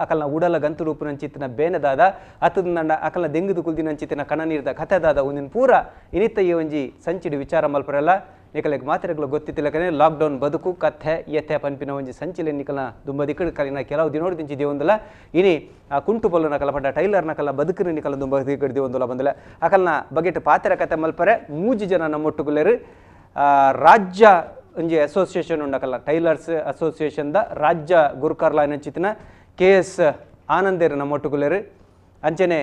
ಅಕಲ್ನ ಉಡಲ ಗಂತು ರೂಪುನಂಚಿತ್ತಿನ ಬೇನೆದಾದ ಅತ್ತದಂಡ ಅಕಲ್ನ ದೆಂಗುದು ಕುಲ್ದಿನಂಚಿತ್ತಿನ ಕಣನೀರ್ದ ಕಥೆದಾದ ಒಂದಿನ ಪೂರ ಇನಿತ್ತ ಈ ಒಂಜಿ ಸಂಚಿಡಿ ವಿಚಾರ ಮಲ್ಪರೆಲ್ಲ ನಿಕಲೆಗ್ ಮಾತ್ರೆಗಳು ಗೊತ್ತಿತ್ತಿಲಕನೆ ಲಾಕ್ಡೌನ್ ಬದುಕು ಕಥೆ ಯಥೆ ಪನ್ಪಿನ ಒಂಜಿ ಸಂಚಿಲೆ ನಿಕಲ್ನ ದುಂಬ ದಿಕ್ಕಡು ಕಲಿನ ಕೆಲವು ದಿನೋಡು ದಿಂಚಿ ದೇವೊಂದುಲ ಇನಿ ಆ ಕುಂಟು ಪೊಲ್ಲು ನಕಲ ಪಂಡ ಟೈಲರ್ ನಕಲ ಬದುಕಿನ ನಿಕಲ ದುಂಬ ದಿಕ್ಕಡು ದೇವೊಂದುಲ ಬಂದಲ ಅಕಲ್ನ ಬಗೆಟ್ ಪಾತೆರ ಕಥೆ ಮಲ್ಪರೆ ಮೂಜಿ ಜನ ನಮ್ಮೊಟ್ಟುಗುಲೆರು ರಾಜ್ಯ ಒಂಜಿ ಅಸೋಸಿಯೇಷನ್ ಉಂಡಕಲ್ಲ ಟೈಲರ್ಸ್ ಅಸೋಸಿಯೇಷನ್ the ರಾಜ್ಯ ಗುರುಕಾರ್ಲ ನಂಚಿತ್ತಿನ ಕೆ ಎಸ್ ಆನಂದೇರು ನಮ್ಮೊಟ್ಟುಗುಲೆರು ಅಂಚನೆ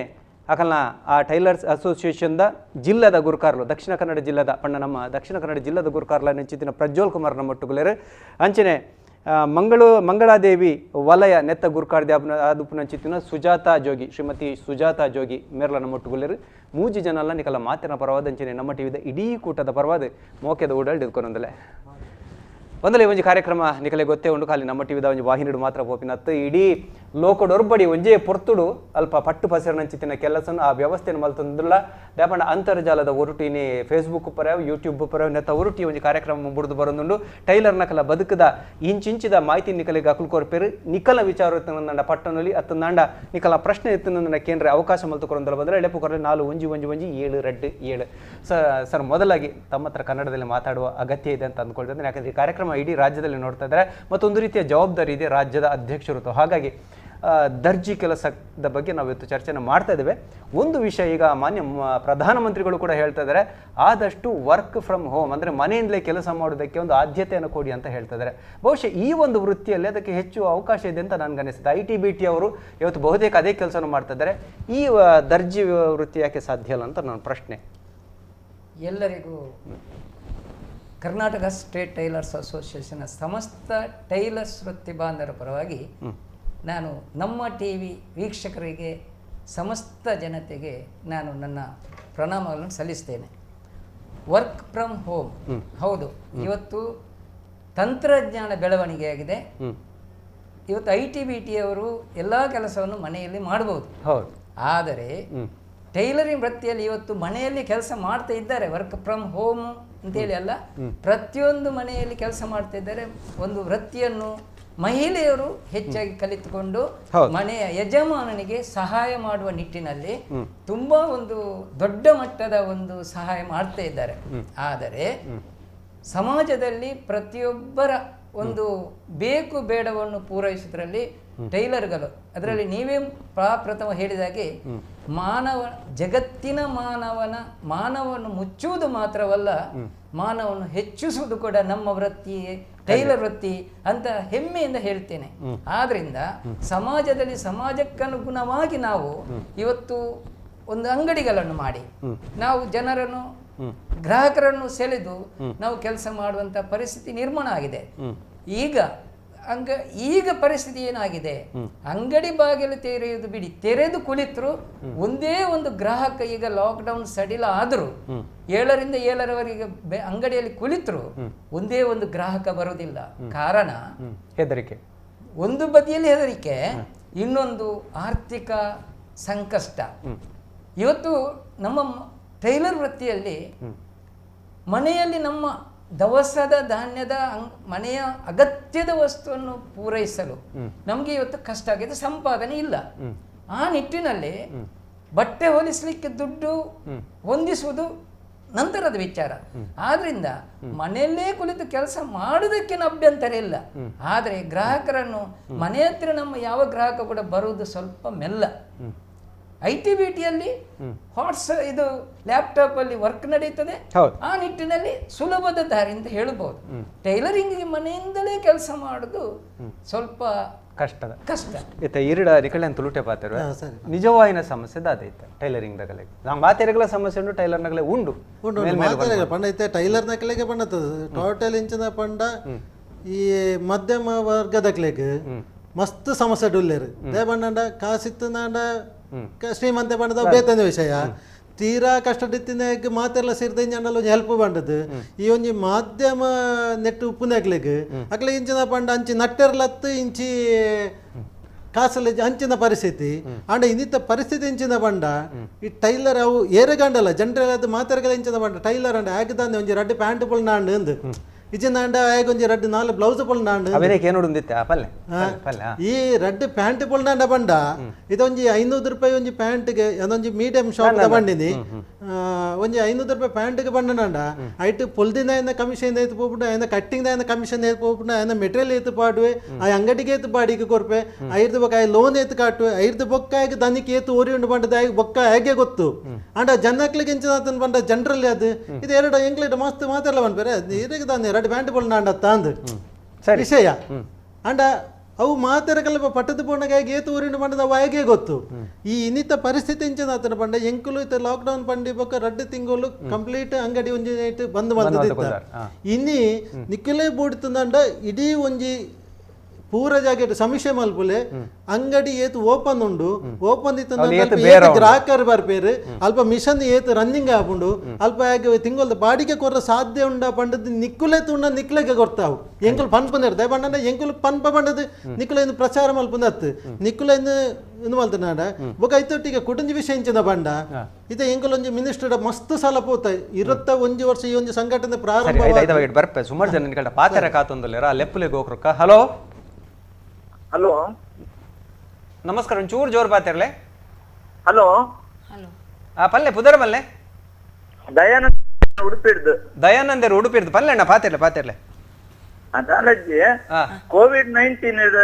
ಅಕಲ್ನ ಆ ಟೈಲರ್ಸ್ ಅಸೋಸಿಯೇಷನ್ the ಜಿಲ್ಲೆದ ಗುರುಕಾರ್ಲು ದಕ್ಷಿಣ ಕನ್ನಡ ಜಿಲ್ಲೆದ ಪಂಡ ನಮ್ಮ ದಕ್ಷಿಣ ಕನ್ನಡ ಜಿಲ್ಲೆದ ಗುರುಕಾರ್ಲ ನೆಂಚಿತ್ತಿನ ಪ್ರಜ್ವಲ್ ಕುಮಾರ್ ನಮ್ಮೊಟ್ಟುಗುಲೆರು ಅಂಚನೆ ಮಂಗಳಾದೇವಿ ವಲಯ ನೆತ್ತ ಗುರುಕಾರ್ದಿ ಆದುಪುನಂಚಿತ್ತಿನ ಸುಜಾತಾ ಜೋಗಿ ಶ್ರೀಮತಿ ಸುಜಾತಾ ಜೋಗಿ ಮೇರ್ಲ ನಮ್ಮೊಟ್ಟುಗುಲೆರು ಮೂಜಿ ಜನಲ್ಲ ನಿಕಲ ಮಾತಿನ ಪರವಾದ ಅಂಚನೆ ನಮ್ಮ ಟಿವಿದ ಇಡೀ ಕೂಟದ ಪರವಾದ ಮೋಕೆದ ಓಡಾಡಿ ಇದ್ಕೊಂಡೊಂದಲೆ ಒಂದಲೇ ಒಂಜಿ ಕಾರ್ಯಕ್ರಮ ನಿಕಲೆ ಗೊತ್ತೇ ಉಂಡು ಖಾಲಿ ನಮ್ಮ ಟಿವಿದ ಒಂಜಿ ವಾಹಿನಿಡು ಮಾತ್ರ ಪೋಪಿನತ್ತು ಇಡೀ ಲೋಕಡೊರ್ಬಡಿ ಒಂಜೇ ಪೊರ್ತುಡು ಅಲ್ಪ ಪಟ್ಟು ಪಸರನಂಚಿತ್ತಿನ ಕೆಲಸನು ಆ ವ್ಯವಸ್ಥೆಯನ್ನು ಮಲ್ತೊಂದುಲ್ಲ ದಾಪಂಡ ಅಂತರ್ಜಾಲದ ಒರುಟಿನಿ ಫೇಸ್ಬುಕ್ ಪರವು ಯೂಟ್ಯೂಬ್ ಪರವು ನೆತ್ತ ಒರುಟಿ ಒಂಜಿ ಕಾರ್ಯಕ್ರಮ ಬುಡ್ದು ಬರೊಂದುಂಡು ಟೈಲರ್ ನಕಲ ಬದುಕದ ಇಂಚಿಂಚಿದ ಮಾಹಿತಿ ನಿಕಲಿಗೆ ಅಕುಲ್ ಕೊರ್ಪೇರು ನಿಕಲ ವಿಚಾರ ಇತ್ತನಂದ ಪಟ್ಟಣಲಿ ಅತ್ತಂದಾಂಡ ನಿಕಲ ಪ್ರಶ್ನೆ ಇತ್ತನಂದ ಕೇಂದ್ರ ಅವಕಾಶ ಮಲ್ತುಕೊರಂದಲ್ಲ ಬಂದರೆ ಎಳೆಪು ಕೊರಲೆ 4 1 1 1 7 2 7. ಸರ್ ಮೊದಲಾಗಿ ತಮ್ಮ ಹತ್ರ ಕನ್ನಡದಲ್ಲಿ ಮಾತಾಡುವ ಅಗತ್ಯ ಇದೆ ಅಂತ ಅಂದ್ಕೊಳ್ತಿದ್ದೇನೆ, ಯಾಕಂದರೆ ಈ ಕಾರ್ಯಕ್ರಮ ಇಡೀ ರಾಜ್ಯದಲ್ಲಿ ನೋಡ್ತಾ ಇದ್ದಾರೆ ಮತ್ತೊಂದು ರೀತಿಯ ಜವಾಬ್ದಾರಿ ಇದೆ ರಾಜ್ಯದ ಅಧ್ಯಕ್ಷರು. ಹಾಗಾಗಿ ದರ್ಜಿ ಕೆಲಸದ ಬಗ್ಗೆ ನಾವು ಇವತ್ತು ಚರ್ಚೆನ ಮಾಡ್ತಾ ಇದ್ದೇವೆ. ಒಂದು ವಿಷಯ ಈಗ ಮಾನ್ಯ ಪ್ರಧಾನಮಂತ್ರಿಗಳು ಕೂಡ ಹೇಳ್ತಾ ಇದ್ದಾರೆ, ಆದಷ್ಟು ವರ್ಕ್ ಫ್ರಮ್ ಹೋಮ್ ಅಂದರೆ ಮನೆಯಿಂದಲೇ ಕೆಲಸ ಮಾಡೋದಕ್ಕೆ ಒಂದು ಆದ್ಯತೆಯನ್ನು ಕೊಡಿ ಅಂತ ಹೇಳ್ತಾ ಇದ್ದಾರೆ. ಬಹುಶಃ ಈ ಒಂದು ವೃತ್ತಿಯಲ್ಲಿ ಅದಕ್ಕೆ ಹೆಚ್ಚು ಅವಕಾಶ ಇದೆ ಅಂತ ನನಗನ್ನಿಸುತ್ತೆ. I T B T ಅವರು ಇವತ್ತು ಬಹುತೇಕ ಅದೇ ಕೆಲಸವನ್ನು ಮಾಡ್ತಾ ಇದ್ದಾರೆ. ಈ ದರ್ಜಿ ವೃತ್ತಿ ಯಾಕೆ ಸಾಧ್ಯ ಅಲ್ಲ ಅಂತ ನನ್ನ ಪ್ರಶ್ನೆ. ಎಲ್ಲರಿಗೂ ಕರ್ನಾಟಕ ಸ್ಟೇಟ್ ಟೈಲರ್ಸ್ ಅಸೋಸಿಯೇಷನ್ನ ಸಮಸ್ತ ಟೈಲರ್ಸ್ ವೃತ್ತಿ ಬಾಂಧವರ ಪರವಾಗಿ ನಾನು ನಮ್ಮ ಟಿ ವಿ ವೀಕ್ಷಕರಿಗೆ ಸಮಸ್ತ ಜನತೆಗೆ ನಾನು ನನ್ನ ಪ್ರಣಾಮಗಳನ್ನು ಸಲ್ಲಿಸ್ತೇನೆ. ವರ್ಕ್ ಫ್ರಮ್ ಹೋಮ್, ಹೌದು, ಇವತ್ತು ತಂತ್ರಜ್ಞಾನ ಬೆಳವಣಿಗೆಯಾಗಿದೆ. ಇವತ್ತು I T B ಟಿಯವರು ಎಲ್ಲ ಕೆಲಸವನ್ನು ಮನೆಯಲ್ಲಿ ಮಾಡಬಹುದು. ಆದರೆ ಟೈಲರಿಂಗ್ ವೃತ್ತಿಯಲ್ಲಿ ಇವತ್ತು ಮನೆಯಲ್ಲಿ ಕೆಲಸ ಮಾಡ್ತಾ ಇದ್ದಾರೆ. ವರ್ಕ್ ಫ್ರಮ್ ಹೋಮ್ ಅಂತೇಳಿ ಅಲ್ಲ, ಪ್ರತಿಯೊಂದು ಮನೆಯಲ್ಲಿ ಕೆಲಸ ಮಾಡ್ತಾ ಇದ್ದಾರೆ. ಒಂದು ವೃತ್ತಿಯನ್ನು ಮಹಿಳೆಯರು ಹೆಚ್ಚಾಗಿ ಕಲಿತುಕೊಂಡು ಮನೆಯ ಯಜಮಾನನಿಗೆ ಸಹಾಯ ಮಾಡುವ ನಿಟ್ಟಿನಲ್ಲಿ ತುಂಬಾ ಒಂದು ದೊಡ್ಡ ಮಟ್ಟದ ಒಂದು ಸಹಾಯ ಮಾಡ್ತಾ ಇದ್ದಾರೆ. ಆದರೆ ಸಮಾಜದಲ್ಲಿ ಪ್ರತಿಯೊಬ್ಬರ ಒಂದು ಬೇಕು ಬೇಡವನ್ನು ಪೂರೈಸುವುದರಲ್ಲಿ ಟೈಲರ್ಗಳು, ಅದರಲ್ಲಿ ನೀವೇ ಪ್ರಥಮ ಹೇಳಿದಾಗೆ ಮಾನವ ಜಗತ್ತಿನ ಮಾನವನ್ನು ಮುಚ್ಚುವುದು ಮಾತ್ರವಲ್ಲ, ಮಾನವನ್ನು ಹೆಚ್ಚಿಸುವುದು ಕೂಡ ನಮ್ಮ ವೃತ್ತಿ ಟೈಲರ್ ವೃತ್ತಿ ಅಂತ ಹೆಮ್ಮೆಯಿಂದ ಹೇಳ್ತೇನೆ. ಆದ್ರಿಂದ ಸಮಾಜದಲ್ಲಿ ಸಮಾಜಕ್ಕನುಗುಣವಾಗಿ ನಾವು ಇವತ್ತು ಒಂದು ಅಂಗಡಿಗಳನ್ನು ಮಾಡಿ ನಾವು ಜನರನ್ನು ಗ್ರಾಹಕರನ್ನು ಸೆಳೆದು ನಾವು ಕೆಲಸ ಮಾಡುವಂತ ಪರಿಸ್ಥಿತಿ ನಿರ್ಮಾಣ ಆಗಿದೆ. ಈಗ ಈಗ ಪರಿಸ್ಥಿತಿ ಏನಾಗಿದೆ, ಅಂಗಡಿ ಬಾಗಿಲು ತೆರೆಯುವುದು ಬಿಡಿ, ತೆರೆದು ಕುಳಿತರು ಒಂದೇ ಒಂದು ಗ್ರಾಹಕ ಈಗ ಲಾಕ್ಡೌನ್ ಸಡಿಲ ಆದರೂ 7 ರಿಂದ 7ರವರೆಗೆ ಅಂಗಡಿಯಲ್ಲಿ ಕುಳಿತರು ಒಂದೇ ಒಂದು ಗ್ರಾಹಕ ಬರುವುದಿಲ್ಲ. ಕಾರಣ ಹೆದರಿಕೆ, ಒಂದು ಬದಿಯಲ್ಲಿ ಹೆದರಿಕೆ, ಇನ್ನೊಂದು ಆರ್ಥಿಕ ಸಂಕಷ್ಟ. ಇವತ್ತು ನಮ್ಮ ಟೈಲರ್ ವೃತ್ತಿಯಲ್ಲಿ ಮನೆಯಲ್ಲಿ ನಮ್ಮ ದವಸದ ಧಾನ್ಯದ ಮನೆಯ ಅಗತ್ಯದ ವಸ್ತುವನ್ನು ಪೂರೈಸಲು ನಮಗೆ ಇವತ್ತು ಕಷ್ಟ ಆಗಿದೆ, ಸಂಪಾದನೆ ಇಲ್ಲ. ಆ ನಿಟ್ಟಿನಲ್ಲಿ ಬಟ್ಟೆ ಹೊಲಿಸಲಿಕ್ಕೆ ದುಡ್ಡು ಹೊಂದಿಸುವುದು ನಂತರದ ವಿಚಾರ. ಆದ್ರಿಂದ ಮನೆಯಲ್ಲೇ ಕುಳಿತು ಕೆಲಸ ಮಾಡುವುದಕ್ಕೇನು ಅಭ್ಯಂತರ ಇಲ್ಲ. ಆದರೆ ಗ್ರಾಹಕರನ್ನು ಮನೆ ಹತ್ರ ನಮ್ಮ ಯಾವ ಗ್ರಾಹಕ ಕೂಡ ಬರುವುದು ಸ್ವಲ್ಪ ಮೆಲ್ಲ. I T B ಟಿಯಲ್ಲಿ ಹಾಟ್ಸ್ ಇದು ಲ್ಯಾಪ್ಟಾಪ್ ಅಲ್ಲಿ ವರ್ಕ್ ನಡೀತದೆ, ಆ ನಿಟ್ಟಿನಲ್ಲಿ ಸುಲಭದ ದಾರಿ ಅಂತ ಹೇಳಬಹುದು. ಟೈಲರಿಂಗ್ ಮನೆಯಿಂದಲೇ ಕೆಲಸ ಮಾಡುದು ಸ್ವಲ್ಪ ಕಷ್ಟದ ಕಷ್ಟ. ಇರಡ ನಿಕಳೆ ತುಳುಟೆ ಪಾತ್ರ ನಿಜವಾಯಿನ ಸಮಸ್ಯೆ ದಾದೈತೆ ಟೈಲರಿಂಗ್ ದಗಲೆ ಮಾತೆರೆಗಳ ಸಮಸ್ಯೆ ಉಂಟು, ಟೈಲರ್ ನಗಲೆ ಉಂಡು ಉಂಟು ಪಂಡ ಐತೆ ಟೈಲರ್ ನಕಲೆಗೆ ಪಂಡತದ ಟೋಟಲ್ ಇಂಚಿನ ಪಂಡ ಈ ಮಧ್ಯಮ ವರ್ಗದಕ್ಲೆಗ್ ಮಸ್ತ್ ಸಮಸ್ಯೆ ಡುಲ್ಲೇರು they ಬಂಡ ಕಾಸಿತ್ತು ನಾಂಡ ಶ್ರೀಮಂತೆ ಬಂಡದ ಬೇತನ ವಿಷಯ ತೀರಾ ಕಷ್ಟದಿತ್ತಿನ ಮಾತೆಲ್ಲ ಸೇರಿದ ಇಂಜಾಂಡಲ ಒಂಜಿ ಹೆಲ್ಪ್ ಬಂಡದು ಈ ಒಂಜಿ ಮಾಧ್ಯಮ ನೆಟ್ಟು ಉಪ್ಪುನಕ್ಲೆಗ್ ಅಕ್ಲೆ ಇಂಚಿನ ಪಂಡ ಅಂಚಿ ನಟ್ಟೆರ್ಲತ್ತು ಇಂಚಿ ಕಾಸಲೆ ಅಂಚಿನ ಪರಿಸ್ಥಿತಿ ಅಂಡ ಇನ್ನಿತ ಪರಿಸ್ಥಿತಿ ಇಂಚಿನ ಬಂಡ ಈ ಟೈಲರ್ ಅವು ಏರೆಗಂಡಲ್ಲ ಜನರಲ್ ಅದು ಮಾತೆರ್ಗಲ ಇಂಚಿನ ಬಂಡ ಟೈಲರ್ ಅಂಡ ಆಗದಾನೆ ಒಂಜಿ ರಡ್ಡೆ ಪ್ಯಾಂಟ್ ಪುಲ್ ನಾಂಡು ಅಂದು ಇಜ್ಜಿಂದಾಂಡ ಆಯಗೊಂಜಿ ರಡ್ಡ್ ನಾಲ್ ಬ್ಲೌಸ್ ಪೊಲ್ನಾಂಡ್ ಈ ರಡ್ಡ್ ಪ್ಯಾಂಟ್ ಪೊಲ್ನಾಂಡ ಪಂಡ ಇದೊಂಜಿ 500 ರೂಪಾಯಿ ಒಂಜಿ ಪ್ಯಾಂಟ್ಗೆ ಅದೊಂಜಿ ಮೀಡಿಯಂ ಶಾಪ್ ಬಂಡಿನಿ ಒಂಜಿ 500 ರೂಪಾಯಿ ಪ್ಯಾಂಟ್ಗೆ ಬಂಡನಾಂಡ ಐಟ್ ಪೊಲ್ದಿನ ಆಯ್ನ ಕಮಿಷನ್ ಏತ್ ಪೋಪುಂಡು ಆಯ್ನ ಕಟ್ಟಿಂಗ್ ಆಯ್ನ ಕಮಿಷನ್ ಏತ್ ಪೋಪುಂಡು ಆಯ್ನ ಮೆಟೀರಿಯಲ್ ಏತ್ ಪಾಡುವೆ ಆ ಅಂಗಡಿಗೆ ಏತ್ ಬಾಡಿಗೆ ಕೊರ್ಪೆ ಐರ್ದು ಬೊಕ್ಕ ಆಯ್ ಲೋನ್ ಏತ್ ಕಾಟುವೆ ಐರ್ದು ಬೊಕ್ಕ ಆಯ್ಗೆ ದನಿಕ್ ಏತ್ ಓರಿ ಉಂಡು ಪಂಡದ ಆಯ್ಗೆ ಬೊಕ್ಕ ಆಯ್ಗೆ ಗೊತ್ತು ಅಂಡ ಜನಕ್ಲಿಗೆ ಎಂಚಿನ ಪಂಡ ಜನರಲ್ಲಿ ಅದು ಇದು ಎರಡು ಎಂಕ್ಲೇಟ್ ಮಸ್ತ್ ಮಾತೆಲ್ಲ ಪನ್ಪೆರೆ ಇರೆಗ್ ದಾನೆ ಎರಡು ಪ್ಯಾಂಟ್ ಪೊಲ್ನಾಂಡ ತಾಂದು ವಿಷಯ ಅಂಡ ಅವು ಮಾತೆರಕಲ್ಪ ಪಟ್ಟದ ಪೋಣಗಾಗಿ ಏತು ಊರಿನ ಪಂಡದ ಅವು ಆಯ್ಗೆ ಗೊತ್ತು ಈ ಇನ್ನಿತ ಪರಿಸ್ಥಿತಿ ಇಂಚಿನ ಆತನ ಪಂಡ ಎಂಕುಲು ಇತ್ತ ಲಾಕ್ಡೌನ್ ಪಂಡಿ ಬೊಕ್ಕ ರಡ್ಡು ತಿಂಗಳು ಕಂಪ್ಲೀಟ್ ಅಂಗಡಿ ಒಂಜಿ ನೈಟ್ ಬಂದ್ ಮಲ್ತದಿತ್ತ ಇನ್ನಿ ನಿಕ್ಕುಲೇ ಬೋಡ್ತಂಡ ಇಡೀ ಒಂಜಿ ಪೂರ ಜಾಗೆಟ್ ಸಮೀಕ್ಷೆ ಮಲ್ಪುಲೆ ಅಂಗಡಿ ಏತು ಓಪನ್ ಉಂಡು ಓಪನ್ ಇತ್ತು ಗ್ರಾಹಕರು ಬರ್ಪೇರು ಅಲ್ಪ ಮಿಷನ್ ಏತು ರನ್ನಿಂಗ್ ಆಪುಂಡು ಅಲ್ಪ ಯಾಕೆ ತಿಂಗೊಲ್ದ ಬಾಡಿಗೆ ಕೊರ್ರ ಸಾಧ್ಯ ಉಂಡ ಪಂಡದ್ ನಿಕ್ಕುಲೆ ತುಂಡ ನಿಕ್ಲೆಗೆ ಕೊರ್ತಾವು ಎಂಕುಲು ಪನ್ಪುಂದಿರ್ತೆ ಪಂಡ ಎಂಕುಲು ಪನ್ಪ ಪಂಡದ್ ನಿಕ್ಕುಲೆ ಇಂದು ಪ್ರಚಾರ ಮಲ್ಪುಂದತ್ತು ನಿಕ್ಕುಲೆ ಇಂದು ಇಂದು ಮಲ್ತನಾಡ ಬೊಕ ಐತೊಟ್ಟಿಗೆ ಕುಟುಂಬ ವಿಷಯ ಇಂಚಿನ ಬಂಡ ಇತ್ತೆ ಎಂಕುಲೊಂಜಿ ಮಿನಿಸ್ಟರ್ ಮಸ್ತ್ ಸಾಲ ಪೋತ 21 ವರ್ಷ ಈ ಒಂಜಿ ಸಂಘಟನೆ ಪ್ರಾರಂಭ ಬರ್ಪೆ ಸುಮಾರು ಜನ ನಿಕಲ್ಟ ಪಾತೆರ ಕಾತೊಂದುಲ್ಲೆರ ಲೆಪ್ಪುಲೆ ಗೋಕ್ರೊಕ್ಕ. ಹಲೋ ಹಲೋ ನಮಸ್ಕಾರ, ಒಂಚೂರು ಜೋರು ಪಾತಿರ್ಲೆ. ಹಲೋ ಹಲೋ ಪಲ್ಲೆ ಪುದರ್ ಮಲ್ಲೆ ದಯಾನಂದ ಉಡುಪಿಡ್ದು ದಯಾನಂದರ್ ಉಡುಪಿಡ್ದು ಪಲ್ಲೆ ಅಣ್ಣ ಪಾತಿರ್ಲೆ ಪಾತಿರ್ಲೆ. ಅದಾಲಜ್ಜಿ ಕೋವಿಡ್-19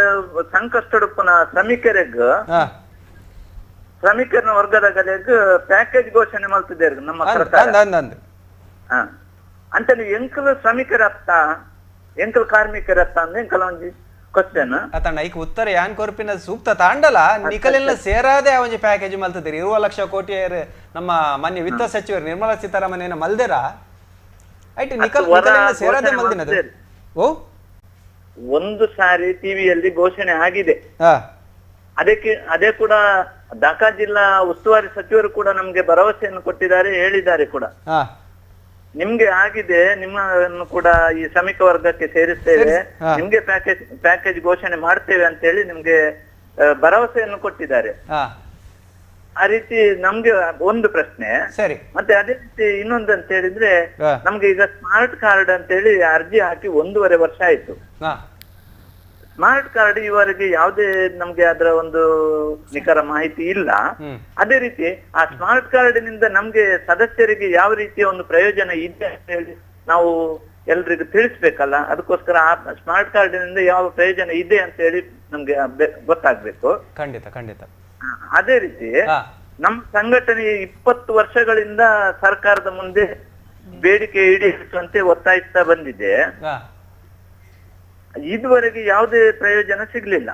ಸಂಕಷ್ಟಡುಪ್ಪನ ಶ್ರಮಿಕರಿಗ್ ಶ್ರಮಿಕರನ ವರ್ಗದ ಗಲೆಗ್ ಪ್ಯಾಕೇಜ್ ಘೋಷಣೆ ಮಾಡ್ತಿದ್ದಾರೆ ನಮ್ಮ ಸರ್ಕಾರ ಅಂತ ಎಂಕಲ್ ಶ್ರಮಿಕರತ್ತ ಎಂಕಲ್ ಕಾರ್ಮಿಕರತ್ತ ಅಂದ್ರೆ ಎಂಕಲ್ ಒಂಜಿ ಕ್ವಶನ್ ಅತಣ್ಣ ಈಗ ಉತ್ತರ ಯಾನ್ ಕೊರ್ಪಿನ ಸೂಕ್ತ ತಾಂಡಲ ನಿಕಲೆಲ್ಲ ಸೇರಾದೆ ಒಂಜಿ ಪ್ಯಾಕೇಜ್ ಮಲ್ತದಿರಿ 20 ಲಕ್ಷ ಕೋಟಿ ನಮ್ಮ ಮಾನ್ಯ ವಿತ್ತ ಸಚಿವರು ನಿರ್ಮಲಾ ಸೀತಾರಾಮನ್ ಏನ ಮಲ್ದೇರ ಐಟ್ ನಿಕಲ್ ನಿಕಲೆಲ್ಲ ಸೇರಾದೆ ಮಲ್ದಿನದು. ಓ ಒಂದು ಸಾರಿ ಟಿವಿಯಲ್ಲಿ ಘೋಷಣೆ ಆಗಿದೆ, ಅದಕ್ಕೆ ಅದೇ ಕೂಡ ಢಾಕಾ ಜಿಲ್ಲಾ ಉಸ್ತುವಾರಿ ಸಚಿವರು ಕೂಡ ನಮ್ಗೆ ಭರವಸೆಯನ್ನು ಕೊಟ್ಟಿದ್ದಾರೆ, ಹೇಳಿದ್ದಾರೆ ಕೂಡ ನಿಮ್ಗೆ ಆಗಿದೆ, ನಿಮ್ಮನ್ನು ಕೂಡ ಈ ಶ್ರಮಿಕ ವರ್ಗಕ್ಕೆ ಸೇರಿಸ್ತೇವೆ, ನಿಮ್ಗೆ ಪ್ಯಾಕೇಜ್ ಪ್ಯಾಕೇಜ್ ಘೋಷಣೆ ಮಾಡ್ತೇವೆ ಅಂತ ಹೇಳಿ ನಿಮ್ಗೆ ಭರವಸೆಯನ್ನು ಕೊಟ್ಟಿದ್ದಾರೆ. ಆ ರೀತಿ ನಮ್ಗೆ ಒಂದು ಪ್ರಶ್ನೆ ಸರಿ. ಮತ್ತೆ ಅದೇ ರೀತಿ ಇನ್ನೊಂದು ಅಂತ ಹೇಳಿದ್ರೆ ನಮ್ಗೆ ಈಗ ಸ್ಮಾರ್ಟ್ ಕಾರ್ಡ್ ಅಂತ ಹೇಳಿ ಅರ್ಜಿ ಹಾಕಿ 1.5 ವರ್ಷ ಆಯ್ತು. ಸ್ಮಾರ್ಟ್ ಕಾರ್ಡ್ ಇವರೆಗೆ ಯಾವುದೇ ನಮ್ಗೆ ಅದರ ಒಂದು ನಿಖರ ಮಾಹಿತಿ ಇಲ್ಲ. ಅದೇ ರೀತಿ ಆ ಸ್ಮಾರ್ಟ್ ಕಾರ್ಡಿನಿಂದ ನಮ್ಗೆ ಸದಸ್ಯರಿಗೆ ಯಾವ ರೀತಿಯ ಒಂದು ಪ್ರಯೋಜನ ಇದೆ ಅಂತ ಹೇಳಿ ನಾವು ಎಲ್ರಿಗೂ ತಿಳಿಸ್ಬೇಕಲ್ಲ, ಅದಕ್ಕೋಸ್ಕರ ಆ ಸ್ಮಾರ್ಟ್ ಕಾರ್ಡಿನಿಂದ ಯಾವ ಪ್ರಯೋಜನ ಇದೆ ಅಂತ ಹೇಳಿ ನಮ್ಗೆ ಗೊತ್ತಾಗ್ಬೇಕು. ಖಂಡಿತ ಖಂಡಿತ. ಅದೇ ರೀತಿ ನಮ್ಮ ಸಂಘಟನೆ 20 ವರ್ಷಗಳಿಂದ ಸರ್ಕಾರದ ಮುಂದೆ ಬೇಡಿಕೆ ಈಡೇರಿಸುವಂತೆ ಒತ್ತಾಯಿಸ್ತಾ ಬಂದಿದೆ, ಇದುವರೆಗೆ ಯಾವುದೇ ಪ್ರಯೋಜನ ಸಿಗ್ಲಿಲ್ಲ.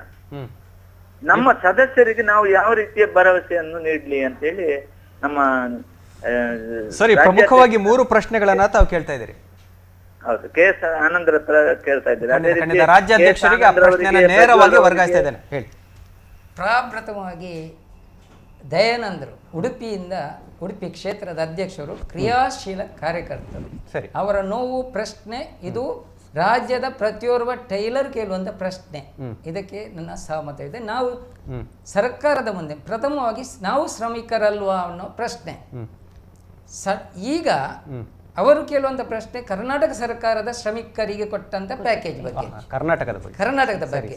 ನಮ್ಮ ಸದಸ್ಯರಿಗೆ ನಾವು ಯಾವ ರೀತಿಯ ಭರವಸೆಯನ್ನು ನೀಡಲಿ ಅಂತ ಹೇಳಿ ನಮ್ಮ ಸರಿ ಪ್ರಮುಖವಾಗಿ 3 ಪ್ರಶ್ನೆಗಳನ್ನ ತಾವು ಕೇಳ್ತಾ ಇದ್ದೀರಿ. ಹೌದು, ಕೆ ಎಸ್ ಆನಂದ್ರ ಹತ್ರ ಕೇಳ್ತಾ ಇದ್ದೀರಿ. ಅದೇ ರೀತಿ ರಾಜ್ಯಾಧ್ಯಕ್ಷರಿಗೆ ಆ ಪ್ರಶ್ನೆಯನ್ನು ನೇರವಾಗಿ ವರ್ಗಾಯಿಸ್ತಾ ಇದ್ದೇನೆ, ಹೇಳಿ. ಪ್ರಾಪ್ರಥಮವಾಗಿ ದಯಾನಂದರು ಉಡುಪಿಯಿಂದ, ಉಡುಪಿ ಕ್ಷೇತ್ರದ ಅಧ್ಯಕ್ಷರು, ಕ್ರಿಯಾಶೀಲ ಕಾರ್ಯಕರ್ತರು. ಸರಿ, ಅವರ ನೋವು ಪ್ರಶ್ನೆ ಇದು ರಾಜ್ಯದ ಪ್ರತಿಯೋರ್ವ ಟೈಲರ್ ಕೇಳುವಂಥ ಪ್ರಶ್ನೆ, ಇದಕ್ಕೆ ನನ್ನ ಸಹಮತ ಇದೆ. ನಾವು ಸರ್ಕಾರದ ಮುಂದೆ ಪ್ರಥಮವಾಗಿ ನಾವು ಶ್ರಮಿಕರಲ್ವಾ ಅನ್ನೋ ಪ್ರಶ್ನೆ. ಈಗ ಅವರು ಕೇಳುವಂಥ ಪ್ರಶ್ನೆ ಕರ್ನಾಟಕ ಸರ್ಕಾರದ ಶ್ರಮಿಕರಿಗೆ ಕೊಟ್ಟಂತ ಪ್ಯಾಕೇಜ್ ಬಗ್ಗೆ, ಕರ್ನಾಟಕದ ಬಗ್ಗೆ.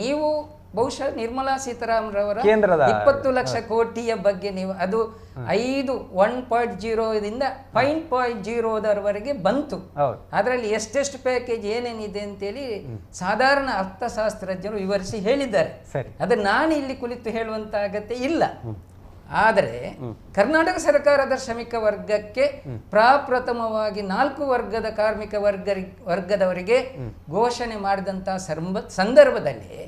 ನೀವು ಬಹುಶಃ ನಿರ್ಮಲಾ ಸೀತಾರಾಮನ್ ಕೇಂದ್ರದ 20 ಲಕ್ಷ ಕೋಟಿಯ ಬಗ್ಗೆ ನೀವು ಅದು 1.0 5.0ದವರೆಗೆ ಬಂತು. ಅದರಲ್ಲಿ ಎಷ್ಟೆಷ್ಟು ಪ್ಯಾಕೇಜ್ ಏನೇನಿದೆ ಅಂತೇಳಿ ಸಾಧಾರಣ ಅರ್ಥಶಾಸ್ತ್ರಜ್ಞರು ವಿವರಿಸಿ ಹೇಳಿದ್ದಾರೆ. ಅದು ನಾನು ಇಲ್ಲಿ ಕುಳಿತು ಹೇಳುವಂತ ಅಗತ್ಯ ಇಲ್ಲ. ಆದರೆ ಕರ್ನಾಟಕ ಸರ್ಕಾರದ ಶ್ರಮಿಕ ವರ್ಗಕ್ಕೆ ಪ್ರಾಪ್ರಥಮವಾಗಿ 4 ವರ್ಗದ ಕಾರ್ಮಿಕ ವರ್ಗದವರಿಗೆ ಘೋಷಣೆ ಮಾಡಿದಂತಹ ಸಂದರ್ಭದಲ್ಲಿ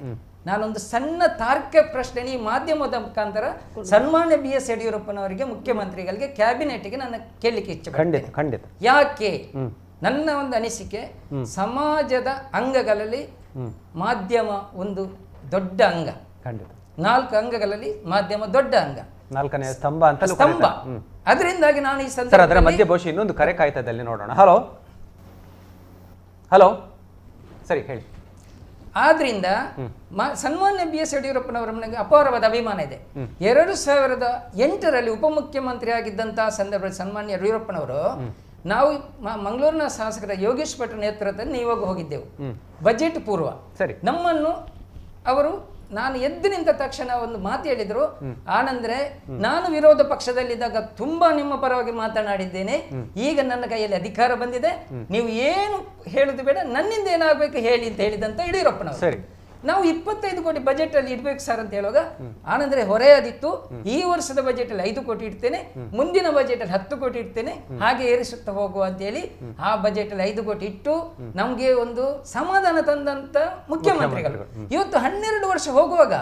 ನಾನೊಂದು ಸಣ್ಣ ತಾರ್ಕಿಕ ಪ್ರಶ್ನೆ ಈ ಮಾಧ್ಯಮದ ಮುಖಾಂತರ ಸನ್ಮಾನ್ಯ ಬಿ ಎಸ್ ಯಡಿಯೂರಪ್ಪನವರಿಗೆ, ಮುಖ್ಯಮಂತ್ರಿಗಳಿಗೆ, ಕ್ಯಾಬಿನೆಟ್ಗೆ ನಾನು ಕೇಳಲಿಕ್ಕೆ ಇಚ್ಛೆ. ಖಂಡಿತ ಖಂಡಿತ. ಯಾಕೆ ನನ್ನ ಒಂದು ಅನಿಸಿಕೆ, ಸಮಾಜದ ಅಂಗಗಳಲ್ಲಿ ಮಾಧ್ಯಮ ಒಂದು ದೊಡ್ಡ ಅಂಗ. ಖಂಡಿತ. 4 ಅಂಗಗಳಲ್ಲಿ ಮಾಧ್ಯಮ ದೊಡ್ಡ ಅಂಗ, ನಾಲ್ಕನೇ ಸ್ತಂಭ ಅಂತ ಸ್ತಂಭ. ಅದರಿಂದಾಗಿ ನಾನು ಈ ಸಂದರ್ಭ ಅದರ ಮಧ್ಯೆ ಬಹುಶಃ ಇನ್ನೊಂದು ಕರೆ ಕಾಯ್ತದಲ್ಲಿ ನೋಡೋಣ. ಹಲೋ ಹಲೋ, ಸರಿ ಹೇಳಿ. ಆದ್ರಿಂದ ಸನ್ಮಾನ್ಯ ಬಿ ಎಸ್ ಯಡಿಯೂರಪ್ಪನವರ ನನಗೆ ಅಪಾರವಾದ ಅಭಿಮಾನ ಇದೆ. 2008ರಲ್ಲಿ ಉಪಮುಖ್ಯಮಂತ್ರಿ ಆಗಿದ್ದಂತಹ ಸಂದರ್ಭದಲ್ಲಿ ಸನ್ಮಾನ್ಯ ಯಡಿಯೂರಪ್ಪನವರು ನಾವು ಮಂಗಳೂರಿನ ಶಾಸಕರ ಯೋಗೇಶ್ ಭಟ್ ನೇತೃತ್ವದಲ್ಲಿ ನೀವಾಗ ಹೋಗಿದ್ದೆವು ಬಜೆಟ್ ಪೂರ್ವ. ಸರಿ, ನಮ್ಮನ್ನು ಅವರು ನಾನು ಎದ್ದು ನಿಂತ ತಕ್ಷಣ ಒಂದು ಮಾತು ಹೇಳಿದರು, ಆನಂದ್ರೆ ನಾನು ವಿರೋಧ ಪಕ್ಷದಲ್ಲಿದ್ದಾಗ ತುಂಬಾ ನಿಮ್ಮ ಪರವಾಗಿ ಮಾತನಾಡಿದ್ದೇನೆ, ಈಗ ನನ್ನ ಕೈಯಲ್ಲಿ ಅಧಿಕಾರ ಬಂದಿದೆ, ನೀವು ಏನು ಹೇಳುದು ಬೇಡ, ನನ್ನಿಂದ ಏನಾಗಬೇಕು ಹೇಳಿ ಅಂತ ಹೇಳಿದಂತ ಯಡಿಯೂರಪ್ಪನವರು. ಸರಿ, ನಾವು 25 ಕೋಟಿ ಬಜೆಟ್ ಅಲ್ಲಿ ಇಡ್ಬೇಕು ಸರ್ ಅಂತ ಹೇಳುವಾಗ ಆನಂದ್ರೆ ಹೊರೆಯಾದಿತ್ತು, ಈ ವರ್ಷದ ಬಜೆಟ್ ಅಲ್ಲಿ 5 ಕೋಟಿ ಇಡ್ತೇನೆ, ಮುಂದಿನ ಬಜೆಟ್ ಅಲ್ಲಿ 10 ಕೋಟಿ ಇಡ್ತೇನೆ, ಹಾಗೆ ಏರಿಸುತ್ತಾ ಹೋಗುವ ಅಂತ ಹೇಳಿ ಆ ಬಜೆಟ್ ಅಲ್ಲಿ 5 ಕೋಟಿ ಇಟ್ಟು ನಮ್ಗೆ ಒಂದು ಸಮಾಧಾನ ತಂದಂತ ಮುಖ್ಯಮಂತ್ರಿಗಳು. ಇವತ್ತು 12 ವರ್ಷ ಹೋಗುವಾಗ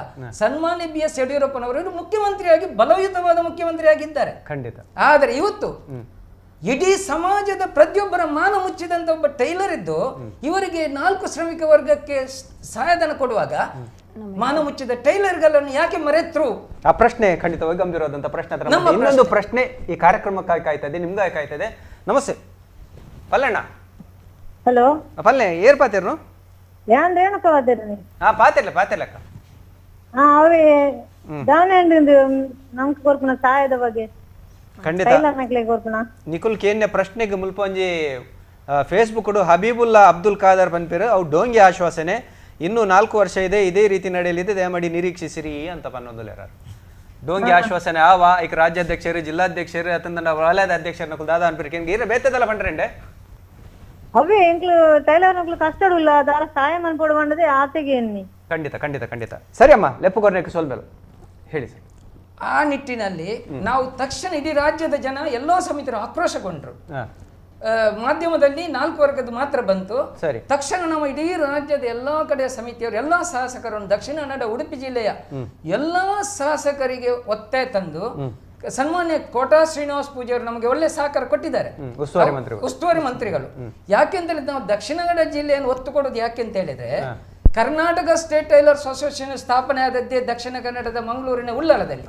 ಸನ್ಮಾನ್ಯ ಬಿ ಎಸ್ ಯಡಿಯೂರಪ್ಪನವರು ಮುಖ್ಯಮಂತ್ರಿಯಾಗಿ ಬಲಯುತವಾದ ಮುಖ್ಯಮಂತ್ರಿಯಾಗಿದ್ದಾರೆ. ಖಂಡಿತ. ಆದರೆ ಇವತ್ತು ಇಡೀ ಸಮಾಜದ ಪ್ರತಿಯೊಬ್ಬರ ಮಾನ ಮುಚ್ಚಿದಂತ ಒಬ್ಬ ಟೈಲರ್ ಇದ್ದು ಇವರಿಗೆ 4 ಶ್ರಮಿಕ ವರ್ಗಕ್ಕೆ ಸಹಾಯಧನ ಕೊಡುವಾಗ ಮಾನ ಮುಚ್ಚಿದ ಟೈಲರ್ಗಳನ್ನು ಯಾಕೆ ಮರೆತರು? ಆ ಪ್ರಶ್ನೆ ಖಂಡಿತವಾಗಿ ಗಂಭೀರವಾದಂತಹ ಪ್ರಶ್ನೆ. ಇನ್ನೊಂದು ಪ್ರಶ್ನೆ ಈ ಕಾರ್ಯಕ್ರಮಕ್ಕಾಗಿ ಕಾಯ್ತಾ ಇದೆ, ನಿಮ್ಗಾಗಿ ಕಾಯ್ತಾ ಇದೆ. ನಮಸ್ತೆ ಪಲ್ಲಣ್ಣ. ಹಲೋ ಪಲ್ಲೆ, ಏರ್ ಪಾತಿರ್ನು? ಹಾ, ಪಾತಿರ್ಲ ಪಾತಿರ್ಲಕ್ಕ. ಸಹಾಯದ ಬಗ್ಗೆ ಖಂಡಿತ ನಿಖುಲ್ ಕೇನ್ಯ ಪ್ರಶ್ನೆಗೆ ಮುಲ್ಪ ಒಂಜಿ ಫೇಸ್ಬುಕ್ ಹಬೀಬುಲ್ಲಾ ಅಬ್ದುಲ್ ಖಾದರ್ ಪನ್ಪೇರು ಅವು ಡೋಂಗಿ ಆಶ್ವಾಸನೆ, ಇನ್ನೂ 4 ವರ್ಷ ಇದೆ, ಇದೇ ರೀತಿ ನಡೆಯಲಿದೆ, ದಯಮಾಡಿ ನಿರೀಕ್ಷಿಸಿರಿ ಅಂತ ಪನ್ನೊಂದು. ಡೋಂಗಿ ಆಶ್ವಾಸನೆ ಆವ ಈಗ ರಾಜ್ಯಾಧ್ಯಕ್ಷರು ಜಿಲ್ಲಾಧ್ಯಕ್ಷರು ಅತಂದ ವಲಯದ ಅಧ್ಯಕ್ಷರನ್ನ ದಾದ ಅನ್ಪಿರ್ ಕೇನ್ಗೆ ಬೇತದಲ್ಲ ಪಂಡ್ರೆಂಡೆ ಅವೇ ಎಂಕ್ಲು ಟೈಲರ್ ನಕ್ಲು ಕಷ್ಟ ಇಲ್ಲ ದಾರ ಸಹಾಯ ಮನ್ಪೊಡು ಆತೆಗೆ ಎನ್ನಿ. ಖಂಡಿತ ಖಂಡಿತ ಖಂಡಿತ. ಸರಿ ಅಮ್ಮ, ಲೆಪ್ಪು ಸೋಲ್ಬೇಲು ಹೇಳಿ ಸರ್. ಆ ನಿಟ್ಟಿನಲ್ಲಿ ನಾವು ತಕ್ಷಣ ಇಡೀ ರಾಜ್ಯದ ಜನ ಎಲ್ಲೋ ಸಮಿತಿಯರು ಆಕ್ರೋಶಗೊಂಡ್ರು. ಮಾಧ್ಯಮದಲ್ಲಿ 4 ವರ್ಗದ ಮಾತ್ರ ಬಂತು. ತಕ್ಷಣ ನಾವು ಇಡೀ ರಾಜ್ಯದ ಎಲ್ಲಾ ಕಡೆಯ ಸಮಿತಿಯವರು ಎಲ್ಲಾ ಶಾಸಕರನ್ನು ದಕ್ಷಿಣ ಕನ್ನಡ ಉಡುಪಿ ಜಿಲ್ಲೆಯ ಎಲ್ಲಾ ಶಾಸಕರಿಗೆ ಒತ್ತಾಯ ತಂದು ಸನ್ಮಾನ್ಯ ಕೋಟಾ ಶ್ರೀನಿವಾಸ ಪೂಜಾರಿ ನಮಗೆ ಒಳ್ಳೆ ಸಹಕಾರ ಕೊಟ್ಟಿದ್ದಾರೆ, ಉಸ್ತುವಾರಿ ಮಂತ್ರಿಗಳು. ಯಾಕೆಂತ ನಾವು ದಕ್ಷಿಣ ಕನ್ನಡ ಜಿಲ್ಲೆಯನ್ನು ಒತ್ತು ಕೊಡೋದು ಯಾಕೆ ಅಂತ ಹೇಳಿದ್ರೆ, ಕರ್ನಾಟಕ ಸ್ಟೇಟ್ ಟೈಲರ್ಸ್ ಅಸೋಸಿಯೇಷನ್ ಸ್ಥಾಪನೆ ಆದದ್ದೇ ದಕ್ಷಿಣ ಕನ್ನಡದ ಮಂಗಳೂರಿನ ಉಳ್ಳಾಲದಲ್ಲಿ.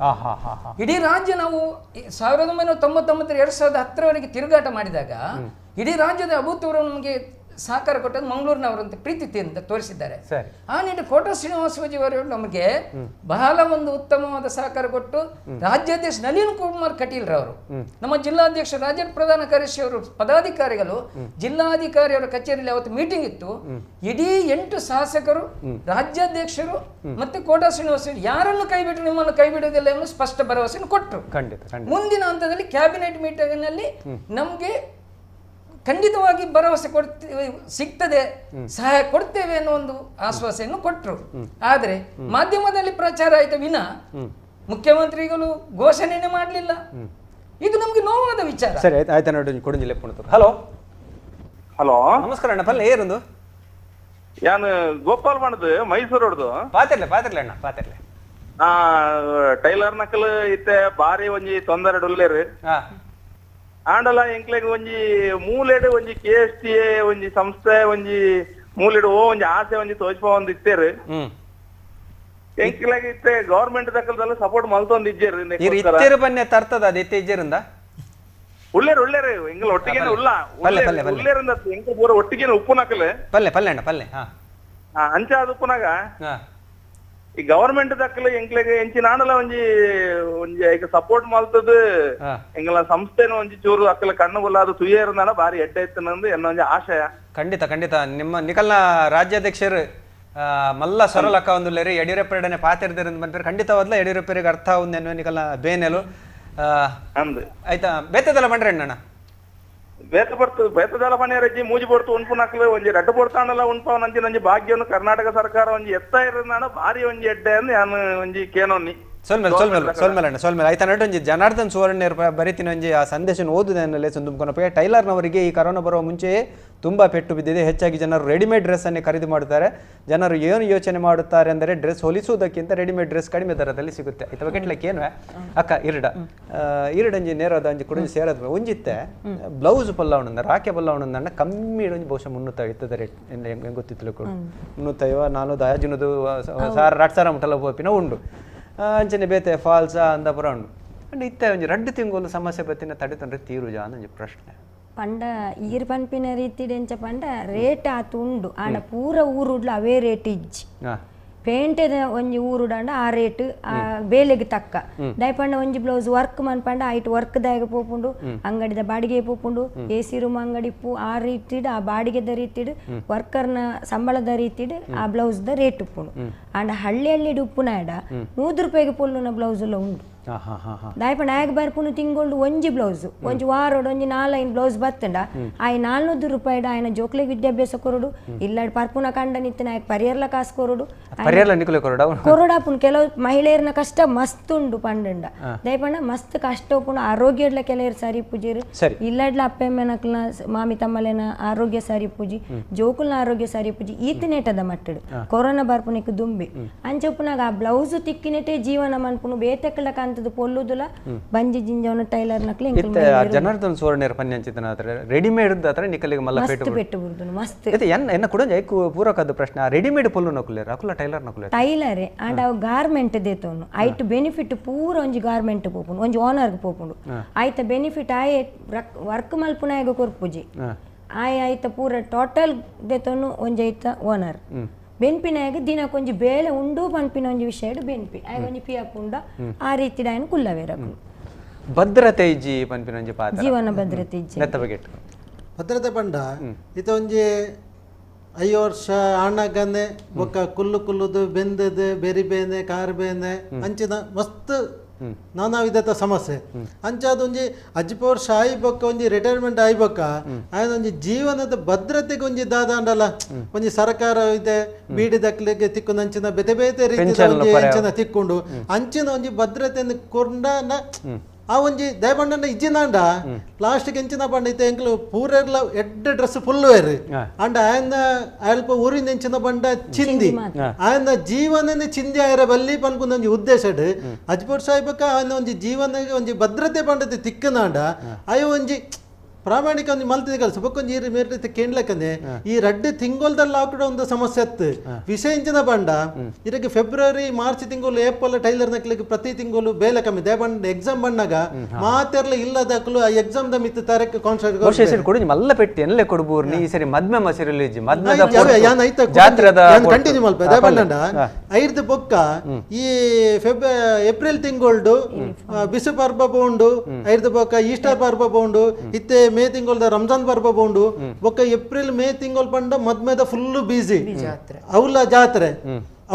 ಇಡೀ ರಾಜ್ಯ ನಾವು 1999 2010ರವರೆಗೆ ತಿರುಗಾಟ ಮಾಡಿದಾಗ ಇಡೀ ರಾಜ್ಯದ ಅಭೂತಪೂರ್ವ ನಮಗೆ ಸಹಕಾರ ಕೊಟ್ಟದ್ದು ಮಂಗಳೂರಿನವರಂತ ಪ್ರೀತಿ ಅಂತ ತೋರಿಸಿದ್ದಾರೆ. ಆ ನಿಟ್ಟು ಕೋಟ ಶ್ರೀನಿವಾಸ ಪೂಜಾರಿ ನಮಗೆ ಬಹಳ ಒಂದು ಉತ್ತಮವಾದ ಸಹಕಾರ ಕೊಟ್ಟು ರಾಜ್ಯಾಧ್ಯಕ್ಷ ನಳಿನ್ ಕುಮಾರ್ ಕಟೀಲ್ರವರು, ನಮ್ಮ ಜಿಲ್ಲಾಧ್ಯಕ್ಷ ರಾಜ್ಯ ಪ್ರಧಾನ ಕಾರ್ಯದರ್ಶಿ ಅವರು, ಪದಾಧಿಕಾರಿಗಳು, ಜಿಲ್ಲಾಧಿಕಾರಿಯವರ ಕಚೇರಿಯಲ್ಲಿ ಅವತ್ತು ಮೀಟಿಂಗ್ ಇತ್ತು. ಇಡೀ 8 ಶಾಸಕರು, ರಾಜ್ಯಾಧ್ಯಕ್ಷರು ಮತ್ತೆ ಕೋಟ ಶ್ರೀನಿವಾಸ ಯಾರನ್ನು ಕೈ ಬಿಟ್ಟರು ನಿಮ್ಮನ್ನು ಕೈ ಬಿಡುವುದಿಲ್ಲ ಎಂಬ ಸ್ಪಷ್ಟ ಭರವಸೆಯನ್ನು ಕೊಟ್ಟರು. ಮುಂದಿನ ಹಂತದಲ್ಲಿ ಕ್ಯಾಬಿನೆಟ್ ಮೀಟಿಂಗ್ ನಲ್ಲಿ ನಮಗೆ ಖಂಡಿತವಾಗಿ ಭರವಸೆ ಕೊಡ್ತೇವೆ, ಸಿಗ್ತದೆ, ಸಹಾಯ ಕೊಡ್ತೇವೆ ಅನ್ನೋ ಒಂದು ಆಶ್ವಾಸನೆಯನ್ನು ಕೊಟ್ಟರು. ಆದರೆ ಮಾಧ್ಯಮದಲ್ಲಿ ಪ್ರಚಾರ ಆಯ್ತು ವಿನ ಮುಖ್ಯಮಂತ್ರಿಗಳು ಘೋಷಣೆನೇ ಮಾಡಲಿಲ್ಲ. ಇದು ನಮ್ಗೆ ನೋವಾದ ವಿಚಾರ. ಸರಿ, ಆಯ್ತು ನೋಡಿ ಕೊಡಂಜಿಲ್ಲೆ. ಹಲೋ ಹಲೋ, ನಮಸ್ಕಾರ ಅಣ್ಣ. ಪಲ್ಲೆ ಏರೊಂದು ಯಾನ್ ಗೋಪಾಲ್ ಮಾಡದು ಮೈಸೂರು ಪಾತಿರ್ಲೆ ಪಾತಿರ್ಲೆ ಅಣ್ಣ ಪಾತಿರ್ಲೆ. ಟೈಲರ್ ನಕಲ್ ಇತ್ತೆ ಬಾರಿ ಒಂಜಿ ತೊಂದರೆ ಉಲ್ಲೇರು. ಆಂಡಲ ಎಂಕ್ಲೆಗ್ ಒಂಜಿ ಮೂಲೆಡ್ ಒಂಜಿ ಕೆ ಎಸ್ ಟಿ ಎ ಒಂಜಿ ಸಂಸ್ಥೆ ಒಂಜಿ ಮೂಲೆಡ್ ಓ ಒಂಜಿ ಆಸೆ ಒಂಜಿ ತೋಜ್ಪ ಒಂದ್ ಇತ್ತೇರು. ಎಂಕ್ಲೆಗ್ ಇತ್ತೆ ಗವರ್ಮೆಂಟ್ ದಕ್ಕಲ್ದಲ್ಲ ಸಪೋರ್ಟ್ ಮಲ್ತೊಂದ್ ಇಜ್ಜೇರು. ಇತ್ತೇರು ಬನ್ನೆ ತರ್ತದ ಅದು ಇತ್ತೆ ಇಜ್ಜೇರಿಂದ ಉಳ್ಳೇರು ಉಳ್ಳೇರು ಎಂಗ್ಲ ಒಟ್ಟಿಗೆ ಉಲ್ಲ ಉಳ್ಳೇರಿಂದ ಎಂಕ್ಲ ಪೂರ ಒಟ್ಟಿಗೆ ಉಪ್ಪು ನಕಲೆ ಪಲ್ಲೆ ಪಲ್ಲೆ ಅಣ್ಣ ಪಲ್ಲೆ. ಅಂಚ ಅದು ಉಪ್ಪುನಾಗ ಈ ಗವರ್ಮೆಂಟ್ ದಕ್ಕಲ ಎಂಕ್ಲೆಗ್ ಎಂಚಿನ ಆಂಡಲ ಒಂಜಿ ಒಂಜಿ ಐಕ ಸಪೋರ್ಟ್ ಮಲ್ತದ ಎಂಗಲ ಸಂಸ್ಥೆನ ಒಂಜಿ ಚೂರು ಅಕ್ಕಲ ಕಣ್ಣು ಬಲ್ಲಾದ ತುಯೇರ್ದಾನ ಬಾರಿ ಎಡ್ಡೆ ಇತ್ತನಂದು ಎನ್ನ ಒಂಜಿ ಆಶಯ. ಖಂಡಿತ ಖಂಡಿತ. ನಿಮ್ಮ ನಿಕಲ್ನ ರಾಜ್ಯಾಧ್ಯಕ್ಷರು ಮಲ್ಲ ಸೊರಲಕ್ಕ ಒಂದು ಲೇರಿ ಯಡಿಯೂರಪ್ಪರಡನೆ ಪಾತಿರ್ದಿರಂದು ಬಂದ್ರೆ ಖಂಡಿತವಾದ್ಲ ಯಡಿಯೂರಪ್ಪರಿಗೆ ಅರ್ಥ ಒಂದು ನಿಕಲ್ನ ಬೇನೆಲು ಆಯ್ತಾ. ಬೇತದಲ್ಲ ಬಂಡ್ರೆ ಅಣ್ಣ ಬೇತ ಬರ್ತು ಬೇತದಲ್ಲ ಮನೆಯರಜ್ಜಿ ಮೂಜಿ ಪೊರ್ತು ಉಣ್ಪುನಕ್ಲು ಒಂಜಿ ರಡ್ಡು ಪೊರ್ತಾಂಡಲ ಉಣ್ಪವನ ಅಂಚಿನ ಒಂಜಿ ಭಾಗ್ಯವನ್ನು ಕರ್ನಾಟಕ ಸರ್ಕಾರ ಒಂಜಿ ಎತ್ತ ಇರೋದಾನ ಭಾರಿ ಒಂಜಿ ಎಡ್ಡೆ ಅಂದ್ ಯಾನ್ ಒಂಜಿ ಕೇನೊನ್ನಿ. ಸೋಲ್ಮೇಲೆ ಸೋಲ್ಮೇಲೆ ಸೋಲ್ಮೇಲೆ ಅಣ್ಣ ಸೋಲ್ಮೇಲೆ ಆಯ್ತಾ. ನಡು ಒಂಜಿ ಜನಾರ್ದನ್ ಸುವರ್ಣ ಬರೀತಿನ ಒಂಜಿ ಆ ಸಂದೇಶನ ಓದುದನ್ನೆಲ್ಲ ತುಂಬಿಕೊಂಡ ಟೈಲರ್ನವರಿಗೆ ಈ ಕರೋನಾ ಬರುವ ಮುಂಚೆಯೇ ತುಂಬ ಪೆಟ್ಟು ಬಿದ್ದಿದೆ. ಹೆಚ್ಚಾಗಿ ಜನರು ರೆಡಿಮೇಡ್ ಡ್ರೆಸ್ಸನ್ನೇ ಖರೀದಿ ಮಾಡುತ್ತಾರೆ. ಜನರು ಏನು ಯೋಚನೆ ಮಾಡುತ್ತಾರೆ ಅಂದರೆ ಡ್ರೆಸ್ ಹೊಲಿಸುವುದಕ್ಕಿಂತ ರೆಡಿಮೇಡ್ ಡ್ರೆಸ್ ಕಡಿಮೆ ದರದಲ್ಲಿ ಸಿಗುತ್ತೆ. ಆಯ್ತಾ ಕೆಟ್ಲಕ್ಕೆ ಏನು ಅಕ್ಕ ಇರಡ ಇರಡಂಜಿ ನೇರದ ಅಂಜಿ ಕುಡಿಂಜಿ ಸೇರದ ಒಂಜಿತ್ತೆ ಬ್ಲೌಸ್ ಪಲ್ಲವಣ್ಣ ರಾಕೆ ಪಲ್ಲವಣ್ಣ ಕಮ್ಮಿ ಒಂಜಿ ಬಹುಶಃ 350 ಇರ್ತದೆ ರೇಟ್ ಹೆಂಗೆ ಗೊತ್ತಿತ್ತು 350 400 ಆಜಿನದು ಸಾರ ರಟ್ ಸಾರ ಮುಟ್ಟಲ ಪೋಪಿನ ಉಂಡು ಅಂಚನೆ ಬೇತೆ ಫಾಲ್ಸಾ ಅಂದಪುರ ಉಂಡು. ಅಂಡ್ ಇತ್ತೆ ಒಂಜಿ ರಡ್ಡು ತಿಂಗಳು ಸಮಸ್ಯೆ ಬತ್ತಿನ ತಡೆತಂದ್ರೆ ತೀರುಜಾ ಅಂತ ಒಂಜಿ ಪ್ರಶ್ನೆ. ಪಂಡ ಈರ್ ಪನ್ಪಿನ ರೀತಿಡ್ ಎಂಚ ಪಂಡ ರೇಟ್ ಆತು ಉಂಡು ಆಂಡ ಪೂರ ಊರುಡ್ಲ ಅವೇ ರೇಟ್ ಇಜ್ಜಿ. ಪೇಂಟೆದ ಒಂಜಿ ಊರುಡಾಂಡ ಆ ರೇಟ್ ಆ ಬೇಲೆಗೆ ತಕ್ಕ ದಯಪಂಡ ಒಂಜಿ ಬ್ಲೌಸ್ ವರ್ಕ್ ಮನ್ಪಂಡ ಐಟ್ ವರ್ಕ್ ದಾಯಗ ಪೋಪುಂಡು ಅಂಗಡಿದ ಬಾಡಿಗೆ ಪೋಪುಂಡು A C room ಅಂಗಡಿ ಇಪ್ಪು ಆ ರೀತಿಡ್ ಆ ಬಾಡಿಗೆದ ರೀತಿಡ್ ವರ್ಕರ್ನ ಸಂಬಳದ ರೀತಿಡ್ ಆ blouse the rate ಉಪ್ಪುಂಡು ಆಂಡ ಹಳ್ಳಿ ಹಳ್ಳಿಡ್ ಉಪ್ಪುನಾಡ 100 ರೂಪಾಯಿಗೆ ಪೊಲ್ಲುನ ಬ್ಲೌಸ್ ಎಲ್ಲ ಉಂಡು ದಾಯಪಂಡ ಆಯಗ ಬರ್ಪುನು ತಿಂಗೊಳ್ಳು ಒಂಜಿ ಬ್ಲೌಸ್ ಒಂಜಿ ವಾರೋಡು ಒಂಜಿ 4-5 ಬ್ಲೌಸ್ ಬತ್ತಂಡ ಆಯ್ 400 ರೂಪಾಯಿ ಆಯನ ಜೋಕ್ಲೆಗ್ ವಿದ್ಯಾಭ್ಯಾಸ ಕೊರಡು ಇಲ್ಲಾಡ್ ಪರ್ಪುನ ಕಂಡ ನಿತ್ತಿನ ಆಯ್ ಪರಿಯರ್ಲ ಕಾಸು ಕೊರಡು ಕೊರಡಾಪುನು ಕೆಲವು ಮಹಿಳೆಯರ್ನ ಕಷ್ಟ ಮಸ್ತ್ ಉಂಡು ಪಂಡಂಡ ದಯಪಂಡ ಮಸ್ತ್ ಕಷ್ಟ ಉಪ್ಪುಂಡು ಆರೋಗ್ಯಡ್ಲ ಕೆಲವರು ಸರಿ ಪೂಜೆರು ಇಲ್ಲಾಡ್ಲ ಅಪ್ಪೆಮ್ಮನಕ್ಲ ಮಾಮಿ ತಮ್ಮಲೇನ ಆರೋಗ್ಯ ಸರಿ ಪೂಜಿ ಜೋಕುಲ್ನ ಆರೋಗ್ಯ ಸರಿ ಪೂಜಿ ಈತನೇಟದ ಮಟ್ಟಡು ಕೊರೋನಾ ಬರ್ಪುನಿಕ್ ದುಂಬಿ ಅಂಚೊಪ್ಪುನಾಗ ಆ ಬ್ಲೌಸ್ ತಿಕ್ಕಿನೆಟೆ ಜೀವನ ಮನ್ಪುನು ಬೇತೆಕ್ಕಲ ಕಾಂತದ ಪೊಲ್ಲುದುಲ ಬಂಜಿ ಜಿಂಜವನ ಟೈಲರ್ ನಕ್ಲೆ ಇತ್ತೆ ಜನಾರ್ದನ್ ಸುವರ್ಣೇರ್ ಪನ್ಯಂಚಿತನ ಆತರ ರೆಡಿಮೇಡ್ ಆತರ ನಿಕಲಿಗೆ ಮಲ್ಲ ಪೇಟು ಪೆಟ್ಟು ಬುರ್ದುನು ಮಸ್ತ್ ಇತ್ತೆ ಎನ್ನ ಎನ್ನ ಕೂಡ ಐಕು ಪೂರಕದ ಪ್ರಶ್ನೆ ಆ ರೆಡಿಮೇಡ್ ಪೊಲ್ಲು ನಕುಲೇರ್ ಅಕುಲ ಟೈಲರ್ ನಕುಲೇರ್ ಟೈಲರ್ ಅಂಡ್ ಅವು ಗಾರ್ಮೆಂಟ್ ದೇತೋನು ಐಟ್ ಬೆನಿಫಿಟ್ ಪೂರ ಒಂಜಿ ಗಾರ್ಮೆಂಟ್ ಪೋಪುಂಡು ಒಂಜಿ ಓನರ್ ಗೆ ಪೋಪುಂಡು ಐತ ಬೆನಿಫಿಟ್ ಆಯೆ ವರ್ಕ್ ಮಲ್ಪುನಾಯಗ ಕೊರ್ಪುಜಿ ಆಯೆ ಐತ ಪೂರ ಟೋಟಲ್ ದೇತೋನು ಒಂಜಿ ಐತ ಓನರ್ ಬೆನ್ಪಿನಾಗ ದಿನಕ್ಕೊಂಜಿ ಬೇಳೆ ಉಂಡು ಪನ್ಪಿನ ಒಂಜಿ ವಿಷಯ ಬೆನ್ಪಿ ಆಗ ಒಂಜಿ ಪಿಯಪ್ ಉಂಡ ಆ ರೀತಿ ಆಯನ ಕುಲ್ಲವೇರಕು ಭದ್ರತೆ ಇಜ್ಜಿ ಪನ್ಪಿನ ಒಂಜಿ ಪಾತ್ರ ಜೀವನ ಭದ್ರತೆ ಇಜ್ಜಿ ನೆತ್ತ ಬಗ್ಗೆ ಭದ್ರತೆ ಪಂಡ ಇತ ಒಂಜಿ 5 ವರ್ಷ ಆಣಗನೆ ಬೊಕ್ಕ ಕುಲ್ಲು ಕುಲ್ಲುದು ಬೆಂದದು ಬೆರಿ ಬೇನೆ ಕಾರ್ ಬೇನೆ ಅಂಚಿನ ಮಸ್ತ್ ನಾನಾ ವಿಧದ ಸಮಸ್ಯೆ ಅಂಚಾದ ಒಂಜಿ ಅಜ್ಜಿಪ ವರ್ಷ ಆಯ್ಬೊಕ್ಕ ಒಂಜಿ ರಿಟೈರ್ಮೆಂಟ್ ಆಯ್ಬೊಕ್ಕ ಆಯ್ನ ಒಂಜಿ ಜೀವನದ ಭದ್ರತೆಗೆ ಒಂಜಿ ದಾದಾಂಡಲ ಒಂಜಿ ಸರ್ಕಾರ ಇದೆ ಬೀಡಿ ದಕ್ಲಿಗೆ ತಿಕ್ಕೊಂದು ಅಂಚಿನ ಬೇತೆ ಬೇತೆ ರೀತಿಯ ಒಂಜಿ ಅಂಚಿನ ತಿಕ್ಕೊಂಡು ಅಂಚಿನ ಒಂಜಿ ಭದ್ರತೆಯನ್ನು ಕೊಂಡ ಆ ಒಂಜಿ ದಯಬಂಡನ ಇಜ್ಜಿನಾಂಡ ಲಾಸ್ಟ್ಗೆ ಎಂಚಿನ ಪಂಡ ಇತ್ತೆ ಎಂಕ್ಲು ಪೂರೆರ್ಲ ಎಡ್ಡೆ dress full wear and ಆಯನ ಅಲ್ಪ ಊರಿನ ಎಂಚಿನ ಬಂಡ ಚಿಂದಿ ಆಯನ ಜೀವನನೇ ಚಿಂದಿ ಆಯರ ಬಲ್ಲಿ ಪನ್ಪುನ ಒಂಜಿ ಉದ್ದೇಶ ಅಜ್ಪೋರ್ ಸಾಹೇಬಕ್ಕ ಆಯನ ಒಂಜಿ ಜೀವನ ಒಂಜಿ ಭದ್ರತೆ ಪಂಡತೆ ತಿಕ್ಕನಾಂಡ ಆಯ ಒಂಜಿ ಪ್ರಾಮಾಣಿಕ ಒಂಜಿ ಮಲ್ತಿದ ಕೆಲಸ ಬೊಕ್ಕೊಂಜಿ ಈ ಮೇರೆ ಕೇಂದ್ಲಕ್ಕನೆ ಈ ರಡ್ಡೆ ತಿಂಗೊಲ್ದಲ್ಲಿ ಕೂಡ ಒಂದು ಸಮಸ್ಯೆ ಅತ್ತು ವಿಷಯ ಇಂಚಿನ ಬಂಡ ಇದಕ್ಕೆ ಫೆಬ್ರವರಿ ಮಾರ್ಚ್ ತಿಂಗಳು ಏಪ್ರಿಲ್ ಟೈಲರ್ ನಕ್ಲಿಗೆ ಪ್ರತಿ ತಿಂಗಳು ಬೇಲೆ ಕಮ್ಮಿ ದೇಬಂಡ ಎಕ್ಸಾಮ್ ಬಂದಾಗ ಮಾತೆರ್ಲ ಇಲ್ಲದಕ್ಕಲು ಆ ಎಕ್ಸಾಮ್ the ಮಿತ್ತ ತಾರೀಕು ಕಾನ್ಸಂಟ್ರೇಟ್ ಮಲ್ಲ ಪೆಟ್ಟಿ ಎಲ್ಲೇ ಕೊಡ್ಬೂರ್ ನೀ ಈ ಸರಿ ಮದ್ಮೆ ಮಸಿರಲ್ಲಿ ಕಂಟಿನ್ಯೂ ಮಲ್ಪ ದೇಬಂಡ ಐರ್ದ ಬೊಕ್ಕ ಈ ಏಪ್ರಿಲ್ ತಿಂಗಳ್ಡು ಬಿಸು ಪರ್ಬ ಪೋಂಡು ಐರ್ದ ಬೊಕ್ಕ ಈಸ್ಟರ್ ಪರ್ಬ ಪೋಂಡು ಇತ್ತೆ ಮೇ ತಿಂಗೊಲ್ದ ರಂಜಾನ್ ಪರ್ಬ ಪೋಂಡು ಬೊಕ್ಕ ಏಪ್ರಿಲ್ ಮೇ ತಿಂಗೊಲ್ ಪಂಡ ಮದ್ಮೆದ ಫುಲ್ ಬಿಸಿ ಅವಲ ಜಾತ್ರೆ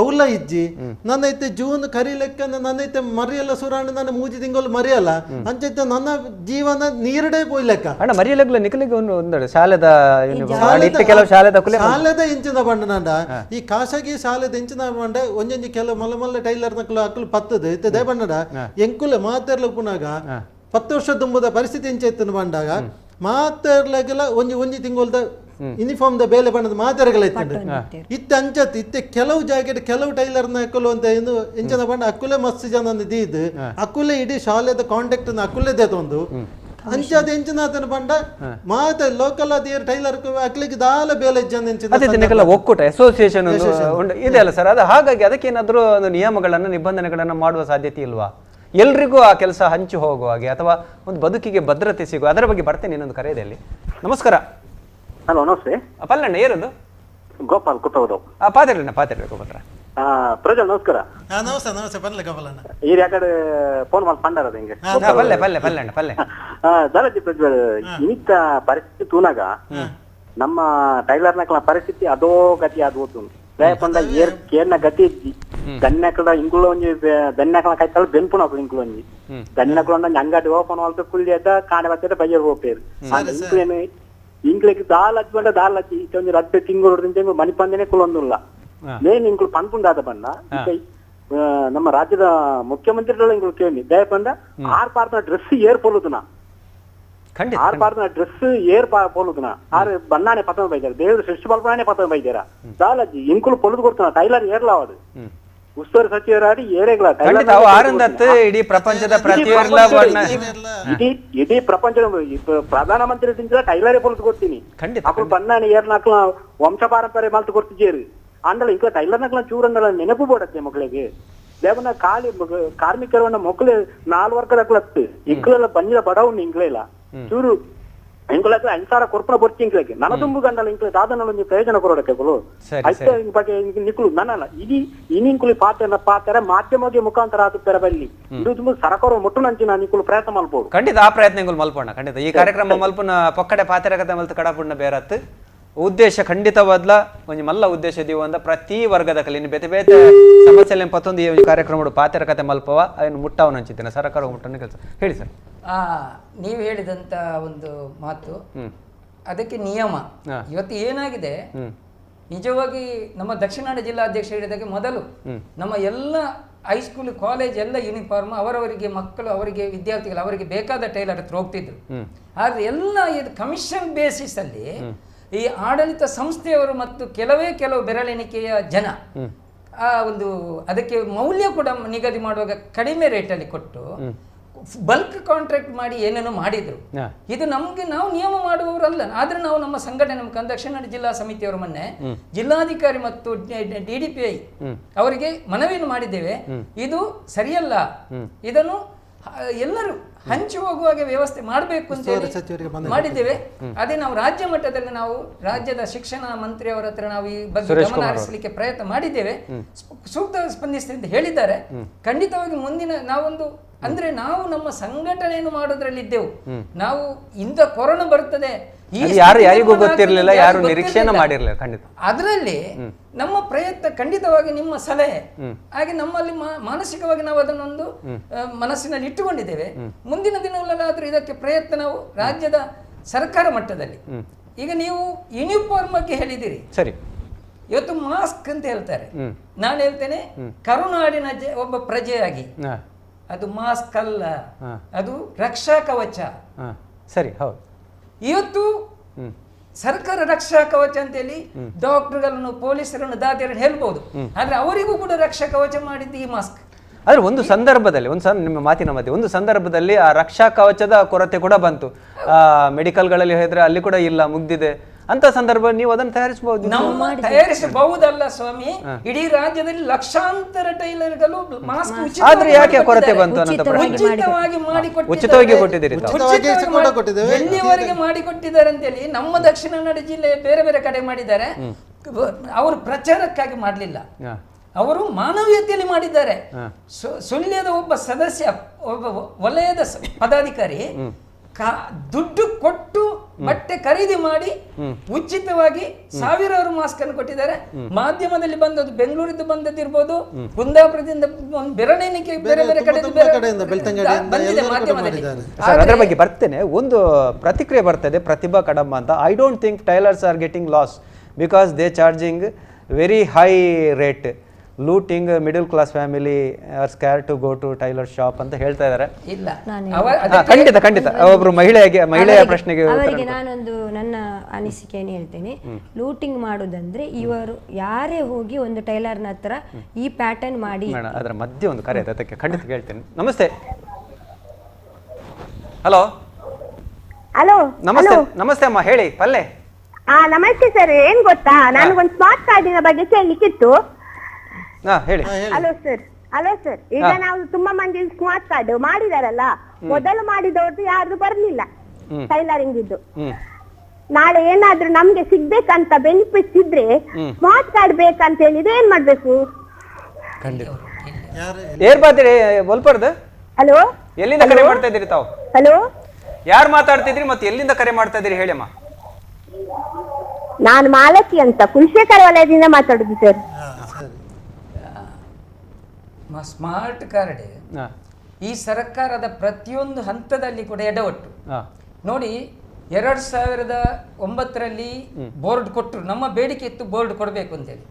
ಅವಲ ಇಜ್ಜಿ ನನ್ನ ಐತೆ ಜೂನ್ ಕರಿಲೆಕ್ಕ ನನ್ನ ಐತೆ ಮರಿಯಲ್ಲ ಸುರಾಣ ನನ್ನ ಮೂಜಿ ತಿಂಗಳು ಮರಿಯಲ್ಲ ಅಂಚೈತೆ ನನ್ನ ಜೀವನ ನೀರಡೆ ಪೋಯ್ಲೆಕ್ಕ ಅಣ್ಣ ಮರಿಯಲ್ಲ ನಿಕಲಿಗೆ ಒಂದು ಶಾಲೆದ ಕೆಲವು ಶಾಲೆದ ಶಾಲೆದ ಇಂಚಿನ ಬಂಡ ಈ ಖಾಸಗಿ ಶಾಲೆದ ಇಂಚಿನ ಬಂಡ ಒಂಜೊಂಜಿ ಕೆಲವು ಮಲ್ಲ ಮಲ್ಲ ಟೈಲರ್ ನಕಲು ಅಕ್ಕಲು ಪತ್ತದ ಇತ್ತೆ they ಬಂಡ ಎಂಕುಲೆ ಮಾತೆರ್ಲ ಪುನಾಗ 10 ವರ್ಷ ದುಂಬದ ಪರಿಸ್ಥಿತಿ ಇಂಚೈತನ ಬಂಡಾಗ ಮಾತೆರ್ಲಾಗೆಲ್ಲ ಒಂಜಿ ಒಂಜಿ ತಿಂಗೊಲ್ದ ಯೂನಿಫಾರ್ಮ್ the ಬೇಲೆ ಬಣ್ಣದ ಮಾತೆರಗಳ ಇತ್ತು ಇತ್ತೆ ಅಂಚತ್ ಇತ್ತೆ ಕೆಲವು ಜಾಕೆಟ್ ಕೆಲವು ಟೈಲರ್ನ ಅಕ್ಕಲು ಅಂತ ಏನು ಇಂಚಿನ ಬಣ್ಣ ಅಕ್ಕುಲೆ ಮಸ್ತ್ ಜನ ದೀದ್ ಅಕ್ಕುಲೆ ಇಡೀ ಶಾಲೆದ ಕಾಂಟ್ಯಾಕ್ಟ್ ಅಕ್ಕುಲೆ ದೇತೊಂದು ಅಂಚಾದ ಎಂಚಿನ ಆತನ ಬಂಡ ಮಾತ ಲೋಕಲ್ ಅದ ಟೈಲರ್ ಅಕ್ಲಿಗೆ ದಾಲ ಬೇಲೆ ಜನ ಎಂಚಿನ ಒಕ್ಕೂಟ ಅಸೋಸಿಯೇಷನ್ ಇದೆ ಅಲ್ಲ ಸರ್ ಅದು ಹಾಗಾಗಿ ಅದಕ್ಕೇನಾದ್ರೂ ಒಂದು ನಿಯಮಗಳನ್ನು ನಿಬಂಧನೆಗಳನ್ನು ಮಾಡುವ ಸಾಧ್ಯತೆ ಇಲ್ವಾ ಎಲ್ರಿಗೂ ಆ ಕೆಲಸ ಹಂಚಿ ಹೋಗುವ ಹಾಗೆ ಅಥವಾ ಒಂದು ಬದುಕಿಗೆ ಭದ್ರತೆ ಸಿಗುವ ಅದರ ಬಗ್ಗೆ ಬರ್ತೇನೆ ಇನ್ನೊಂದು ಕರೆ ಇದೆ ಅಲ್ಲಿ. ನಮಸ್ಕಾರ. ಹಲೋ ನಮಸ್ತೆ. ಪಲ್ಲಣ್ಣ ಏರೊಂದು ಗೋಪಾಲ್ ಕುಟ್ಟೋದು. ಪಾತಿರಣ್ಣ ಪಾತಿರ ಗೋಪಾಲ್ರ. ಪ್ರಜ್ವಲ್ ನಮಸ್ಕಾರ. ನಮಸ್ತೆ ನಮಸ್ತೆ ಪಲ್ಲೆ ಗೋಪಾಲಣ್ಣ. ಈ ಯಾಕಡೆ ಫೋನ್ ಮಾಡಿ ಪಂಡಾರದ ಹಿಂಗೆ. ಪಲ್ಲೆ ಪಲ್ಲೆ ಪಲ್ಲಣ್ಣ ಪಲ್ಲೆ. ದಾದಾಜಿ ಪ್ರಜ್ವಲ್ ಇನ್ನಿತ್ತ ಪರಿಸ್ಥಿತಿ ತೂನಾಗ ನಮ್ಮ ಟೈಲರ್ನ ಪರಿಸ್ಥಿತಿ ಅದೋ ಗತಿ ಅದು ಓದು ದಯಪಂಡ ಏರ್ ಕೇರ್ನ ಗತಿ ಇಜ್ಜಿ ದನ್ಯಕಡ ಇಂಗುಳ ಒಂಜಿ ದನ್ಯಕಳ ಕೈತಾಳ ಬೆನ್ಪುಣ ಇಂಗುಳ ಒಂಜಿ ದನ್ಯಕಳ ಒಂಜಿ ಅಂಗಡಿ ಓಪನ್ ಆಲ್ತ ಕುಲ್ಲಿ ಅದ ಕಾಣೆ ಬತ್ತೆ ಬಯ್ಯರ್ ಹೋಪೇರು ಇಂಕ್ಲೇನು ಇಂಗ್ಲಿಗೆ ದಾಲ್ ಹಚ್ಕೊಂಡ ದಾಲ್ ಹಚ್ಚಿ ಒಂಜಿ ರಡ್ಡೆ ತಿಂಗಳು ಮನಿಪಂದನೆ ಕುಲೊಂದುಲ್ಲ ಮೇನ್ ಇಂಗ್ಳು ಪನ್ಪುಂಡಾದ ಬಣ್ಣ ನಮ್ಮ ರಾಜ್ಯದ ಮುಖ್ಯಮಂತ್ರಿಗಳು ಇಂಗ್ಳು ಕೇಳಿ ದಯಪಂಡ ಆರ್ ಪಾರ್ದ ಡ್ರೆಸ್ ಏರ್ ಪೊಲುದುನ ಆರ್ ಪಾರ್ದ ಡ್ರೆಸ್ ಏರ್ ಪೊಲುದುನ ಆರ್ ಬಣ್ಣಾನೆ ಪತನ ಬೈದಾರ ದೇವರು ಸೃಷ್ಟಿ ಬಲ್ಪಣೆ ಪತನ ಬೈದಾರ ದಾಲಜ್ಜಿ ಇಂಕುಲು ಪೊಲುದು ಕೊಡ್ತಾನ ಟೈಲರ್ ಏರ್ಲಾವದು ಉಸ್ತುವಾರಿ ಸಚಿವರಾಡಿ ಏರೇಗ್ಲ ಇಡೀ ಪ್ರಪಂಚದ ಇಡೀ ಪ್ರಪಂಚದ ಪ್ರಧಾನಮಂತ್ರಿ ಟೈಲರೇ ಪೊಲುದು ಕೊಡ್ತೀನಿ ಅప్పుడు ಬಣ್ಣಾನೆ ಏರ್ನಾಕ್ಲ ವಂಶ ಪಾರಂಪರೆ ಮಲ್ತು ಕೊಡ್ತಿದ್ದೇರು ಅಂಡಲ ಇಂಕ ಟೈಲರ್ ನಕ್ಲ ಚೂರಂಡಲ ನೆನಪು ಬೋಡತ್ತೆ ಮಕ್ಕಳಿಗೆ ದೇವನ ಖಾಲಿ ಕಾರ್ಮಿಕರವನ್ನ ಮಕ್ಕಳು 4 ವರ್ಗದ ಅಕ್ಲತ್ತು ಇಂಕ್ಲೆಲ್ಲ ಬಂದಿದ ಬಡವನ್ ಇಂಕ್ಲೆಲ್ಲ ಚೂರು ಎಂಕುಲಕ್ಕೆ 5,000 ಕೊರ್ಪುನ ಬೊರ್ಚಿ ಇಂಕ್ಲೆಗೆ ನನ ದುಂಬು ಗಂಡಲ ಇಂಕ್ಲೆ ದಾದನ ಒಂಜಿ ಪ್ರಯೋಜನ ಕೊರಡಕ್ಕೆ ಐತ ಬಗ್ಗೆ ನಿಕುಲು ನನ್ನ ಇಡೀ ಇನಿಂಕುಲಿ ಪಾತ್ರ ಪಾತ್ರ ಮಾಧ್ಯಮಕ್ಕೆ ಮುಖಾಂತರ ಆತು ಬಲ್ಲಿ ಇದು ತುಂಬ ಸರಕಾರ ಮುಟ್ಟುನಂಚಿನ ನಿಕುಲು ಪ್ರಯತ್ನ ಮಲ್ಪೋಡು. ಖಂಡಿತ ಆ ಪ್ರಯತ್ನಗಳು ಮಲ್ಪೋಣ. ಖಂಡಿತ ಈ ಕಾರ್ಯಕ್ರಮ ಮಲ್ಪುನ ಪೊಕ್ಕಡೆ ಪಾತೆರಕತೆ ಮಲ್ತು ಕಡಪುಣ್ಣ ಬೇರತ್ತು ಉದ್ದೇಶ ಖಂಡಿತವಾದ್ಲ ಒಂಜಿ ಮಲ್ಲ ಉದ್ದೇಶ ದೀವಂದ ಪ್ರತಿ ವರ್ಗದ ಕಲಿ ಬೇತೆ ಬೇತೆ ಸಮಸ್ಯೆ ಪತ್ತೊಂದು ಈ ಕಾರ್ಯಕ್ರಮ ಪಾತೆರಕತೆ ಮಲ್ಪವ ಅದನ್ನು ಮುಟ್ಟವನ ಹಂಚಿದ್ದೇನೆ ಸರಕಾರ ಮುಟ್ಟನ ಕೆಲಸ. ಹೇಳಿ ಸರ್. ನೀವು ಹೇಳಿದಂತ ಒಂದು ಮಾತು, ಅದಕ್ಕೆ ನಿಯಮ ಇವತ್ತು ಏನಾಗಿದೆ ನಿಜವಾಗಿ ನಮ್ಮ ದಕ್ಷಿಣ ಕನ್ನಡ ಜಿಲ್ಲಾಧ್ಯಕ್ಷ ಹೇಳಿದಾಗೆ ಮೊದಲು ನಮ್ಮ ಎಲ್ಲ high school college ಎಲ್ಲ ಯೂನಿಫಾರ್ಮ್ ಅವರವರಿಗೆ ಮಕ್ಕಳು ಅವರಿಗೆ ವಿದ್ಯಾರ್ಥಿಗಳು ಅವರಿಗೆ ಬೇಕಾದ ಟೈಲರ್ ಹತ್ರ ಹೋಗ್ತಿದ್ರು. ಆದರೆ ಎಲ್ಲ ಇದು ಕಮಿಷನ್ ಬೇಸಿಸ್ ಅಲ್ಲಿ ಈ ಆಡಳಿತ ಸಂಸ್ಥೆಯವರು ಮತ್ತು ಕೆಲವೇ ಕೆಲವು ಬೆರಳೆಣಿಕೆಯ ಜನ ಆ ಒಂದು ಅದಕ್ಕೆ ಮೌಲ್ಯ ಕೂಡ ನಿಗದಿ ಮಾಡುವಾಗ ಕಡಿಮೆ ರೇಟಲ್ಲಿ ಕೊಟ್ಟು ಬಲ್ಕ್ ಕಾಂಟ್ರಾಕ್ಟ್ ಮಾಡಿ ಏನೇನೋ ಮಾಡಿದ್ರು. ಇದು ನಮ್ಗೆ ನಾವು ನಿಯಮ ಮಾಡುವವರಲ್ಲ, ಆದ್ರೆ ನಾವು ನಮ್ಮ ಸಂಘಟನೆ ಮುಖಾಂತರ ದಕ್ಷಿಣ ಕನ್ನಡ ಜಿಲ್ಲಾ ಸಮಿತಿಯವರು ಮೊನ್ನೆ ಜಿಲ್ಲಾಧಿಕಾರಿ ಮತ್ತು DDPI ಅವರಿಗೆ ಮನವಿಯನ್ನು ಮಾಡಿದ್ದೇವೆ. ಇದು ಸರಿಯಲ್ಲ, ಇದನ್ನು ಎಲ್ಲರೂ ಹಂಚಿ ಹೋಗುವಾಗ ವ್ಯವಸ್ಥೆ ಮಾಡಬೇಕು ಅಂತ ಹೇಳಿ ಮಾಡಿದ್ದೇವೆ. ಅದೇ ನಾವು ರಾಜ್ಯ ಮಟ್ಟದಲ್ಲಿ ನಾವು ರಾಜ್ಯದ ಶಿಕ್ಷಣ ಮಂತ್ರಿ ಅವರ ಹತ್ರ ನಾವು ಈ ಬಗ್ಗೆ ಗಮನ ಹರಿಸಲಿಕ್ಕೆ ಪ್ರಯತ್ನ ಮಾಡಿದ್ದೇವೆ. ಸೂಕ್ತ ಸ್ಪಂದಿಸ್ತೀವಿ ಅಂತ ಹೇಳಿದ್ದಾರೆ. ಖಂಡಿತವಾಗಿ ಮುಂದಿನ ನಾವೊಂದು ಅಂದ್ರೆ ನಾವು ನಮ್ಮ ಸಂಘಟನೆಯನ್ನು ಮಾಡೋದ್ರಲ್ಲಿ ಇದ್ದೆವು. ನಾವು ಇಂಥ ಕೊರೋನಾ ಬರ್ತದೆ ಯಾರಿಗೂ ಗೊತ್ತಿರಲಿಲ್ಲ, ಯಾರು ನಿರೀಕ್ಷೆಯನ್ನು ಮಾಡಿರಲಿಲ್ಲ. ಖಂಡಿತ ಅದರಲ್ಲಿ ನಮ್ಮ ಪ್ರಯತ್ನ ಖಂಡಿತವಾಗಿ ನಿಮ್ಮ ಸಲಹೆ ಹಾಗೆ ನಮ್ಮಲ್ಲಿ ಮಾನಸಿಕವಾಗಿ ನಾವು ಅದನ್ನೊಂದು ಮನಸ್ಸಿನಲ್ಲಿ ಇಟ್ಟುಕೊಂಡಿದ್ದೇವೆ. ಮುಂದಿನ ದಿನಗಳಲ್ಲಾದ್ರೂ ಇದಕ್ಕೆ ಪ್ರಯತ್ನ ನಾವು ರಾಜ್ಯದ ಸರ್ಕಾರ ಮಟ್ಟದಲ್ಲಿ. ಈಗ ನೀವು ಯೂನಿಫಾರ್ಮ್ ಬಗ್ಗೆ ಹೇಳಿದಿರಿ, ಸರಿ. ಇವತ್ತು ಮಾಸ್ಕ್ ಅಂತ ಹೇಳ್ತಾರೆ, ನಾನು ಹೇಳ್ತೇನೆ ಕರುನಾಡಿನ ಒಬ್ಬ ಪ್ರಜೆಯಾಗಿ ಅದು ಮಾಸ್ಕ್ ಅಲ್ಲ, ಅದು ರಕ್ಷಾ ಕವಚ. ಸರಿ, ಹೌದು. ಇವತ್ತು ಸರ್ಕಾರ ರಕ್ಷಾ ಕವಚ ಅಂತೇಳಿ ಡಾಕ್ಟರ್ಗಳನ್ನು ಪೊಲೀಸರನ್ನು ದಾದಿಯರನ್ನು ಹೇಳ್ಬೋದು, ಆದ್ರೆ ಅವರಿಗೂ ಕೂಡ ರಕ್ಷಾ ಕವಚ ಮಾಡಿದ್ದು ಈ ಮಾಸ್ಕ್. ಆದ್ರೆ ಒಂದು ಸಂದರ್ಭದಲ್ಲಿ ಒಂದು ನಿಮ್ಮ ಮಾತಿನ ಮಧ್ಯೆ ಒಂದು ಸಂದರ್ಭದಲ್ಲಿ ಆ ರಕ್ಷಾ ಕವಚದ ಕೊರತೆ ಕೂಡ ಬಂತು. ಮೆಡಿಕಲ್ಗಳಲ್ಲಿ ಹೇಳಿದ್ರೆ ಅಲ್ಲಿ ಕೂಡ ಇಲ್ಲ, ಮುಗ್ದಿದೆ ಅಂತ ಸಂದರ್ಭ ನೀವು ಅದನ್ನು ತಯಾರಿಸಬಹುದು. ನಮ್ಮ ತಯಾರಿಸಬಹುದಲ್ಲ ಸ್ವಾಮಿ, ಇಡೀ ರಾಜ್ಯದಲ್ಲಿ ಲಕ್ಷಾಂತರ ಟೈಲರ್ಗಳು ಮಾಸ್ಕ್ ಆದ್ರೆ ಯಾಕೆ ಕೊರತೆ ಬಂತು? ಉಚಿತವಾಗಿ ಉಚಿತವಾಗಿ ಕೊಟ್ಟಿದ್ದೀರಿ, ಎಲ್ಲಿವರೆಗೆ ಮಾಡಿಕೊಟ್ಟಿದ್ದಾರೆ ಅಂತೇಳಿ ನಮ್ಮ ದಕ್ಷಿಣ ಕನ್ನಡ ಜಿಲ್ಲೆ ಬೇರೆ ಬೇರೆ ಕಡೆ ಮಾಡಿದ್ದಾರೆ. ಅವರು ಪ್ರಚಾರಕ್ಕಾಗಿ ಮಾಡಲಿಲ್ಲ, ಅವರು ಮಾನವೀಯತೆಯಲ್ಲಿ ಮಾಡಿದ್ದಾರೆ. ಸುಳ್ಯದ ಒಬ್ಬ ಸದಸ್ಯ, ಒಬ್ಬ ವಲಯದ ಪದಾಧಿಕಾರಿ ದುಡ್ಡು ಕೊಟ್ಟು ಬಟ್ಟೆ ಖರೀದಿ ಮಾಡಿ ಉಚಿತವಾಗಿ ಸಾವಿರಾರು ಮಾಸ್ಕ್ ಅನ್ನು ಕೊಟ್ಟಿದ್ದಾರೆ. ಮಾಧ್ಯಮದಲ್ಲಿ ಬಂದದ್ದು ಬೆಂಗಳೂರಿದ್ದು ಬಂದದ್ದಿರ್ಬೋದು, ಕುಂದಾಪುರದಿಂದ ಒಂದು ಬೆರಳೆಣಿಕೆ ಬೇರೆ ಬೇರೆ ಕಡೆ ಬಂದಿದೆ ಮಾಧ್ಯಮದಲ್ಲಿ. ಅದರ ಬಗ್ಗೆ ಬರ್ತೇನೆ. ಒಂದು ಪ್ರತಿಕ್ರಿಯೆ ಬರ್ತದೆ ಪ್ರತಿಭಾ ಕಡಂಬ ಅಂತ, I don't think tailors are getting loss because they charging very high rate, looting middle class family are scare to go to tailor shop ಅಂತ ಹೇಳ್ತಾ ಇದ್ದಾರೆ. ಇಲ್ಲ, ಖಂಡಿತ ಖಂಡಿತ ಒಬ್ರು ಮಹಿಳೆಯಾಗಿ ಮಹಿಳೆಯ ಪ್ರಶ್ನೆಗೆ ಅವರಿಗೆ ನಾನೊಂದು ನನ್ನ ಅನಿಸಿಕೆಯನ್ನು ಹೇಳ್ತೇನೆ. ಲೂಟಿಂಗ್ ಮಾಡುದಂದ್ರೆ ಇವರು ಯಾರೇ ಹೋಗಿ ಒಂದು ಟೈಲರ್ನ ಹತ್ರ ಈ ಪ್ಯಾಟರ್ನ್ ಮಾಡಿ, ಅದರ ಮಧ್ಯೆ ಒಂದು ಕರೆ ಇದೆ, ಅದಕ್ಕೆ ಖಂಡಿತ ಹೇಳ್ತೇನೆ. ನಮಸ್ತೆ. ಹಲೋ ಹಲೋ, ನಮಸ್ತೆ. ನಮಸ್ತೆ ಅಮ್ಮ, ಹೇಳಿ ಪಲ್ಲೆ. ನಮಸ್ತೆ ಸರ್. ಏನ್ ಗೊತ್ತಾ, ನನಗೊಂದು ಸ್ಮಾರ್ಟ್ ಕಾರ್ಡಿನ ಬಗ್ಗೆ ಕೇಳಲಿಕ್ಕಿತ್ತು. ಹೇಳಿ. Hello sir. Hello sir, ಈಗ ನಾವು ತುಂಬಾ ಮಂದಿ ಸ್ಮಾರ್ಟ್ ಕಾರ್ಡ್ ಮಾಡಿದಾರಲ್ಲ, ಮೊದಲು ಮಾಡಿದವ್ರದ್ದು ಯಾರು ಬರ್ಲಿಲ್ಲ ಟೈಲರಿಂಗ್ ಇದ್ದು. ನಾಳೆ ಏನಾದ್ರೂ ನಮ್ಗೆ ಸಿಗ್ಬೇಕಂತ ಬೆನಿಫಿಟ್ಸ್ ಇದ್ರೆ ಸ್ಮಾರ್ಟ್ ಕಾರ್ಡ್ ಬೇಕಂತ ಹೇಳಿದ್ರೆ ಏನ್ ಮಾಡ್ಬೇಕು? ಹಲೋ, ಎಲ್ಲಿಂದ ಕರೆ ಮಾಡ್ತಾ ಇದ್ದೀರಿ ತಾವು? ಹಲೋ, ಯಾರು ಮಾತಾಡ್ತಿದ್ರಿ ಮತ್ತೆ ಎಲ್ಲಿಂದ ಕರೆ ಮಾಡ್ತಾ ಇದ್ದೀರಿ ಹೇಳಿ ಅಮ್ಮ. ನಾನು ಮಾಲತಿ ಅಂತ ಕುಲಶೇಖರ ವಲಯದಿಂದ ಮಾತಾಡುದು sir. Smart card ಈ ಸರ್ಕಾರದ ಪ್ರತಿಯೊಂದು ಹಂತದಲ್ಲಿ ಕೂಡ ಎಡವಟ್ಟು ನೋಡಿ. 2009ರಲ್ಲಿ ಬೋರ್ಡ್ ಕೊಟ್ಟರು, ನಮ್ಮ ಬೇಡಿಕೆ ಇತ್ತು ಬೋರ್ಡ್ ಕೊಡಬೇಕು ಅಂತೇಳಿ.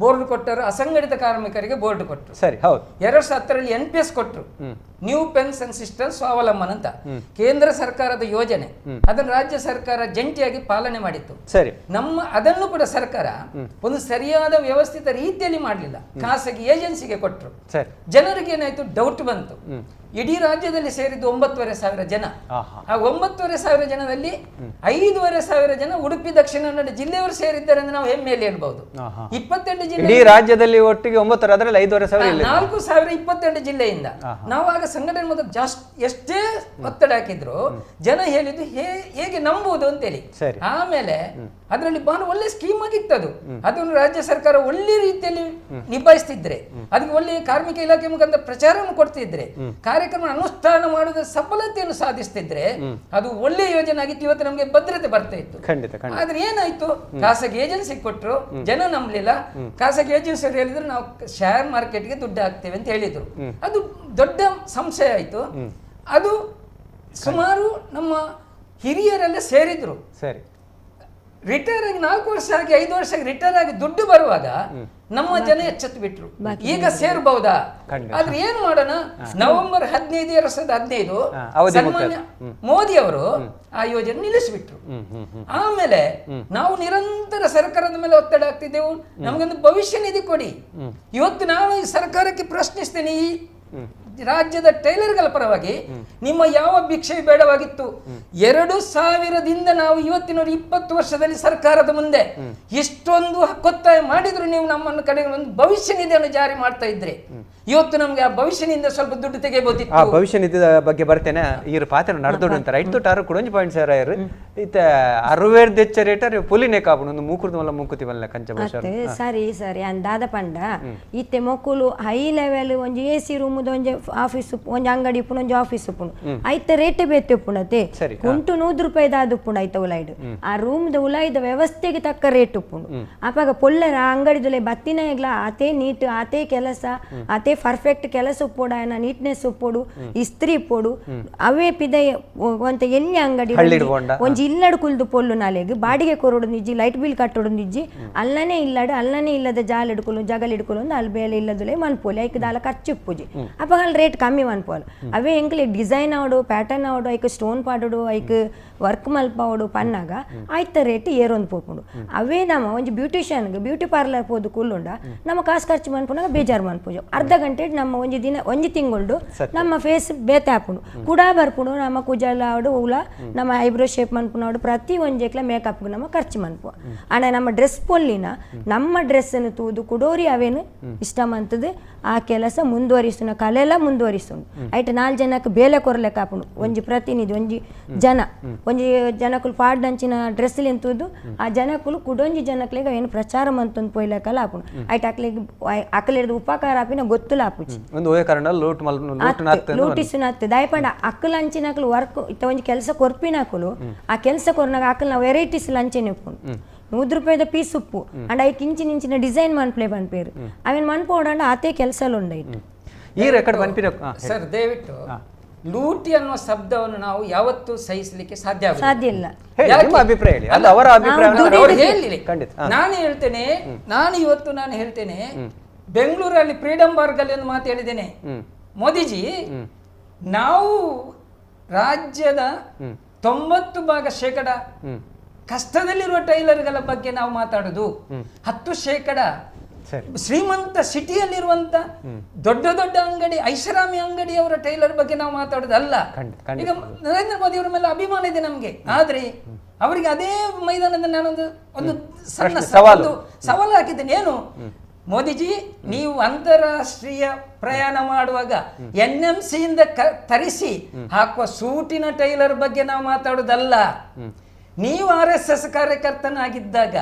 ಬೋರ್ಡ್ ಕೊಟ್ಟರು, ಅಸಂಘಟಿತ ಕಾರ್ಮಿಕರಿಗೆ ಬೋರ್ಡ್ ಕೊಟ್ಟರು. ಸರಿ, ಹೌದು. 2010ರಲ್ಲಿ NPS ಕೊಟ್ಟರು, new pension system ಸ್ವಾವಲಂಬನ ಅಂತ ಕೇಂದ್ರ ಸರ್ಕಾರದ ಯೋಜನೆ, ಅದನ್ನು ರಾಜ್ಯ ಸರ್ಕಾರ ಜಂಟಿಯಾಗಿ ಪಾಲನೆ ಮಾಡಿತ್ತು. ಸರಿ, ನಮ್ಮ ಅದನ್ನು ಕೂಡ ಸರ್ಕಾರ ಒಂದು ಸರಿಯಾದ ವ್ಯವಸ್ಥಿತ ರೀತಿಯಲ್ಲಿ ಮಾಡಲಿಲ್ಲ, ಖಾಸಗಿ ಏಜೆನ್ಸಿಗೆ ಕೊಟ್ಟರು. ಜನರಿಗೆ ಏನಾಯ್ತು, ಡೌಟ್ ಬಂತು. ಇಡೀ ರಾಜ್ಯದಲ್ಲಿ ಸೇರಿದ್ದು 9,500 ಜನ. ಆ 9,500 ಜನದಲ್ಲಿ 5,500 ಜನ ಉಡುಪಿ ದಕ್ಷಿಣ ಕನ್ನಡ ಜಿಲ್ಲೆಯವರು ಸೇರಿದ್ದಾರೆ ಅಂತ ನಾವು ಹೆಮ್ಮೆಯಲ್ಲಿ ಹೇಳ್ಬಹುದು. 28 ಜಿಲ್ಲೆ ಇಡೀ ರಾಜ್ಯದಲ್ಲಿ ಒಟ್ಟಿಗೆ 9, ಅದರಲ್ಲಿ 5,500, 4,028 ಜಿಲ್ಲೆಯಿಂದ. ನಾವು ಆಗ ಸಂಘಟನೆ ಮೊದಲು ಜಾಸ್ತಿ ಎಷ್ಟೇ ಒತ್ತಡ ಹಾಕಿದ್ರು ಜನ ಹೇಳಿದ್ದು ಹೇಗೆ ನಂಬುವುದು ಅಂತೇಳಿ. ಆಮೇಲೆ ಅದರಲ್ಲಿ ಬಹಳ ಒಳ್ಳೆ ಸ್ಕೀಮ್ ಆಗಿತ್ತು ಅದು. ಅದನ್ನು ರಾಜ್ಯ ಸರ್ಕಾರ ಒಳ್ಳೆ ರೀತಿಯಲ್ಲಿ ನಿಭಾಯಿಸ್ತಿದ್ರೆ, ಅದಕ್ಕೆ ಒಳ್ಳೆ ಕಾರ್ಮಿಕ ಇಲಾಖೆ ಮುಖಾಂತರ ಪ್ರಚಾರವನ್ನು ಕೊಡ್ತಿದ್ರೆ, ಕಾರ್ಯಕ್ರಮ ಅನುಷ್ಠಾನ ಮಾಡುವುದರ ಸಫಲತೆಯನ್ನು ಸಾಧಿಸ್ತಿದ್ರೆ ಅದು ಒಳ್ಳೆ ಯೋಜನೆ ಆಗಿತ್ತು. ಇವತ್ತು ನಮಗೆ ಭದ್ರತೆ ಬರ್ತಾ ಇತ್ತು. ಆದ್ರೆ ಏನಾಯ್ತು, ಖಾಸಗಿ ಏಜೆನ್ಸಿ ಕೊಟ್ಟರು, ಜನ ನಂಬಲಿಲ್ಲ. ಖಾಸಗಿ ಏಜೆನ್ಸಿ ಹೇಳಿದ್ರು ನಾವು ಶೇರ್ ಮಾರ್ಕೆಟ್ಗೆ ದುಡ್ಡು ಹಾಕ್ತೇವೆ ಅಂತ ಹೇಳಿದ್ರು. ಅದು ದೊಡ್ಡ ಸಂಶಯ ಆಯ್ತು. ಅದು ಸುಮಾರು ನಮ್ಮ ಹಿರಿಯರೆಲ್ಲ ಸೇರಿದ್ರು. ಸರಿ, ರಿಟೈರ್ ಆಗಿ 4 ವರ್ಷ ಆಗಿ 5 ವರ್ಷ ಆಗಿ ರಿಟೈರ್ ಆಗಿ ದುಡ್ಡು ಬರುವಾಗ ನಮ್ಮ ಜನ ಎಚ್ಚೆತ್ತು ಬಿಟ್ರು, ಈಗ ಸೇರ್ಬಹುದಾ? ಆದ್ರೆ ಏನ್ ಮಾಡೋಣ, ನವೆಂಬರ್ 15, 2015 ಸನ್ಮಾನ್ಯ ಮೋದಿ ಅವರು ಆ ಯೋಜನೆ ನಿಲ್ಲಿಸಿಬಿಟ್ರು. ಆಮೇಲೆ ನಾವು ನಿರಂತರ ಸರ್ಕಾರದ ಮೇಲೆ ಒತ್ತಡ ಆಗ್ತಿದ್ದೆವು, ನಮಗೊಂದು ಭವಿಷ್ಯ ನಿಧಿ ಕೊಡಿ. ಇವತ್ತು ನಾನು ಈ ಸರ್ಕಾರಕ್ಕೆ ಪ್ರಶ್ನಿಸ್ತೇನೆ, ಈ ರಾಜ್ಯದ ಟೈಲರ್ಗಳ ಪರವಾಗಿ ನಿಮ್ಮ ಯಾವ ಭಿಕ್ಷೆ ಬೇಡವಾಗಿತ್ತು. 2000ದಿಂದ ನಾವು ಇವತ್ತಿನವರು 20 ವರ್ಷದಲ್ಲಿ ಸರ್ಕಾರದ ಮುಂದೆ ಇಷ್ಟೊಂದು ಹಕ್ಕೊತ್ತಾಯ ಮಾಡಿದ್ರು, ನೀವು ನಮ್ಮನ್ನು ಕಡೆ ಒಂದು ಭವಿಷ್ಯ ನಿಧಿಯನ್ನು ಜಾರಿ ಮಾಡ್ತಾ ಇದ್ರೆ ಇವತ್ತು ನಮ್ಗೆ ಆ ಭವಿಷ್ಯ ನಿಧಿಯಿಂದ ಸ್ವಲ್ಪ ದುಡ್ಡು ತೆಗೆಯಬಹುದಿತ್ತು. ಆ ಭವಿಷ್ಯ ನಿಧಿಯ ಬಗ್ಗೆ ಬರ್ತೇನೆ. ಈ ಪಾತ್ರ ನಡೆದೋಡು ಅಂತಾರೆ ಐದು ಟಾರು ಕುಡೊಂಜಿ ಪಾಯಿಂಟ್ ಸರ್ ಆಯರು ಇತ್ತ ಅರವೇರ್ ದೆಚ್ಚ ರೇಟರ್ ಪುಲಿನೇ ಕಾಪುಡು ಒಂದು ಮೂಕುರ್ದು ಮಲ್ಲ ಮೂಕುತಿ ಮಲ್ಲ ಕಂಚ ಬಹುಶಃ. ಸರಿ ಸರಿ ಅಂದಾದ ಪಂಡ ಇತ್ತೆ ಮೊಕ್ಕುಲು ಹೈ ಲೆವೆಲ್ ಒಂಜಿ ಎ ಸಿ ರೂಮ್ ಒಂಜಿ ಆಫೀಸ್ ಒಂಜಿ ಅಂಗಡಿ ಉಪ್ಪುಂಡು ಒಂಜಿ ಆಫೀಸ್ ಉಪ್ಪುಂಡು ಐತ ರೇಟ್ ಬೇತೆ ಉಪ್ಪುಂಡತೆ ಕುಂಟು 100 ರೂಪಾಯಿದ ಅದು ಉಪ್ಪುಂಡು ಐತ ಉಲಾಯ್ಡು ಆ ರೂಮ್ದ ಉಲಾಯ್ದ ವ್ಯವಸ್ಥೆಗೆ ತಕ್ಕ ರೇಟ್ ಉಪ್ಪುಂಡು. ಅಪಾಗ ಪೊಲ್ಲರ ಅಂಗಡಿದುಲೆ ಬತ್ತಿನ ಎಗ್ಲ ಆತೇ ನೀಟ್ ಆತೇ ಕೆಲಸ ಆತೇ ಪರ್ಫೆಕ್ಟ್ ಕೆಲಸ ಉಪ್ಪೋಡು ಆಯನ ನೀಟ್ನೆಸ್ ಉಪ್ಪೋಡು ಇಸ್ತ್ರಿ ಉಪ್ಪೋಡು ಅವೇ ಪಿದ ಒಂತ ಎಲ್ಲಿ ಅಂಗಡಿ ಒಂಜಿ ಇಲ್ಲಡು ಕುಲ್ದು ಪೊಲ್ಲು ನಾಲೆಗ್ ಬಾಡಿಗೆ ಕೊರಡು ನಿಜ್ಜಿ ಲೈಟ್ ಬಿಲ್ ಕಟ್ಟೋಡು ನಿಜ್ಜಿ ಅಲ್ಲನೇ ಇಲ್ಲಡು ಅಲ್ಲನೇ ಇಲ್ಲದ ಜಾಲ ಹಿಡ್ಕೊಲು ಜಗಲ್ ಹಿಡ್ಕೊಲು ಒಂದು ಅಲ್ಲಿ ಬೇಲೆ ಇಲ್ಲದುಲೆ ಮನ್ಪೋಲಿ ಐಕ್ ದಾಲ ಖರ್ಚು ಉಪ್ಪುಜಿ ಅಪ್ಪ ಅಲ್ಲಿ ರೇಟ್ ಕಮ್ಮಿ ಮನ್ಪೋಲು. ಅವೇ ಎಂಕ್ಲೆ ಡಿಸೈನ್ ಆವಡು ಪ್ಯಾಟರ್ನ್ ಆವಡು ಐಕ್ ಸ್ಟೋನ್ ಪಾಡೋಡು ಐಕ್ ವರ್ಕ್ ಮಲ್ಪಾವಡು ಪನ್ನಾಗ ಆಯ್ತ ರೇಟ್ ಏರೊಂದು ಪೋಪುಂಡು. ಅವೇ ನಮ್ಮ ಒಂಜಿ ಬ್ಯೂಟಿಷಿಯನ್ಗೆ ಬ್ಯೂಟಿ ಪಾರ್ಲರ್ ಪೋದು ಕುಲ್ಲುಂಡ ನಮ್ಮ ಕಾಸು ಖರ್ಚು ಮನ್ಪುನಾಗ ಬೇಜಾರು ಮನ್ಪುಜು ಅರ್ಧ ಗಂಟೆ ನಮ್ಮ ಒಂಜಿ ದಿನ ಒಂಜಿ ತಿಂಗಳು ನಮ್ಮ ಫೇಸ್ ಬೇತೆ ಹಾಪುಂಡು ಕುಡಾ ಬರ್ಪುಂಡು ನಮ್ಮ ಕುಜಲ ಆವಡು ಉಲ ನಮ್ಮ ಐಬ್ರೋ ಶೇಪ್ ಮನ್ಪುನಾಡು ಪ್ರತಿ ಒಂಜೆಕ್ಲ ಮೇಕಪ್ ನಮ್ಮ ಖರ್ಚು ಮನ್ಪು. ಆಂಡ ನಮ್ಮ ಡ್ರೆಸ್ ಪೊಲ್ಲಿನ ನಮ್ಮ ಡ್ರೆಸ್ಸನ್ನು ತೂದು ಕುಡೋರಿ ಅವೇನು ಇಷ್ಟ ಮಂತದ್ದು ಆ ಕೆಲಸ ಮುಂದುವರಿಸುನ ಕಲೆಲ್ಲ ಮುಂದುವರಿಸುಂಡು. ಐಟ್ 4 ಜನಕ್ಕೆ ಬೇಲೆ ಕೊರಲೆಕ್ಕ ಹಾಪುಂಡು ಒಂಜಿ ಪ್ರತಿನಿಧಿ ಒಂಜಿ ಜನ ಒಂಜಿ ಜನಕುಲು ಪಾಡ್ದಂಚಿನ ಡ್ರೆಸ್ ಎಂತುದು ಆ ಜನಕುಲು ಕುಡೊಂಜಿ ಜನಕ್ಲೆಗ್ ಏನು ಪ್ರಚಾರ ಮಂತೊಂದು ಪೊಯ್ಲೆಕ್ಕಲ್ಲ ಹಾಪುಂಡು. ಐಟ್ ಅಕ್ಲೆಗ್ ಅಕ್ಲೆರ್ದು ಉಪಕಾರ ಆಪಿನ ಗೊತ್ತುಲ ಆಪುಜಿ ಲೂಟಿಸುನ ಅತ್ತೆ ದಯಪಂಡ ಅಕ್ಕಲು ಅಂಚಿನಕ್ಲು ವರ್ಕ್ ಇತ್ತ ಒಂಜಿ ಕೆಲಸ ಕೊರ್ಪಿನಕುಲು ಆ ಕೆಲಸ ಕೊರ್ನಾಗ ಅಕ್ಕಲ್ನ ವೆರೈಟೀಸ್ ಲಂಚನೆ ಉಪ್ಪುಂಡು. 100 ರೂಪಾಯಿದ ಪೀಸ್ ಉಪ್ಪು ಅಂಡ್ ಐಕ್ ಇಂಚಿನ ಇಂಚಿನ ಡಿಸೈನ್ ಮನ್ಪ್ಲೆ ಪನ್ಪೇರು ಅವೇನು ಮನ್ಪೋಡಂಡ ಆತೇ ಕೆಲಸ ಉಂಡೈಟ್. ಈ ರೆಕಾರ್ಡ್ ಮನ್ಪಿನ ಸರ್ ದಯವಿಟ್ಟು ಲೂಟಿ ಅನ್ನುವ ಶಬ್ದವನ್ನು ನಾವು ಯಾವತ್ತೂ ಸಹಿಸಲಿಕ್ಕೆ ಸಾಧ್ಯ ಸಾಧ್ಯ ಇಲ್ಲ. ಅಭಿಪ್ರಾಯ ಹೇಳಿ, ಅವರ ಅಭಿಪ್ರಾಯ ಖಂಡಿತ ನಾನು ಹೇಳ್ತೇನೆ. ನಾನು ಇವತ್ತು ನಾನು ಹೇಳ್ತೇನೆ, ಬೆಂಗಳೂರಲ್ಲಿ ಫ್ರೀಡಂ ಪಾರ್ಕ್ ಅಲ್ಲಿ ಒಂದು ಮಾತು ಹೇಳಿದ್ದೇನೆ, ಮೋದಿಜಿ ನಾವು ರಾಜ್ಯದ 90% ಕಷ್ಟದಲ್ಲಿರುವ ಟೈಲರ್ಗಳ ಬಗ್ಗೆ ನಾವು ಮಾತಾಡುದು, 10% ಶ್ರೀಮಂತ ಸಿಟಿಯಲ್ಲಿರುವಂತ ದೊಡ್ಡ ದೊಡ್ಡ ಅಂಗಡಿ ಐಷಾರಾಮಿ ಅಂಗಡಿಯವರ ಟೈಲರ್ ಬಗ್ಗೆ ನಾವು ಮಾತಾಡೋದಲ್ಲ. ಈಗ ನರೇಂದ್ರ ಮೋದಿ ಅವರ ಮೇಲೆ ಅಭಿಮಾನ ಇದೆ ನಮ್ಗೆ, ಆದ್ರೆ ಅವರಿಗೆ ಅದೇ ಮೈದಾನದಲ್ಲಿ ನಾನೊಂದು ಒಂದು ಸಣ್ಣ ಸವಾಲು ಹಾಕಿದ್ದೇನೆ. ಏನು ಮೋದಿಜಿ, ನೀವು ಅಂತಾರಾಷ್ಟ್ರೀಯ ಪ್ರಯಾಣ ಮಾಡುವಾಗ NMC ಇಂದ ತರಿಸಿ ಹಾಕುವ ಸೂಟಿನ ಟೈಲರ್ ಬಗ್ಗೆ ನಾವು ಮಾತಾಡೋದಲ್ಲ. ನೀವು RSS ಕಾರ್ಯಕರ್ತನಾಗಿದ್ದಾಗ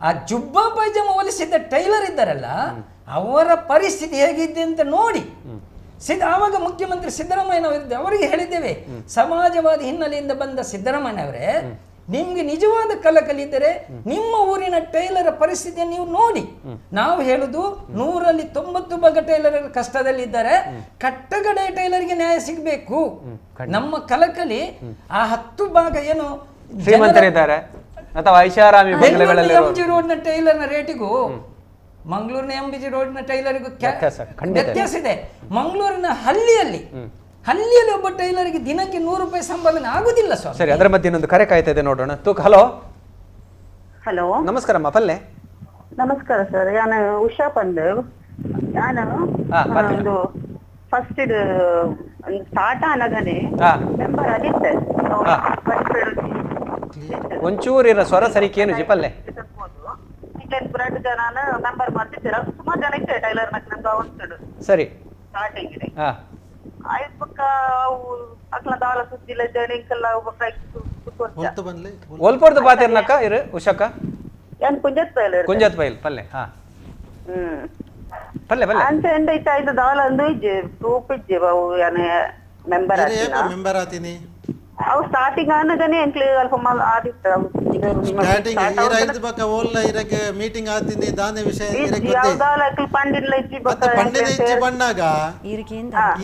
ಆ ಜುಬ್ಬಾ ಪೈಜಾಮ ಹೊಲಿಸಿದ್ದ ಟೈಲರ್ ಇದ್ದಾರಲ್ಲ, ಅವರ ಪರಿಸ್ಥಿತಿ ಹೇಗಿದೆ ಅಂತ ನೋಡಿ. ಆವಾಗ ಮುಖ್ಯಮಂತ್ರಿ ಸಿದ್ದರಾಮಯ್ಯನವರಿದ್ದ ಅವರಿಗೆ ಹೇಳಿದ್ದೇವೆ, ಸಮಾಜವಾದಿ ಹಿನ್ನೆಲೆಯಿಂದ ಬಂದ ಸಿದ್ದರಾಮಯ್ಯನವರೇ, ನಿಮ್ಗೆ ನಿಜವಾದ ಕಲಕಲಿದ್ದರೆ ನಿಮ್ಮ ಊರಿನ ಟೈಲರ ಪರಿಸ್ಥಿತಿಯನ್ನು ನೀವು ನೋಡಿ. ನಾವು ಹೇಳುದು 100ರಲ್ಲಿ 90% ಟೈಲರ್ ಕಷ್ಟದಲ್ಲಿದ್ದಾರೆ, ಕಟ್ಟಗಡೆ ಟೈಲರ್ಗೆ ನ್ಯಾಯ ಸಿಗಬೇಕು. ನಮ್ಮ ಕಲಕಲಿ ಆ 10% ಏನು ಶ್ರೀಮಂತರಿದ್ದಾರೆ ಅಥವಾ ಐಷಾರಾಮಿ ಬಂಗಲೆಗಳಲ್ಲಿ ಎಂಜಿ ರೋಡ್ನ ಟೈಲರ್ನ ರೇಟಿಗೂ ಮಂಗಳೂರಿನ ಎಂಜಿ ರೋಡ್ನ ಟೈಲರ್ಗೂ ವ್ಯತ್ಯಾಸ ಇದೆ. ಮಂಗಳೂರಿನ ಹಳ್ಳಿಯಲ್ಲಿ ಹಳ್ಳಿಯಲ್ಲಿ ಒಬ್ಬ ಟೈಲರ್ಗೆ ದಿನಕ್ಕೆ 100 ರೂಪಾಯಿ ಸಂಪಾದನೆ ಆಗುದಿಲ್ಲ ಸ್ವಾಮಿ. ಸರಿ, ಅದರ ಮಧ್ಯೆ ಇನ್ನೊಂದು ಕರೆ ಕಾಯ್ತಾ ಇದೆ, ನೋಡೋಣ. ತೂಕ ಹಲೋ ಹಲೋ, ನಮಸ್ಕಾರ ಅಮ್ಮ, ಪಲ್ಲೆ. ನಮಸ್ಕಾರ ಸರ್, ನಾನು ಉಷಾ ಪಂದ್. ನಾನು ಒಂದು ಫಸ್ಟ್ ಸ್ಟಾರ್ಟ್ ಆನಗನೆ ಮೆಂಬರ್ ಆದಿತ್ತೆ ಒಂಚೂರು ಇರ ಸ್ವರ ಸರಿ ಕೇನು ಜಿಪಲ್ಲೆ ಬ್ರೆಡ್ ಜನ ಮೆಂಬರ್ ಮಾಡ್ತಿದ್ದೀರ ಸುಮಾರು ಜನ ಇತ್ತೆ ಟೈಲರ್ ನಕ್ ಅವನ್ಸುಡು ಸರಿ ಸ್ಟಾರ್ಟಿಂಗ್ ಆಯ್ತು ಪಕ್ಕ ಅವು ಅಕ್ಲ ದಾಲ ಸುದ್ದಿಲ್ಲ ಜನ ಒಲ್ಪೊರ್ದು ಬಾತಿರ್ನಕ್ಕ ಇರು ಉಷಕ್ಕ ಏನ್ ಕುಂಜತ್ ಪೈಲ್ ಕುಂಜತ್ ಪೈಲ್ ಪಲ್ಲೆ ಹಾ ಪಲ್ಲೆ ಪಲ್ಲೆ ಅಂಚೆ ಎಂಡ ಇತ್ತ ಆಯ್ತು ದಾಲ ಅಂದು ಇಜ್ಜೆ ಪ್ರೂಫ್ ಇಜ್ಜೆ ಅವು ಯಾನೆ ಮೆಂಬರ್ ಆತಿನ ಮೆಂಬರ್ ಆತಿನಿ ಅವು ಸ್ಟಾರ್ಟಿಂಗ್ ಆನಗನೆ ಎಂಕ್ಲೆ ಅಲ್ಪ ಮಲ್ ಆದಿತ್ತ ಸ್ಟಾರ್ಟಿಂಗ್ ಇರ ಐದು ಬಕ್ಕ ಓಲ್ಲ ಇರಕ್ಕೆ ಮೀಟಿಂಗ್ ಆತಿನಿ ದಾನೆ ವಿಷಯ ಇರಕ್ಕೆ ಗೊತ್ತೇ ದಾಲ ಅಕ್ಲ ಪಂಡಿನ ಇಜ್ಜಿ ಬಕ್ಕ ಪಂಡಿನ ಇಜ್ಜಿ ಬಣ್ಣಾಗ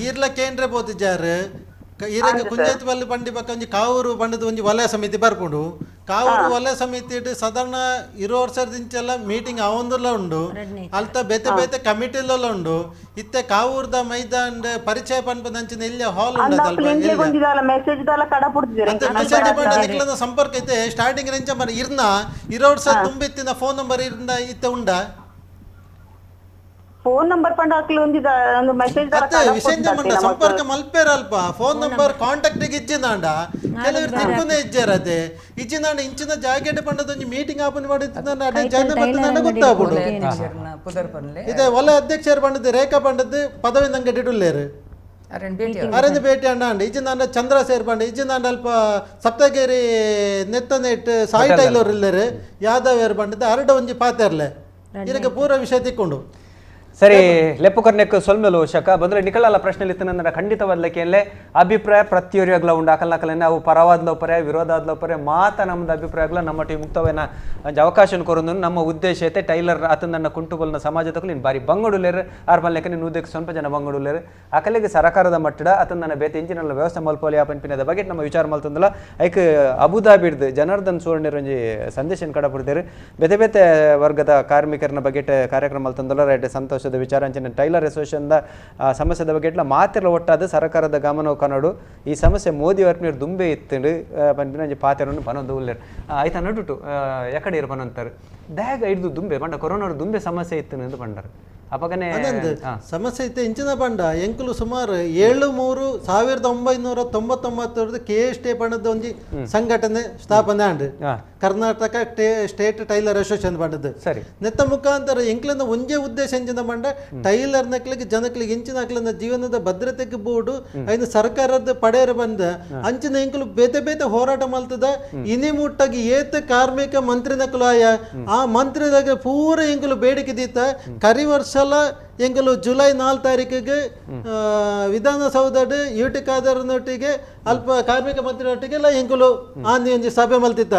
ಈರ್ಲ ಕೇಂದ್ರ ಬೋತಿಜಾರು ಇರಕ್ಕೆ ಕುಂಜತ್ ಬಲ್ಲಿ ಬಂಡಿ ಬಕ್ಕ ಒಂಜಿ ಕಾವೂರು ಬಂಡದ ಒಂಜಿ ವಲಯ ಸಮಿತಿ ಬರ್ಪುಂಡು ಕಾವೂರು ವಲಯ ಸಮಿತಿ ಸಾಧಾರಣ ಇರೋ ವರ್ಷದಿಂಚೆಲ್ಲ ಮೀಟಿಂಗ್ ಆವೊಂದುಲ್ಲ ಉಂಡು ಅಲ್ತ ಬೇತೆ ಬೇತೆ ಕಮಿಟಿಲೆಲ್ಲ ಉಂಡು ಇತ್ತೆ ಕಾವೂರ್ದ ಮೈದಾನ್ ಪರಿಚಯ ಪನ್ಪದಂಚಿನ ಇಲ್ಲಿ ಹಾಲ್ ಉಂಡು ಮೆಸೇಜ್ ಬಂಡ ಸಂಪರ್ಕ ಐತೆ ಸ್ಟಾರ್ಟಿಂಗ್ ರೆಂಚ ಮರ ಇರ್ನ ಇರೋ ವರ್ಷ ತುಂಬಿತ್ತಿನ ಫೋನ್ ನಂಬರ್ ಇರ್ನ ಇತ್ತೆ ಉಂಡ ಫೋನ್ ನಂಬರ್ ಪಂಡ ಹಾಕ್ಲಿ ಒಂದಿದ ಒಂದು ಮೆಸೇಜ್ ಅತ್ತೆ ವಿಷಯ ಮಂಡ ಸಂಪರ್ಕ ಮಲ್ಪೇರ ಅಲ್ಪ ಫೋನ್ ನಂಬರ್ ಕಾಂಟ್ಯಾಕ್ಟ್ ಇಜ್ಜಿನಾಂಡ ಕೆಲವರು ತಿಕ್ಕುನೆ ಇಜ್ಜಾರತೆ ಇಜ್ಜಿನಾಂಡ ಇಂಚಿನ ಜಾಗೆಟ್ ಪಂಡದ ಒಂಜಿ ಮೀಟಿಂಗ್ ಆಪನ್ ಮಾಡಿದ ಅಡೆ ಜನ ಬತ್ತನಾಂಡ ಗೊತ್ತಾಪುಂಡು ಇದೆ ವಲಯ ಅಧ್ಯಕ್ಷರು ಪಂಡದ್ದು ರೇಖಾ ಪಂಡದ್ದು ಪದವಿ ನಂಗೆ ಡಿಡುಲ್ಲೇರು ಅರೆಂದು ಭೇಟಿ ಅಣ್ಣ ಅಂಡ ಇಜ್ಜಿನಾಂಡ ಚಂದ್ರ ಸೇರ್ ಪಂಡ ಇಜ್ಜಿನಾಂಡ ಅಲ್ಪ ಸಪ್ತಗಿರಿ ನೆತ್ತನೆಟ್ ಸಾಯಿ ಟೈಲರ್ ಇಲ್ಲೇರು ಯಾದವ್ ಪಂಡದ್ದು ಅರಡ ಒಂಜಿ ಪಾತೆರ್ಲೆ ಇದಕ್ಕೆ ಪೂರ ವಿಷಯ ತಿಕ್ಕೊಂಡು ಸರಿ ಲೆಪ್ಪು ಕರ್ನೆಕ್ ಸೊಲ್ಮೆಲು ಶಕ ಬಂದ್ರೆ ನಿಕಲಲ್ಲ ಪ್ರಶ್ನೆ ಇತ್ತು ಖಂಡಿತವಾದ್ಲಕ್ಕೆ ಅಭಿಪ್ರಾಯ ಪ್ರತಿಯೊರಿಯಾಗ್ಲ ಉಂಡು ಅಕಲ್ನಕಲನೆ ಅವು ಪರವಾದ್ಲೋ ಪರೆ ವಿರೋಧಾದ್ಲೋ ಪರೆ ಮಾತ ನಮ್ಮದು ಅಭಿಪ್ರಾಯಗಳ ನಮ್ಮ ಟೀಮ್ ಮುಕ್ತವೇನ ಅವಕಾಶ ಕೊರೊಂದು ನಮ್ಮ ಉದ್ದೇಶ ಐತೆ ಟೈಲರ್ ಆತನ ಕುಂಟುಬಲ್ನ ಸಮಾಜದಕ್ಕೂ ನೀನು ಬಾರಿ ಬಂಗಡುಲೇರು ಆರ್ ಮಲ್ಲೆಕ ನೀನು ಉದ್ದಕ್ಕೆ ಸ್ವಲ್ಪ ಜನ ಬಂಗಡುಲೇರು ಅಕಲಿಗೆ ಸರ್ಕಾರದ ಮಟ್ಟಡ ಆತನ ಬೇತೆ ಇಂಜಿನಲ್ಲ ವ್ಯವಸ್ಥೆ ಮಲ್ಪೋಲಿ ಆ ಪನ್ಪಿನದ ಬಗ್ಗೆ ನಮ್ಮ ವಿಚಾರ ಮಲ್ತಂದಲ್ಲ ಐಕ್ ಅಬುದಾಬಿಡ್ದು ಜನಾರ್ದನ್ ಸುವರ್ಣರ್ ಒಂಜಿ ಸಂದೇಶ ಕಡಪಡ್ತೇರು ಬೇತೆ ಬೇತೆ ವರ್ಗದ ಕಾರ್ಮಿಕರನ್ನ ಬಗ್ಗೆ ಕಾರ್ಯಕ್ರಮ ಮಲ್ತಂದಲ್ಲ ರೈಟ್ ಸಂತೋಷ ವಿಚಾರ ಅಂಚಿನ ಟೈಲರ್ ಅಸೋಸಿಯೇಷನ್ ಸಮಸ್ಯೆದ ಬಗ್ಗೆ ಇಟ್ಲ ಮಾತಿರ್ಲ ಒಟ್ಟಾದ ಸರ್ಕಾರದ ಗಮನ ಕನ್ನಡು ಈ ಸಮಸ್ಯೆ ಮೋದಿ ವರ್ಪನೀರು ದುಂಬೆ ಇತ್ತು ಪನ್ಪಿನ ಒಂಜಿ ಪಾತೆರನ್ನು ಪನೊಂದು ಉಲ್ಲೇರು ಆಯ್ತಾ ನಡುಟು ಎಕಡೆ ಇರು ಪನೊಂತಾರೆ ದ್ಯಾಗ ಹಿಡ್ದು ದುಂಬೆ ಪಂಡ ಕೊರೋನಾ ದುಂಬೆ ಸಮಸ್ಯೆ ಇತ್ತು ಅಂತ ಪಂಡರು ಅಪಗನೆ ಸಮಸ್ಯೆ ಇತ್ತು ಇಂಚಿನ ಪಂಡ ಎಂಕುಲು ಸುಮಾರು 7-3-1999 ಕೆ ಎಸ್ ಟಿ ಪಂಡದ ಒಂಜಿ ಸಂಘಟನೆ ಸ್ಥಾಪನೆ and Karnataka state tailor association ಪಂಡದ್ದು ಸರಿ ನೆತ್ತ ಮುಖಾಂತರ ಎಂಕ್ಲನ ಒಂಜೇ ಉದ್ದೇಶ ಎಂಚಿನ ಪಂಡ ಟೈಲರ್ ನಕ್ಲಿಗೆ ಜನಕ್ಲಿಗೆ ಇಂಚಿನ ಅಕ್ಲನ ಜೀವನದ ಭದ್ರತೆಗೆ ಬೋರ್ಡು ಐನು ಸರ್ಕಾರದ ಪಡೆಯರು ಬಂದ ಅಂಚಿನ ಎಂಕುಲು ಬೇತೆ ಬೇತೆ ಹೋರಾಟ ಮಲ್ತದ ಇನಿ ಮುಟ್ಟಾಗಿ ಏತ ಕಾರ್ಮಿಕ ಮಂತ್ರಿ ನಕಲು ಆಯ ಆ ಮಂತ್ರಿದಾಗ ಪೂರ ಎಂಕುಲು ಬೇಡಿಕೆ ದೀತ ಕರಿ ವರ್ಷ ಎಂಕಲು ಜುಲೈ 4 ತಾರೀಕಿಗೆ ವಿಧಾನಸೌಧಡ್ ಯುಟಿ ಖಾದರ್ನೊಟ್ಟಿಗೆ ಅಲ್ಪ ಕಾರ್ಮಿಕ ಮಂತ್ರಿಯೊಟ್ಟಿಗೆ ಎಲ್ಲ ಎಂಕುಲು ಆಂದಿ ಒಂಜಿ ಸಭೆ ಮಲ್ತಿತ್ತ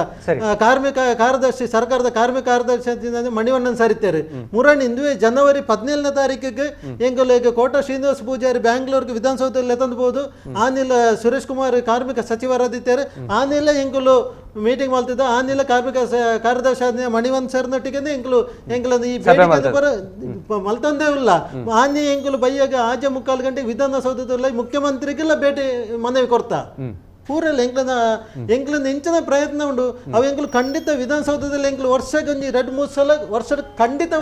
ಕಾರ್ಮಿಕ ಕಾರ್ಯದರ್ಶಿ ಸರ್ಕಾರದ ಕಾರ್ಮಿಕ ಕಾರ್ಯದರ್ಶಿ ಮಣಿವಣ್ಣನ್ ಸರಿತಾರೆ ಮುರಣ್ ಇಂದುವೆ ಜನವರಿ 17ನೇ ತಾರೀಕಿಗೆ ಎಂಕುಲು ಈಗ ಕೋಟ ಶ್ರೀನಿವಾಸ ಪೂಜಾರಿ ಬ್ಯಾಂಗ್ಳೂರ್ಗೆ ವಿಧಾನಸೌಧದಲ್ಲಿ ಎತ್ತಂದ್ಬೋದು ಆನಿಲ ಸುರೇಶ್ ಕುಮಾರ್ ಕಾರ್ಮಿಕ ಸಚಿವರಾದಿತ್ತಾರೆ ಆನಿಲ ಎಂಕುಲು ಮೀಟಿಂಗ್ ಮಾಡ್ತಿದ್ದ ಆನಿಲ ಕಾರ್ಮಿಕ ಕಾರ್ಯದರ್ಶಿ ಮಣಿವನ್ ಸರ್ನೊಟ್ಟಿಗೆ ಎಂಕುಲು ಎಂಕುಲನ್ನು ಈ ಬೇಡಿಕೆ ಮಲ್ತಂದೇ ಇಲ್ಲ ಆನಿ ಎಂಕುಲು ಬೈಯಾಗ ಆಜೆ 3.15 ಗಂಟೆಗೆ ವಿಧಾನಸೌಧದಲ್ಲಿ ಮುಖ್ಯಮಂತ್ರಿಗೆಲ್ಲ ಭೇಟಿ ಮನವಿ ಕೊಡ್ತಾ ಪೂರೆಲ್ಲ ಎಂಕ್ಲನ ಎಂಕ್ಲನ ಇಂಚಿನ ಪ್ರಯತ್ನ ಉಂಡು ಅವು ಎಂಕುಲು ಖಂಡಿತ ವಿಧಾನಸೌಧದಲ್ಲಿ ಎಂಕುಲು ವರ್ಷಕ್ಕೆ ಒಂಜಿ 2-3 ಸಲ ವರ್ಷ ಖಂಡಿತ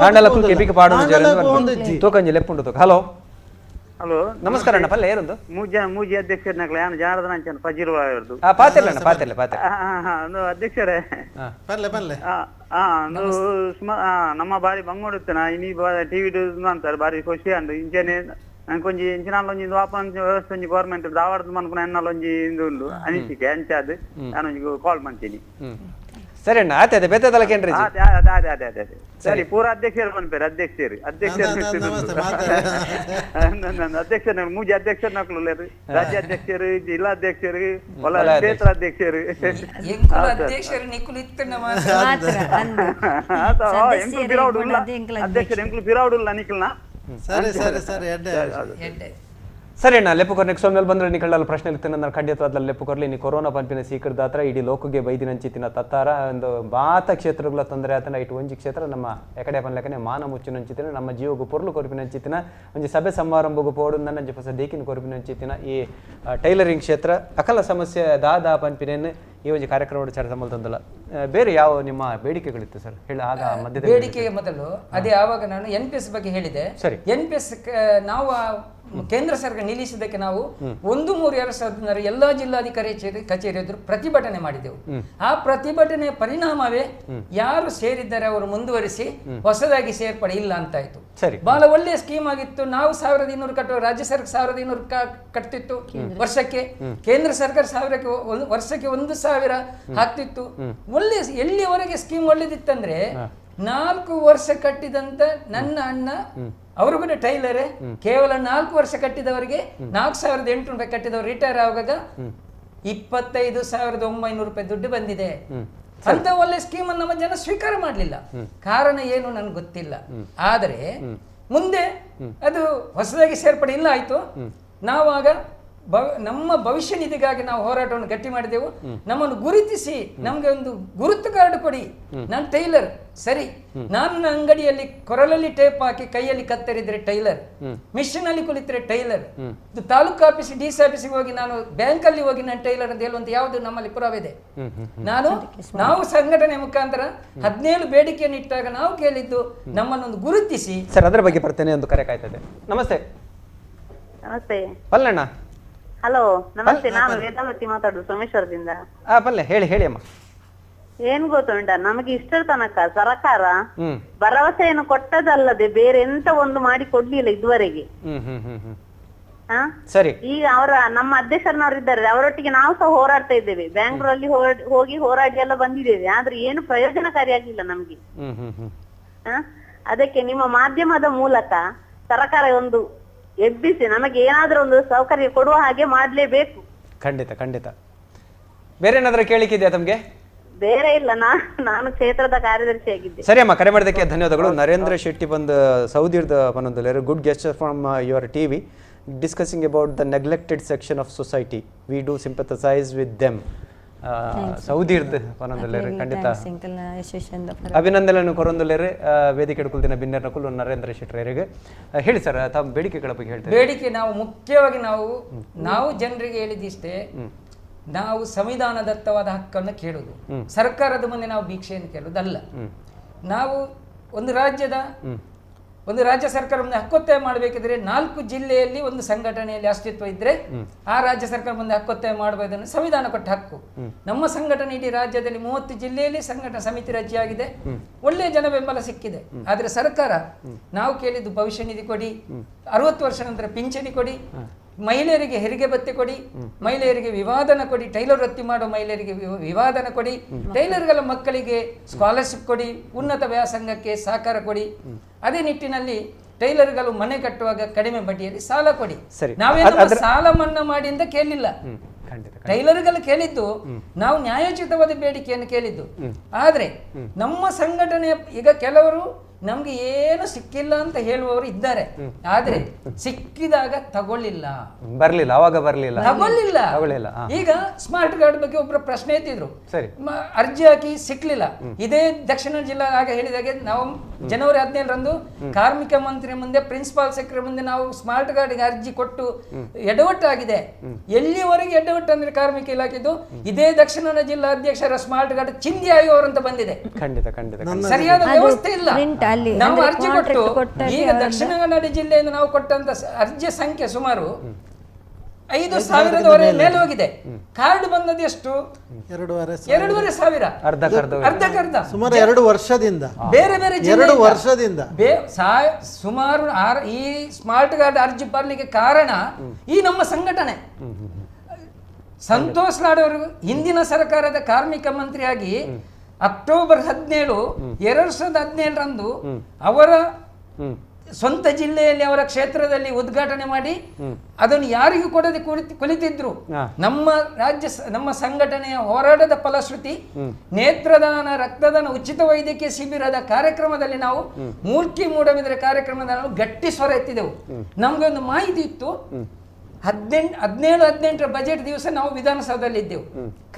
ಹಲೋ ಹಲೋ ನಮಸ್ಕಾರ ಅಣ್ಣ ಪಲ್ಲೆ ಏರುಂದು ಮೂಜಿ ಅಧ್ಯಕ್ಷರನ್ನಕ್ಲೆ ನಾನು ಜನಾರ್ದನ ಅಂಚನ್ ಫಜೀಲ್ ಅವರದ್ದು ಪಾತಿರ್ಲ ಅಣ್ಣ ಪಾತಿರ್ಲ ಪಾತಿರ್ಲ ಅಧ್ಯಕ್ಷರೇ ಪಲ್ಲೆ ಪಲ್ಲೆ ನಮ್ಮ ಬಾರಿ ಬಂಗೋಡುತ್ತನ ಇನಿ ಟಿವಿ ಅಂತಾರೆ ಬಾರಿ ಖುಷಿ ಅಂಡು ಇಂಚನೆ ನಂಗೊಂಜಿ ಇಂಚಿನಾಲ್ ಒಂಜಿ ವಾಪನ್ ವ್ಯವಸ್ಥೆ ಒಂಜಿ ಗೌರ್ಮೆಂಟ್ ದಾವರ್ದು ಮನ್ಕುನ ಎನ್ನಾಲ್ ಒಂಜಿ ಇಂದು ಉಂಡು ಅನಿಸಿಕೆ ಅಂಚಾದ್ ನಾನು ಒಂಜಿ ಕಾಲ್ ಮಾಡ್ತೀನಿ. ಸರಿ ಅಣ್ಣ ಆಯ್ತು ಅದೇ ಬೇತೆದಲ್ಲ ಕೇನ್ರಿ ಅದೇ ಅದೇ ಅದೇ ಅದೇ ಅದೇ ಸರಿ ಪೂರ ಅಧ್ಯಕ್ಷರು ಬಂದ್ಪೇರು ಅಧ್ಯಕ್ಷರು ಅಧ್ಯಕ್ಷರು ಅಧ್ಯಕ್ಷರು ಮೂಜಿ ಅಧ್ಯಕ್ಷರು ನಕ್ಲು ರಾಜ್ಯಾಧ್ಯಕ್ಷರು ಜಿಲ್ಲಾಧ್ಯಕ್ಷರು ಕ್ಷೇತ್ರ ಅಧ್ಯಕ್ಷರು ಅಧ್ಯಕ್ಷರು ಅಧ್ಯಕ್ಷರು ಎಂಕ್ಲು ಬಿರಾವುಡುಲ್ಲ ನಿಖಲ್ನ. ಸರಿ ಸರಿ ಸರಿ ಸರಿ ಅಣ್ಣ ಲೆಪ್ಪು ಕೊರ್ ನೆಕ್ಸ್ಟ್ ಮೇಲೆ ಬಂದ್ರೆ ನಿಕಳಲ್ಲ ಪ್ರಶ್ನೆ ಇರ್ತೇನೆ ನಾನು ಖಂಡಿತವಾದ ಲೆಪ್ಪು ಕೊರ್ಲಿ. ನೀ ಕೊರೋನಾ ಪಂಪಿನ ಸೀಕರ್ದ ಹತ್ರ ಇಡೀ ಲೋಕಕ್ಕೆ ಬೈದಿನಂಚಿತ್ತಿನ ತತ್ತಾರ ಒಂದು ಬಾತ ಕ್ಷೇತ್ರಗಳ ತೊಂದರೆ ಆತನ ಇಟ್ಟು ಒಂಜಿ ಕ್ಷೇತ್ರ ನಮ್ಮ ಎಕಡೆ ಪನ್ಲೆಕನೆ ಮಾನ ಮುಚ್ಚಿನಂಚಿತ್ತಿನ ನಮ್ಮ ಜೀವಗೂ ಪೊರ್ಲು ಕೊರ್ಪಿನಂಚಿತ್ತಿನ ಒಂಜಿ ಸಭೆ ಸಮಾರಂಭಗೂ ಪೋಡು ನನ್ನ ಹೊಸ ದೇಕಿನ ಕೊರ್ಪಿನಂಚಿತ್ತಿನ ಈ ಟೈಲರಿಂಗ್ ಕ್ಷೇತ್ರ ಅಕಲ ಸಮಸ್ಯೆ ದಾದಾ ಪನ್ಪಿನೇನು ಈ ಒಂಜಿ ಕಾರ್ಯಕ್ರಮ ಚರ್ಚೆ ಮಲ್ತಂದಲ್ಲ. ಬೇರೆ ಯಾವ ನಿಮ್ಮ ಬೇಡಿಕೆಗಳಿತ್ತು ಸರ್ ಹೇಳಿ? ಆಗ ಮಧ್ಯದ ಬೇಡಿಕೆಗೆ ಮೊದಲು ಅದೇ ಆವಾಗ ನಾನು ಎನ್ ಪಿ ಎಸ್ ಬಗ್ಗೆ ಹೇಳಿದೆ. ಎನ್ ಪಿ ಎಸ್ ನಾವು ಕೇಂದ್ರ ಸರ್ಕಾರ ನಿಲ್ಲಿಸಿದ್ದಕ್ಕೆ ನಾವು 1-3-2016 ಎಲ್ಲಾ ಜಿಲ್ಲಾಧಿಕಾರಿ ಕಚೇರಿ ಎದುರು ಪ್ರತಿಭಟನೆ ಮಾಡಿದೆವು. ಆ ಪ್ರತಿಭಟನೆಯ ಪರಿಣಾಮವೇ ಯಾರು ಸೇರಿದ್ದಾರೆ ಅವರು ಮುಂದುವರಿಸಿ ಹೊಸದಾಗಿ ಸೇರ್ಪಡೆ ಇಲ್ಲ ಅಂತಾಯ್ತು. ಬಹಳ ಒಳ್ಳೆಯ ಸ್ಕೀಮ್ ಆಗಿತ್ತು. ನಾವು 1200 ಕಟ್ಟುವ, ರಾಜ್ಯ ಸರ್ಕಾರ 1200 ಕಟ್ತಿತ್ತು ವರ್ಷಕ್ಕೆ, ಕೇಂದ್ರ ಸರ್ಕಾರ ವರ್ಷಕ್ಕೆ 1000 ಹಾಕ್ತಿತ್ತು. ಒಳ್ಳೆ ಎಲ್ಲಿಯವರೆಗೆ ಸ್ಕೀಮ್ ಒಳ್ಳೇದಿತ್ತಂದ್ರೆ 4 ವರ್ಷ ಕಟ್ಟಿದಂತ ನನ್ನ ಅಣ್ಣ ಅವರು ಕೂಡ ಟೈಲರೇ, ಕೇವಲ 4 ವರ್ಷ ಕಟ್ಟಿದವರಿಗೆ 4800 ರೂಪಾಯಿ ಕಟ್ಟಿದವರು ರಿಟೈರ್ ಆಗುವಾಗ 25,900 ರೂಪಾಯಿ ದುಡ್ಡು ಬಂದಿದೆ. ಅಂತ ಒಳ್ಳೆ ಸ್ಕೀಮ್ ಅನ್ನು ನಮ್ಮ ಜನ ಸ್ವೀಕಾರ ಮಾಡಲಿಲ್ಲ. ಕಾರಣ ಏನು ನನ್ಗೆ ಗೊತ್ತಿಲ್ಲ. ಆದರೆ ಮುಂದೆ ಅದು ಹೊಸದಾಗಿ ಸೇರ್ಪಡೆ ಇಲ್ಲ ಆಯ್ತು. ನಾವಾಗ ನಮ್ಮ ಭವಿಷ್ಯ ನಿಧಿಗಾಗಿ ನಾವು ಹೋರಾಟವನ್ನು ಗಟ್ಟಿ ಮಾಡಿದೆವು. ನಮ್ಮನ್ನು ಗುರುತಿಸಿ ನಮ್ಗೆ ಒಂದು ಗುರುತು ಕಾರ್ಡ್ ಕೊಡಿ, ನಾನು ಟೈಲರ್ ಸರಿ, ನಾನು ಅಂಗಡಿಯಲ್ಲಿ ಕೊರಲಲ್ಲಿ ಟೇಪ್ ಹಾಕಿ ಕೈಯಲ್ಲಿ ಕತ್ತರಿದ್ರೆ ಟೈಲರ್, ಮಿಷಿನ್ ಅಲ್ಲಿ ಕುಳಿತರೆ ಟೈಲರ್, ಇದು ತಾಲೂಕು office D C ಆಫೀಸಿಗೆ ಹೋಗಿ ನಾನು ಬ್ಯಾಂಕಲ್ಲಿ ಹೋಗಿ ನಾನು ಟೈಲರ್ ಅಂತ ಹೇಳುವಂತ ಯಾವುದು ನಮ್ಮಲ್ಲಿ ಪುರಾವೆ ಇದೆ. ನಾವು ಸಂಘಟನೆ ಮುಖಾಂತರ 17 ಬೇಡಿಕೆಯನ್ನು ಇಟ್ಟಾಗ ನಾವು ಕೇಳಿದ್ದು ನಮ್ಮನ್ನೊಂದು ಗುರುತಿಸಿ. ಸರ್, ಅದರ ಬಗ್ಗೆ ಬರ್ತೇನೆ, ಒಂದು ಕರೆ ಕಾಯ್ತದೆ. ನಮಸ್ತೆ. ನಮಸ್ತೆ ಪಲ್ಲಣ್ಣ. ಹಲೋ, ನಮಸ್ತೆ. ನಾನು ವೇದಾವತಿ ಮಾತಾಡುದು ಸೋಮೇಶ್ವರದಿಂದ. ಪಲ್ಲೆ ಹೇಳಿ ಹೇಳಿ ಅಮ್ಮ. ಏನ್ ಗೊತ್ತುಂಟ, ನಮಗೆ ಇಷ್ಟರ ತನಕ ಸರ್ಕಾರ ಭರವಸೆಯನ್ನು ಕೊಟ್ಟದಲ್ಲದೆ ಬೇರೆ ಎಂತ ಒಂದು ಮಾಡಿ ಕೊಡ್ಲಿಲ್ಲ ಇದುವರೆಗೆ. ಸರಿ, ಈಗ ಅವರ ನಮ್ಮ ಅಧ್ಯಕ್ಷರನ್ನವರು ಇದ್ದಾರೆ, ಅವರೊಟ್ಟಿಗೆ ನಾವು ಸಹ ಹೋರಾಡ್ತಾ ಇದ್ದೇವೆ. ಬ್ಯಾಂಗ್ಳೂರಲ್ಲಿ ಹೋಗಿ ಹೋರಾಡಿ ಎಲ್ಲ ಬಂದಿದ್ದೇವೆ, ಆದ್ರೆ ಏನು ಪ್ರಯೋಜನಕಾರಿಯಾಗಿಲ್ಲ ನಮ್ಗೆ. ಅದಕ್ಕೆ ನಿಮ್ಮ ಮಾಧ್ಯಮದ ಮೂಲಕ ಸರ್ಕಾರ ಒಂದು ಎಬ್ಬಿಸಿ ನಮಗೆ ಏನಾದ್ರೂ ಒಂದು ಸೌಕರ್ಯ ಕೊಡುವ ಹಾಗೆ ಮಾಡ್ಲೇಬೇಕು. ಖಂಡಿತ ಖಂಡಿತ. ಬೇರೆ ಏನಾದ್ರೂ ಕೇಳಿಕೆ ಇದೆಯಾ ತಮಗೆ? ಬೇರೆ ಇಲ್ಲ, ನಾನು ಕ್ಷೇತ್ರದ ಕಾರ್ಯದರ್ಶಿಯಾಗಿದ್ದೆ. ಸರಿ ಅಮ್ಮ, ಕರೆ ಮಾಡಿದ್ದಕ್ಕೆ ಧನ್ಯವಾದಗಳು. ನರೇಂದ್ರ ಶೆಟ್ಟಿ ಬಂದು ಸೌದಿರ್ದ ಪನೊಂದು good gesture from your TV discussing about the neglected section of society, we do sympathise with them. ಸೌದಿರ್ದ ಪನೊಂದುಲ್ಲೇರು ಖಂಡಿತ ಅಭಿನಂದನೆ ಕೊರೊಂದುಲ್ಲೇರು. ವೇದಿಕೆ ಕುಲ್ದಿನ ಬಿನ್ನೆರ್ನ ಕುಲ್ಲು ನರೇಂದ್ರ ಶೆಟ್ಟರಿಗೆ ಹೇಳಿ ಸರ್, ತಮ್ಮ ಬೇಡಿಕೆಗಳ ಬಗ್ಗೆ ಹೇಳ್ತಾರೆ. ಬೇಡಿಕೆ ನಾವು ಮುಖ್ಯವಾಗಿ ನಾವು ಜನರಿಗೆ ಹೇಳಿದಿಷ್ಟೇ, ನಾವು ಸಂವಿಧಾನದತ್ತವಾದ ಹಕ್ಕನ್ನು ಕೇಳುವುದು, ಸರ್ಕಾರದ ಮುಂದೆ ನಾವು ಭಿಕ್ಷೆಯನ್ನು ಕೇಳುವುದಲ್ಲ. ನಾವು ಒಂದು ರಾಜ್ಯ ಸರ್ಕಾರ ಮುಂದೆ ಹಕ್ಕೊತ್ತಾಯ ಮಾಡಬೇಕಿದ್ರೆ 4 ಜಿಲ್ಲೆಯಲ್ಲಿ ಒಂದು ಸಂಘಟನೆಯಲ್ಲಿ ಅಸ್ತಿತ್ವ ಇದ್ರೆ ಆ ರಾಜ್ಯ ಸರ್ಕಾರ ಮುಂದೆ ಹಕ್ಕೊತ್ತಾಯ ಮಾಡಬಹುದನ್ನು ಸಂವಿಧಾನ ಕೊಟ್ಟ ಹಕ್ಕು. ನಮ್ಮ ಸಂಘಟನೆ ಇಡೀ ರಾಜ್ಯದಲ್ಲಿ 30 ಜಿಲ್ಲೆಯಲ್ಲಿ ಸಂಘಟನಾ ಸಮಿತಿ ರಚನೆಯಾಗಿದೆ, ಒಳ್ಳೆಯ ಜನ ಬೆಂಬಲ ಸಿಕ್ಕಿದೆ. ಆದರೆ ಸರ್ಕಾರ ನಾವು ಕೇಳಿದ್ದು ಭವಿಷ್ಯ ನಿಧಿ ಕೊಡಿ, 60 ವರ್ಷ ನಂತರ ಪಿಂಚಣಿ ಕೊಡಿ, ಮಹಿಳೆಯರಿಗೆ ಹೆರಿಗೆ ಭತ್ಯೆ ಕೊಡಿ, ಮಹಿಳೆಯರಿಗೆ ವಿವಾದನ ಕೊಡಿ, ಟೈಲರ್ ವೃತ್ತಿ ಮಾಡೋ ಮಹಿಳೆಯರಿಗೆ ವಿವಾದನ ಕೊಡಿ, ಟೈಲರ್ಗಳ ಮಕ್ಕಳಿಗೆ ಸ್ಕಾಲರ್ಶಿಪ್ ಕೊಡಿ, ಉನ್ನತ ವ್ಯಾಸಂಗಕ್ಕೆ ಸಹಕಾರ ಕೊಡಿ. ಅದೇ ನಿಟ್ಟಿನಲ್ಲಿ ಟೈಲರ್ಗಳು ಮನೆ ಕಟ್ಟುವಾಗ ಕಡಿಮೆ ಬಡ್ಡಿಯಲ್ಲಿ ಸಾಲ ಕೊಡಿ. ನಾವೇನು ಸಾಲ ಮನ್ನಾ ಮಾಡಿ ಅಂತ ಕೇಳಲಿಲ್ಲ, ಟೈಲರ್ಗಳು ಕೇಳಿದ್ದು ನಾವು ನ್ಯಾಯೋಚಿತವಾದ ಬೇಡಿಕೆಯನ್ನು ಕೇಳಿದ್ದು. ಆದ್ರೆ ನಮ್ಮ ಸಂಘಟನೆಯ ಈಗ ಕೆಲವರು ನಮ್ಗೆ ಏನು ಸಿಕ್ಕಿಲ್ಲ ಅಂತ ಹೇಳುವವರು ಇದ್ದಾರೆ, ಆದ್ರೆ ಸಿಕ್ಕಿದಾಗ ತಗೊಳ್ಳಿಲ್ಲ, ಬರ್ಲಿಲ್ಲ, ಅವಾಗ ಬರ್ಲಿಲ್ಲ, ತಗೊಳ್ಳಿಲ್ಲ. ಈಗ ಸ್ಮಾರ್ಟ್ ಕಾರ್ಡ್ ಬಗ್ಗೆ ಒಬ್ಬರು ಪ್ರಶ್ನೆ ಎತ್ತಿದ್ರು, ಅರ್ಜಿ ಹಾಕಿ ಸಿಕ್ಲಿಲ್ಲ. ಇದೇ ದಕ್ಷಿಣ ಜಿಲ್ಲಾ ಆಗ ಹೇಳಿದಾಗೆ ನಾವು ಜನವರಿ 17ರಂದು ಕಾರ್ಮಿಕ ಮಂತ್ರಿ ಮುಂದೆ, ಪ್ರಿನ್ಸಿಪಾಲ್ ಸೆಕ್ರೆಟರಿ ಮುಂದೆ ನಾವು ಸ್ಮಾರ್ಟ್ ಕಾರ್ಡ್ಗೆ ಅರ್ಜಿ ಕೊಟ್ಟು ಎಡವಟ್ಟಾಗಿದೆ. ಎಲ್ಲಿವರೆಗೆ ಎಡವಟ್ಟು ಅಂದ್ರೆ ಕಾರ್ಮಿಕ ಇಲಾಖೆದು ಇದೇ ದಕ್ಷಿಣ ಜಿಲ್ಲಾ ಅಧ್ಯಕ್ಷರ ಸ್ಮಾರ್ಟ್ ಕಾರ್ಡ್ ಚಿಂದಿ ಆಯುವವರು ಅಂತ ಬಂದಿದೆ. ಖಂಡಿತ ಖಂಡಿತ ಸರಿಯಾದ ವ್ಯವಸ್ಥೆ ಇಲ್ಲ. ನಾವು ಅರ್ಜಿ ಕೊಟ್ಟು ಈಗ ದಕ್ಷಿಣ ಕನ್ನಡ ಜಿಲ್ಲೆಯಿಂದ ನಾವು ಕೊಟ್ಟಂತ ಅರ್ಜಿಯ ಸಂಖ್ಯೆ ಸುಮಾರು 5,000 ಮೇಲೆ ಹೋಗಿದೆ. ಕಾರ್ಡ್ ಬಂದದ್ದು ಎಷ್ಟು? 2,500, ಅರ್ಧಕ್ಕರ್ಧ. ಸುಮಾರು 2 ವರ್ಷದಿಂದ ಬೇರೆ ಬೇರೆ 2 ವರ್ಷದಿಂದ ಸುಮಾರು ಈ ಸ್ಮಾರ್ಟ್ ಕಾರ್ಡ್ ಅರ್ಜಿ ಬರ್ಲಿಕ್ಕೆ ಕಾರಣ ಈ ನಮ್ಮ ಸಂಘಟನೆ. ಸಂತೋಷ್ ಲಾಡ್ ಅವರು ಹಿಂದಿನ ಸರ್ಕಾರದ ಕಾರ್ಮಿಕ ಮಂತ್ರಿಯಾಗಿ ಅಕ್ಟೋಬರ್ 17, 2017 ಅವರ ಸ್ವಂತ ಜಿಲ್ಲೆಯಲ್ಲಿ ಅವರ ಕ್ಷೇತ್ರದಲ್ಲಿ ಉದ್ಘಾಟನೆ ಮಾಡಿ ಅದನ್ನು ಯಾರಿಗೂ ಕೊಡದೆ ಕುಳಿತಿದ್ರು. ನಮ್ಮ ರಾಜ್ಯ ನಮ್ಮ ಸಂಘಟನೆಯ ಹೋರಾಟದ ಫಲಶ್ರುತಿ ನೇತ್ರದಾನ, ರಕ್ತದಾನ, ಉಚಿತ ವೈದ್ಯಕೀಯ ಶಿಬಿರದ ಕಾರ್ಯಕ್ರಮದಲ್ಲಿ ನಾವು ಮೂಲ್ಕಿ ಮೂಡಬಿದರೆ ಕಾರ್ಯಕ್ರಮದಲ್ಲಿ ನಾವು ಗಟ್ಟಿ ಸ್ವರ ಎತ್ತಿದೆವು. ನಮ್ಗೆ ಒಂದು ಮಾಹಿತಿ ಇತ್ತು. 17, 18 ಬಜೆಟ್ ದಿವಸ ನಾವು ವಿಧಾನಸೌಧದಲ್ಲಿ ಇದ್ದೆವು.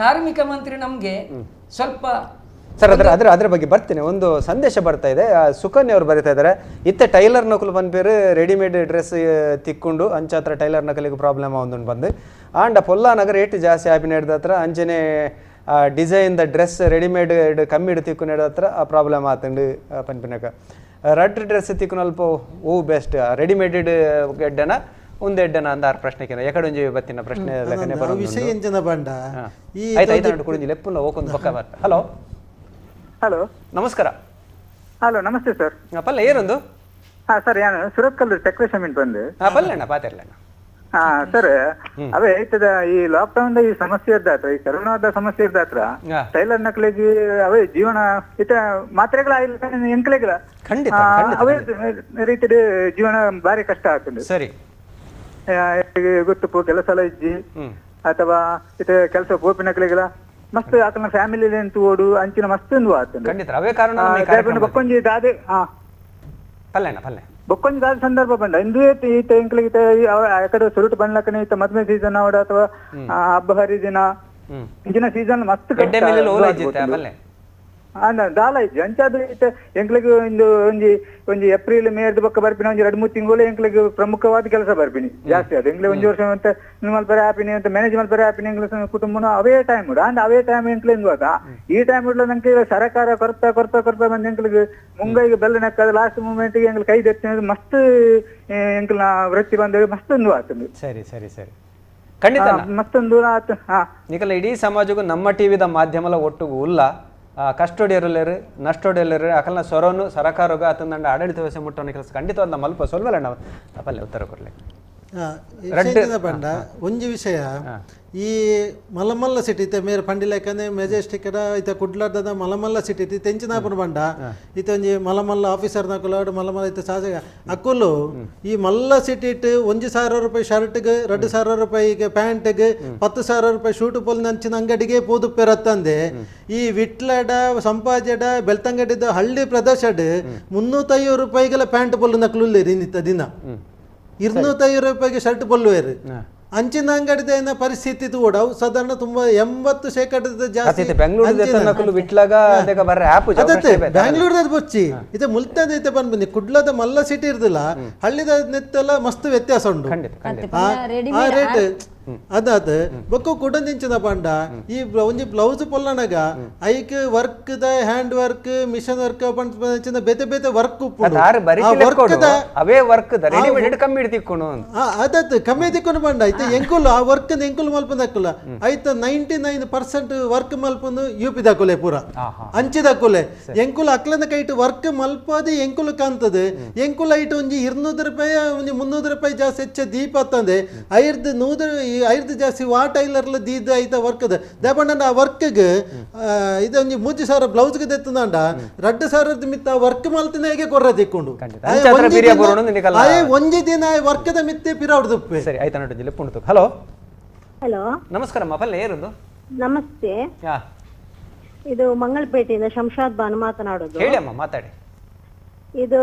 ಕಾರ್ಮಿಕ ಮಂತ್ರಿ ನಮ್ಗೆ ಸ್ವಲ್ಪ ಸರ್ ಅದರ ಅದರ ಅದರ ಬಗ್ಗೆ ಬರ್ತೇನೆ. ಒಂದು ಸಂದೇಶ ಬರ್ತಾ ಇದೆ, ಸುಕನ್ಯ ಅವರು ಬರೀತಾ ಇದ್ದಾರೆ. ಇತ್ತ ಟೈಲರ್ ನಕಲು ಬಂದ್ಪೇರು ರೆಡಿಮೇಡ್ ಡ್ರೆಸ್ ತಿಕ್ಕೊಂಡು ಅಂಚಾತ್ರ ಟೈಲರ್ ನಕಲಿಗೆ ಪ್ರಾಬ್ಲಮ್ ಒಂದೊಂದು ಬಂದು ಆಂಡ ಪೊಲ್ಲಾನಗ ರೇಟ್ ಜಾಸ್ತಿ ಆಪಿ ನಡೆದ ಹತ್ರ ಅಂಚನೆ design the dress readymade ಕಮ್ಮಿಡು ತಿಕ್ಕು ನಡೆದ ಹತ್ರ ಆ ಪ್ರಾಬ್ಲಮ್ ಆತಂಡು ಪನ್ಪಿನಕ ರಡ್ ಡ್ರೆಸ್ ತಿಕ್ಕು ಅಲ್ಪ ಓ ಬೆಸ್ಟ್ ರೆಡಿಮೇಡ್ ಗೆಡ್ಡನ ಒಂದೆಡ್ಡನ ಅಂದಾರ್ ಪ್ರಶ್ನೆ ಕೇನ ಎಕಡೊಂಜಿ ಬತ್ತಿನ ಪ್ರಶ್ನೆ ಲೆಕ್ಕನೆ ಬರೋದು ವಿಷಯ ಎಂಚಿನ ಬಂಡ ಈ ಆಯ್ತು ಆಯ್ತು ಕುಡಿಂಜಿ ಲೆಪ್ಪುನ ಓಕೊಂದು ಪಕ್ಕ ಬರ್ತ. ಹಲೋ ಹಲೋ ನಮಸ್ಕಾರ. Hello namaste sir. ಪಲ್ಲೆ ಏನೊಂದು? ಹಾ ಸರ್, ಯಾನು ಸುರತ್ಕಲ್ ಟೆಕ್ರೇಷನ್ ಬಂದು. ಹಾ ಪಲ್ಲೆಣ್ಣ ಪಾತಿರ್ಲಣ್ಣ. ಹಾ ಸರ್, ಅವೇ ಐತದ ಈ ಲಾಕ್ಡೌನ್ ಈ ಸಮಸ್ಯೆ ಇದ್ದಾತ್ರ, ಈ ಕರೋನಾದ ಸಮಸ್ಯೆ ಇದ್ದಾತ್ರ ಟೈಲರ್ ನಕ್ಲಿಗೆ ಅವೇ ಜೀವನ ಇತ ಮಾತ್ರೆಗಳ ಎಂಕ್ಲೆಗಳ ಖಂಡಿತ ಅವೇ ರೀತಿ ಜೀವನ ಭಾರಿ ಕಷ್ಟ ಆಗ್ತದೆ. ಸರಿ, ಗೊತ್ತಪ್ಪು ಕೆಲಸ ಎಲ್ಲ ಇಜ್ಜಿ ಅಥವಾ ಇತ ಕೆಲಸ ಪೋಪಿನಕ್ಲಿಗೆಲ್ಲ ಮಸ್ತ್ ಆತನ ಫ್ಯಾಮಿಲಿ ಅಂತ ಓಡು ಅಂಚಿನ ಮಸ್ತ್ ಒಂದು ಆತಂದು. ಖಂಡಿತ ಅವೇ ಕಾರಣ ಬೊಕ್ಕೊಂಜಿ ದಾದೆ ಪಲ್ಲೆಣ್ಣ ಪಲ್ಲೆ ಬೊಕ್ಕೊಂಜಿ ದಾದ ಸಂದರ್ಭ ಬಂದ ಇಂದುವೇ ಈತ ಎಂಕ್ಲಿಗೆ ಕಡೆ ಸುರುಟು ಬಂಡ್ಲಕ್ಕನೆ ಈತ ಮದ್ವೆ ಸೀಸನ್ ಅವಡ ಅಥವಾ ಹಬ್ಬ ಹರಿದಿನ ಇಂಚಿನ ಸೀಸನ್ ಮಸ್ತ್ ದಾಲ ಇಜ್ಜಿ ಅಂಚಾದ ಈತ ಎಂಕ್ಲಿಗೆ ಒಂದು ಒಂಜಿ ಒಂಜಿ ಏಪ್ರಿಲ್ ಮೇರ್ದ ಬೊಕ್ಕ ಬರ್ಪಿನ ಒಂಜಿ 2-3 ತಿಂಗಳು ಎಂಕ್ಲಿಗೆ ಪ್ರಮುಖವಾದ ಕೆಲಸ ಬರ್ಪಿನಿ ಜಾಸ್ತಿ. ಅದು ಎಂಕ್ಲೆ ಒಂಜಿ ವರ್ಷ ಅಂತ ಮಲ್ಪರೆ ಆಪಿನಿ ಅಂತ ಮ್ಯಾನೇಜ್ ಮಲ್ಪರೆ ಆಪಿನಿ ಎಂಕ್ಲೆ ಕುಟುಂಬನ ಅವೇ ಟೈಮ್ ಉಂಡು. ಅಂಡ್ ಅವೇ ಟೈಮ್ ಎಂಕ್ಲೆ ಇಂದು ಈ ಟೈಮ್ ಉಡ್ಲ ನಂಗೆ ಸರಕಾರ ಕೊರ್ತಾ ಕೊರ್ತಾ ಕೊರ್ತಾ ಬಂದು ಎಂಕ್ಲಿಗೆ ಮುಂಗೈಗೆ ಬೆಲ್ಲ ನಕ್ಕದ ಲಾಸ್ಟ್ ಮೂಮೆಂಟ್ ಗೆ ಎಂಕ್ಲೆ ಕೈ ದೆತ್ತಿನ ಮಸ್ತ್ ಎಂಕ್ಲ ವೃತ್ತಿ ಬಂದ ಮಸ್ತ್ ಒಂದು ಆತಂದು. ಸರಿ ಸರಿ ಸರಿ, ಖಂಡಿತ ಮತ್ತೊಂದು ಆತ. ಹಾ ನಿಕಲ ಇಡೀ ಸಮಾಜಕ್ಕೂ ನಮ್ಮ ಟಿವಿದ ಮಾಧ್ಯಮಲ ಒಟ್ಟುಗೂ ಉಲ್ಲ ಕಸ್ಟೋಡಿಯರಲ್ಲೇರು ನಷ್ಟೋಡಿಯಲ್ಲೇರು ಅಕಲ್ನ ಸೊರನು ಸರಕಾರೋಗ ಅತಂದಂಡ ಆಡಳಿತ ವ್ಯವಸ್ಥೆ ಮುಟ್ಟೋನ ಕೆಲಸ ಖಂಡಿತವಾದ ಮಲ್ಪ ಸೊಲ್ವಲ್ಲ ಪಲ್ಲೆ ಉತ್ತರ ಕೊಡ್ಲಿ. ಬಂಡ ಒಂಜಿ ವಿಷಯ, ಈ ಮಲಮಲ್ಲ ಸಿಟಿ ಇತ್ತೆ ಮೇರೆ ಪಂಡಿಲೇಕನೆ ಮೆಜೆಸ್ಟಿಕ್ ಇತ್ತ ಕುಡ್ಲಾರ್ದ ಮಲಮಲ್ಲ ಸಿಟಿ ಇತ್ತೆ ತೆಂಚಿನಾಪುನ ಬಂಡ ಇತ್ತ ಒಂಜಿ ಮಲಮಲ್ಲ ಆಫೀಸರ್ ನಕುಲಾಡು ಮಲಮಲ್ಲ ಇತ್ತ ಶಾಸಕ ಅಕ್ಕುಲು ಈ ಮಲ್ಲ ಸಿಟಿ ಇಟ್ಟು 1,000 ರೂಪಾಯಿ ಶರ್ಟ್ಗೆ 2,000 ರೂಪಾಯಿಗೆ ಪ್ಯಾಂಟ್ಗೆ 10,000 ರೂಪಾಯಿ ಶೂಟು ಪೋಲ್ ನಂಚಿನ ಅಂಗಡಿಗೆ ಪೋದುಪ್ಪೆರತ್ತಂದೆ ಈ ವಿಟ್ಲಡ ಸಂಪಾಜಡ ಬೆಳ್ತಂಗಡಿದ ಹಳ್ಳಿ ಪ್ರದೇಶಡ್ 350 ರೂಪಾಯಿಗೆಲ್ಲ ಪ್ಯಾಂಟ್ ಪೊಲ್ಲು ನಕಲು ಇನ್ನಿತ್ತ ದಿನ 250 ರೂಪಾಯಿಗೆ ಶರ್ಟ್ ಪೊಲ್ಲುವೇರು ಅಂಚಿನ ಅಂಗಡಿದ ಪರಿಸ್ಥಿತಿ ಕೂಡ ಸಾಧಾರಣ ತುಂಬಾ 80% ಜಾಸ್ತಿ. ಬೆಂಗಳೂರದ ಬೊಚ್ಚಿ ಇದು ಮುಲ್ತದ ಐತೆ ಬಂದ್ ಕುಡ್ಲದ ಮಲ್ಲ ಸಿಟಿ ಇರ್ದಿಲ್ಲ, ಹಳ್ಳಿದ ನೆತ್ತೆಲ್ಲ ಮಸ್ತ್ ವ್ಯತ್ಯಾಸ ಉಂಟು ಆ ರೇಟ್. ಅದಾದ ಬೊಕ್ಕ ಕುಡಂದಿಂಚಿನ ಪಂಡ ಈ ಒಂಜಿ ಬ್ಲೌಸ್ ಪೊಲ್ಲನಗ ಐಕ್ work the hand work mission work ಪಂಚಿನ ಬೇತೆ ಬೇತೆ ವರ್ಕ್ ಅದತ್ ಕಮ್ಮಿ ತಿಕ್ಕೊಂಡು ಪಂಡ ಐತೆ ಎಂಕುಲು ಆ ವರ್ಕ್ ಎಂಕುಲು ಮಲ್ಪಂದು ಹಾಕುಲ್ಲ ಐತ 99% ವರ್ಕ್ ಮಲ್ಪಂದು ಯು ಪಿ ದಾಕುಲೆ ಪೂರ ಅಂಚಿದಾಕುಲೆ ಎಂಕುಲು ಅಕ್ಲನ ಕೈಟ್ ವರ್ಕ್ ಮಲ್ಪದು ಎಂಕುಲು ಕಾಣ್ತದೆ. ಎಂಕುಲು ಐಟ್ ಒಂಜಿ 200 ರೂಪಾಯಿ ಒಂಜಿ 300 ರೂಪಾಯಿ ಜಾಸ್ತಿ ಹೆಚ್ಚ ದೀಪ ತಂದೆ ಐರ್ದು 100 ಐರ್ದು ಜಾಸ್ತಿ ವಾ ಟೈಲರ್ಲ ದೀದ ಐತ ವರ್ಕ್ದ ದೇಪಂಡ ಆ ವರ್ಕ್ಗೆ ಇದೊಂಜಿ 3,000 ಬ್ಲೌಸ್ಗೆ ದೆತ್ತುಂಡ 2,000 ಮಿತ್ತ ವರ್ಕ್ ಮಲ್ತಿನ ಹೇಗೆ ಕೊರ್ರ ತಿಕ್ಕೊಂಡು ಒಂಜಿ ದಿನ ವರ್ಕ್ದ ಮಿತ್ತೆ ಪಿರವಡ್ದುಪ್ಪೆ. ಸರಿ ಆಯ್ತು ನೋಡು. ಹಲೋ ಹಲೋ ನಮಸ್ಕಾರ ಪಲ್ಲೆ ಏರುಂದು? ನಮಸ್ತೆ, ಇದು ಮಂಗಳಪೇಟೆಯಿಂದ ಶಂಷಾದ್ ಬಾನು ಮಾತನಾಡೋದು. ಹೇಳಿ ಅಮ್ಮ ಮಾತಾಡಿ. ಇದು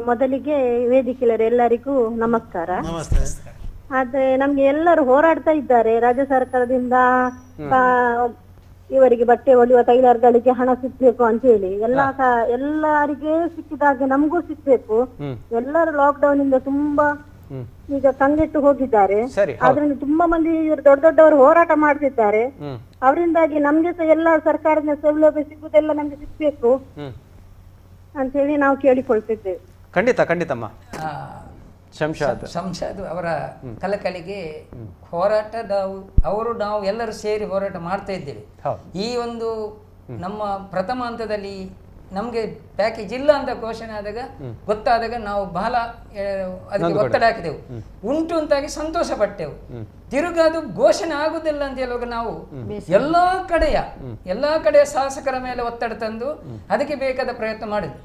ಮೊದಲಿಗೆ ವೇದಿಕೆಯವರು ಎಲ್ಲರಿಗೂ ನಮಸ್ಕಾರ. ಆದ್ರೆ ನಮ್ಗೆ ಎಲ್ಲರೂ ಹೋರಾಡ್ತಾ ಇದ್ದಾರೆ, ರಾಜ್ಯ ಸರ್ಕಾರದಿಂದ ಇವರಿಗೆ ಬಟ್ಟೆ ಹೊಲಿಯುವ ಟೈಲರ್ಗಳಿಗೆ ಹಣ ಸಿಗ್ಬೇಕು ಅಂತ ಹೇಳಿ ಎಲ್ಲರಿಗೆ ಸಿಕ್ಕಿದಾಗೆ ನಮಗೂ ಸಿಗ್ಬೇಕು. ಎಲ್ಲರೂ ಲಾಕ್ ಡೌನ್ ಇಂದ ತುಂಬಾ ಈಗ ಕಂಗೆಟ್ಟು ಹೋಗಿದ್ದಾರೆ. ಆದ್ರಿಂದ ತುಂಬಾ ಮಂದಿ ಇವರು ದೊಡ್ಡ ದೊಡ್ಡವರು ಹೋರಾಟ ಮಾಡ್ತಿದ್ದಾರೆ. ಅವರಿಂದಾಗಿ ನಮ್ಗೆ ಸಹ ಎಲ್ಲ ಸರ್ಕಾರದ ಸೌಲಭ್ಯ ಸಿಗುದೆಲ್ಲ ನಮ್ಗೆ ಸಿಗ್ಬೇಕು ಅಂತ ಹೇಳಿ ನಾವು ಕೇಳಿಕೊಳ್ತಿದ್ದೇವೆ. ಖಂಡಿತ ಖಂಡಿತಮ್ಮ. ಶಂಷಾದ್ ಅವರ ಕಲಕಲಿಗೆ ಹೋರಾಟ ಅವರು ನಾವು ಎಲ್ಲರೂ ಸೇರಿ ಹೋರಾಟ ಮಾಡ್ತಾ ಇದ್ದೇವೆ. ಈ ಒಂದು ನಮ್ಮ ಪ್ರಥಮ ಹಂತದಲ್ಲಿ ನಮಗೆ ಪ್ಯಾಕೇಜ್ ಇಲ್ಲ ಅಂತ ಘೋಷಣೆ ಆದಾಗ ಗೊತ್ತಾದಾಗ ನಾವು ಬಹಳ ಅದಕ್ಕೆ ಒತ್ತಡ ಹಾಕಿದೆವು, ಉಂಟು ಅಂತಾಗಿ ಸಂತೋಷ ಪಟ್ಟೆವು. ತಿರುಗ ಅದು ಘೋಷಣೆ ಆಗುದಿಲ್ಲ ಅಂತ ಹೇಳುವಾಗ ನಾವು ಎಲ್ಲಾ ಕಡೆಯ ಶಾಸಕರ ಮೇಲೆ ಒತ್ತಡ ತಂದು ಅದಕ್ಕೆ ಬೇಕಾದ ಪ್ರಯತ್ನ ಮಾಡಿದ್ವಿ.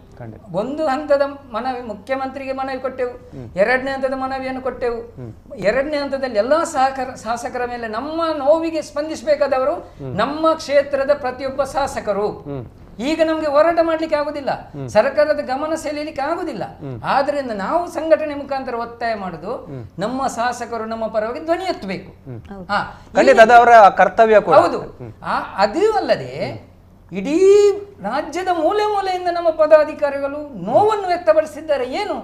ಒಂದು ಹಂತದ ಮನವಿ ಮುಖ್ಯಮಂತ್ರಿಗೆ ಮನವಿ ಕೊಟ್ಟೆವು, ಎರಡನೇ ಹಂತದ ಮನವಿಯನ್ನು ಕೊಟ್ಟೆವು. ಎರಡನೇ ಹಂತದಲ್ಲಿ ಎಲ್ಲಾ ಶಾಸಕರ ಮೇಲೆ ನಮ್ಮ ನೋವಿಗೆ ಸ್ಪಂದಿಸಬೇಕಾದವರು ನಮ್ಮ ಕ್ಷೇತ್ರದ ಪ್ರತಿಯೊಬ್ಬ ಶಾಸಕರು. ಈಗ ನಮ್ಗೆ ಹೋರಾಟ ಮಾಡ್ಲಿಕ್ಕೆ ಆಗುದಿಲ್ಲ, ಸರ್ಕಾರದ ಗಮನ ಸೆಳೆಯಲಿಕ್ಕೆ ಆಗುದಿಲ್ಲ. ಆದ್ರಿಂದ ನಾವು ಸಂಘಟನೆ ಮುಖಾಂತರ ಒತ್ತಾಯ ಮಾಡುದು, ನಮ್ಮ ಶಾಸಕರು ನಮ್ಮ ಪರವಾಗಿ ಧ್ವನಿ ಎತ್ತಬೇಕು. ಅವರ ಕರ್ತವ್ಯ. ಹೌದು. ಅದು ಅಲ್ಲದೆ ಇಡೀ ರಾಜ್ಯದ ಮೂಲೆ ಮೂಲೆಯಿಂದ ನಮ್ಮ ಪದಾಧಿಕಾರಿಗಳು ನೋವನ್ನು ವ್ಯಕ್ತಪಡಿಸಿದ್ದಾರೆ. ಏನು,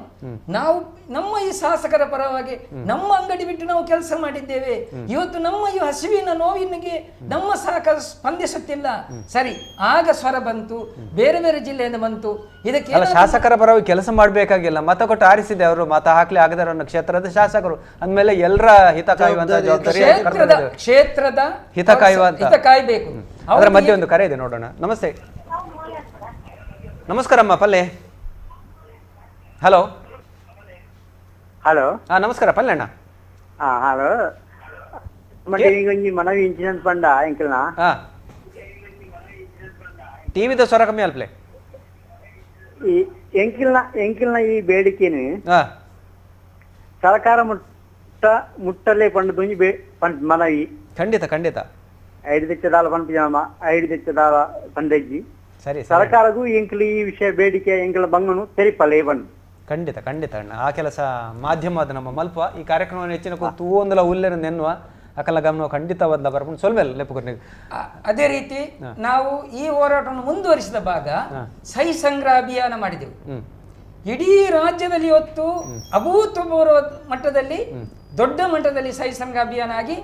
ನಾವು ನಮ್ಮ ಈ ಶಾಸಕರ ಪರವಾಗಿ ನಮ್ಮ ಅಂಗಡಿ ಬಿಟ್ಟು ನಾವು ಕೆಲಸ ಮಾಡಿದ್ದೇವೆ, ಇವತ್ತು ನಮ್ಮ ಈ ಹಸಿವಿನ ನೋವಿನಿಗೆ ನಮ್ಮ ಸಹಕಾರ ಸ್ಪಂದಿಸುತ್ತಿಲ್ಲ. ಸರಿ, ಆಗ ಸ್ವರ ಬಂತು, ಬೇರೆ ಬೇರೆ ಜಿಲ್ಲೆಯಿಂದ ಬಂತು. ಇದಕ್ಕೆ ಶಾಸಕರ ಪರವಾಗಿ ಕೆಲಸ ಮಾಡಬೇಕಾಗಿಲ್ಲ, ಮತ ಕೊಟ್ಟು ಆರಿಸಿದೆ ಅವರು, ಮತ ಹಾಕ್ಲಿ ಆಗದಾರ ಅನ್ನೋ ಕ್ಷೇತ್ರದ ಶಾಸಕರು ಅಂದ್ಮೇಲೆ ಎಲ್ಲರ ಹಿತ ಕಾಯುವಂತ ಜವಾಬ್ದಾರಿ, ಕ್ಷೇತ್ರದ ಹಿತ ಕಾಯುವ ಹಿತ ಕಾಯಬೇಕು. ಅದರ ಮಧ್ಯೆ ಒಂದು ಕರೆ ಇದೆ, ನೋಡೋಣ. ನಮಸ್ತೆ, ನಮಸ್ಕಾರ ಅಮ್ಮ, ಪಲ್ಲೆ. ಹಲೋ ಹಲೋ, ಹಾ ನಮಸ್ಕಾರ ಪಲ್ಲೆ ಅಣ್ಣ. ಹಲೋ, ಮನವಿ ಇಂಚಿನ ಪಂಡ ಎಂಕಲ್ನ ಟಿವಿದ ಸ್ವರ ಕಮ್ಮಿ ಅಲ್ಪ್ಲೆ. ಈ ಎಂಕಿಲ್ನ ಎಂಕಿಲ್ನ ಈ ಬೇಡಿಕೆನು ಸರ್ಕಾರ ಮುಟ್ಟಲೇ ಪಂಡ ಮನವಿ. ಖಂಡಿತ ಖಂಡಿತ. ಐದು ತೆಚ್ಚದಾಲ ಪಂಪಿಜಾಮ, ಐದು ತೆಚ್ಚದಾಲ ಪಂಡಜ್ಜಿ. ಸರಿ, ಸರ್ಕಾರಗೂ ಎಂಕಲ್ ಈ ವಿಷಯ ಬೇಡಿಕೆ ಎಂಕಲ ಬಂಗನು ತೆರಿಪಲೇ ಬಂದು. ಖಂಡಿತ ಖಂಡಿತ ಅಣ್ಣ, ಆ ಕೆಲಸ ಮಾಧ್ಯಮದ ನಮ್ಮ ಮಲ್ಪ ಈ ಕಾರ್ಯಕ್ರಮವನ್ನು ಹೆಚ್ಚಿನ ತೂವೊಂದಲ ಉಲ್ಲೇರ ನೆನ್ನುವ ಅಕಲ ಗಮನ ಖಂಡಿತವಾದ ಬರ್ಕೊಂಡು ಸೊಲ್ವೆಲ್ ಲೆಪ್ಪುಕೊರ್ನಿ. ಅದೇ ರೀತಿ ನಾವು ಈ ಹೋರಾಟವನ್ನು ಮುಂದುವರಿಸಿದ ಭಾಗ ಸಹಿ ಸಂಗ್ರಹ ಅಭಿಯಾನ ಮಾಡಿದೆವು. ಇಡೀ ರಾಜ್ಯದಲ್ಲಿ ಇವತ್ತು ಅಭೂತಪೂರ್ವ ಮಟ್ಟದಲ್ಲಿ ದೊಡ್ಡ ಮಟ್ಟದಲ್ಲಿ ಸಹಿ ಸಂಗ್ರಹ ಅಭಿಯಾನ ಆಗಿ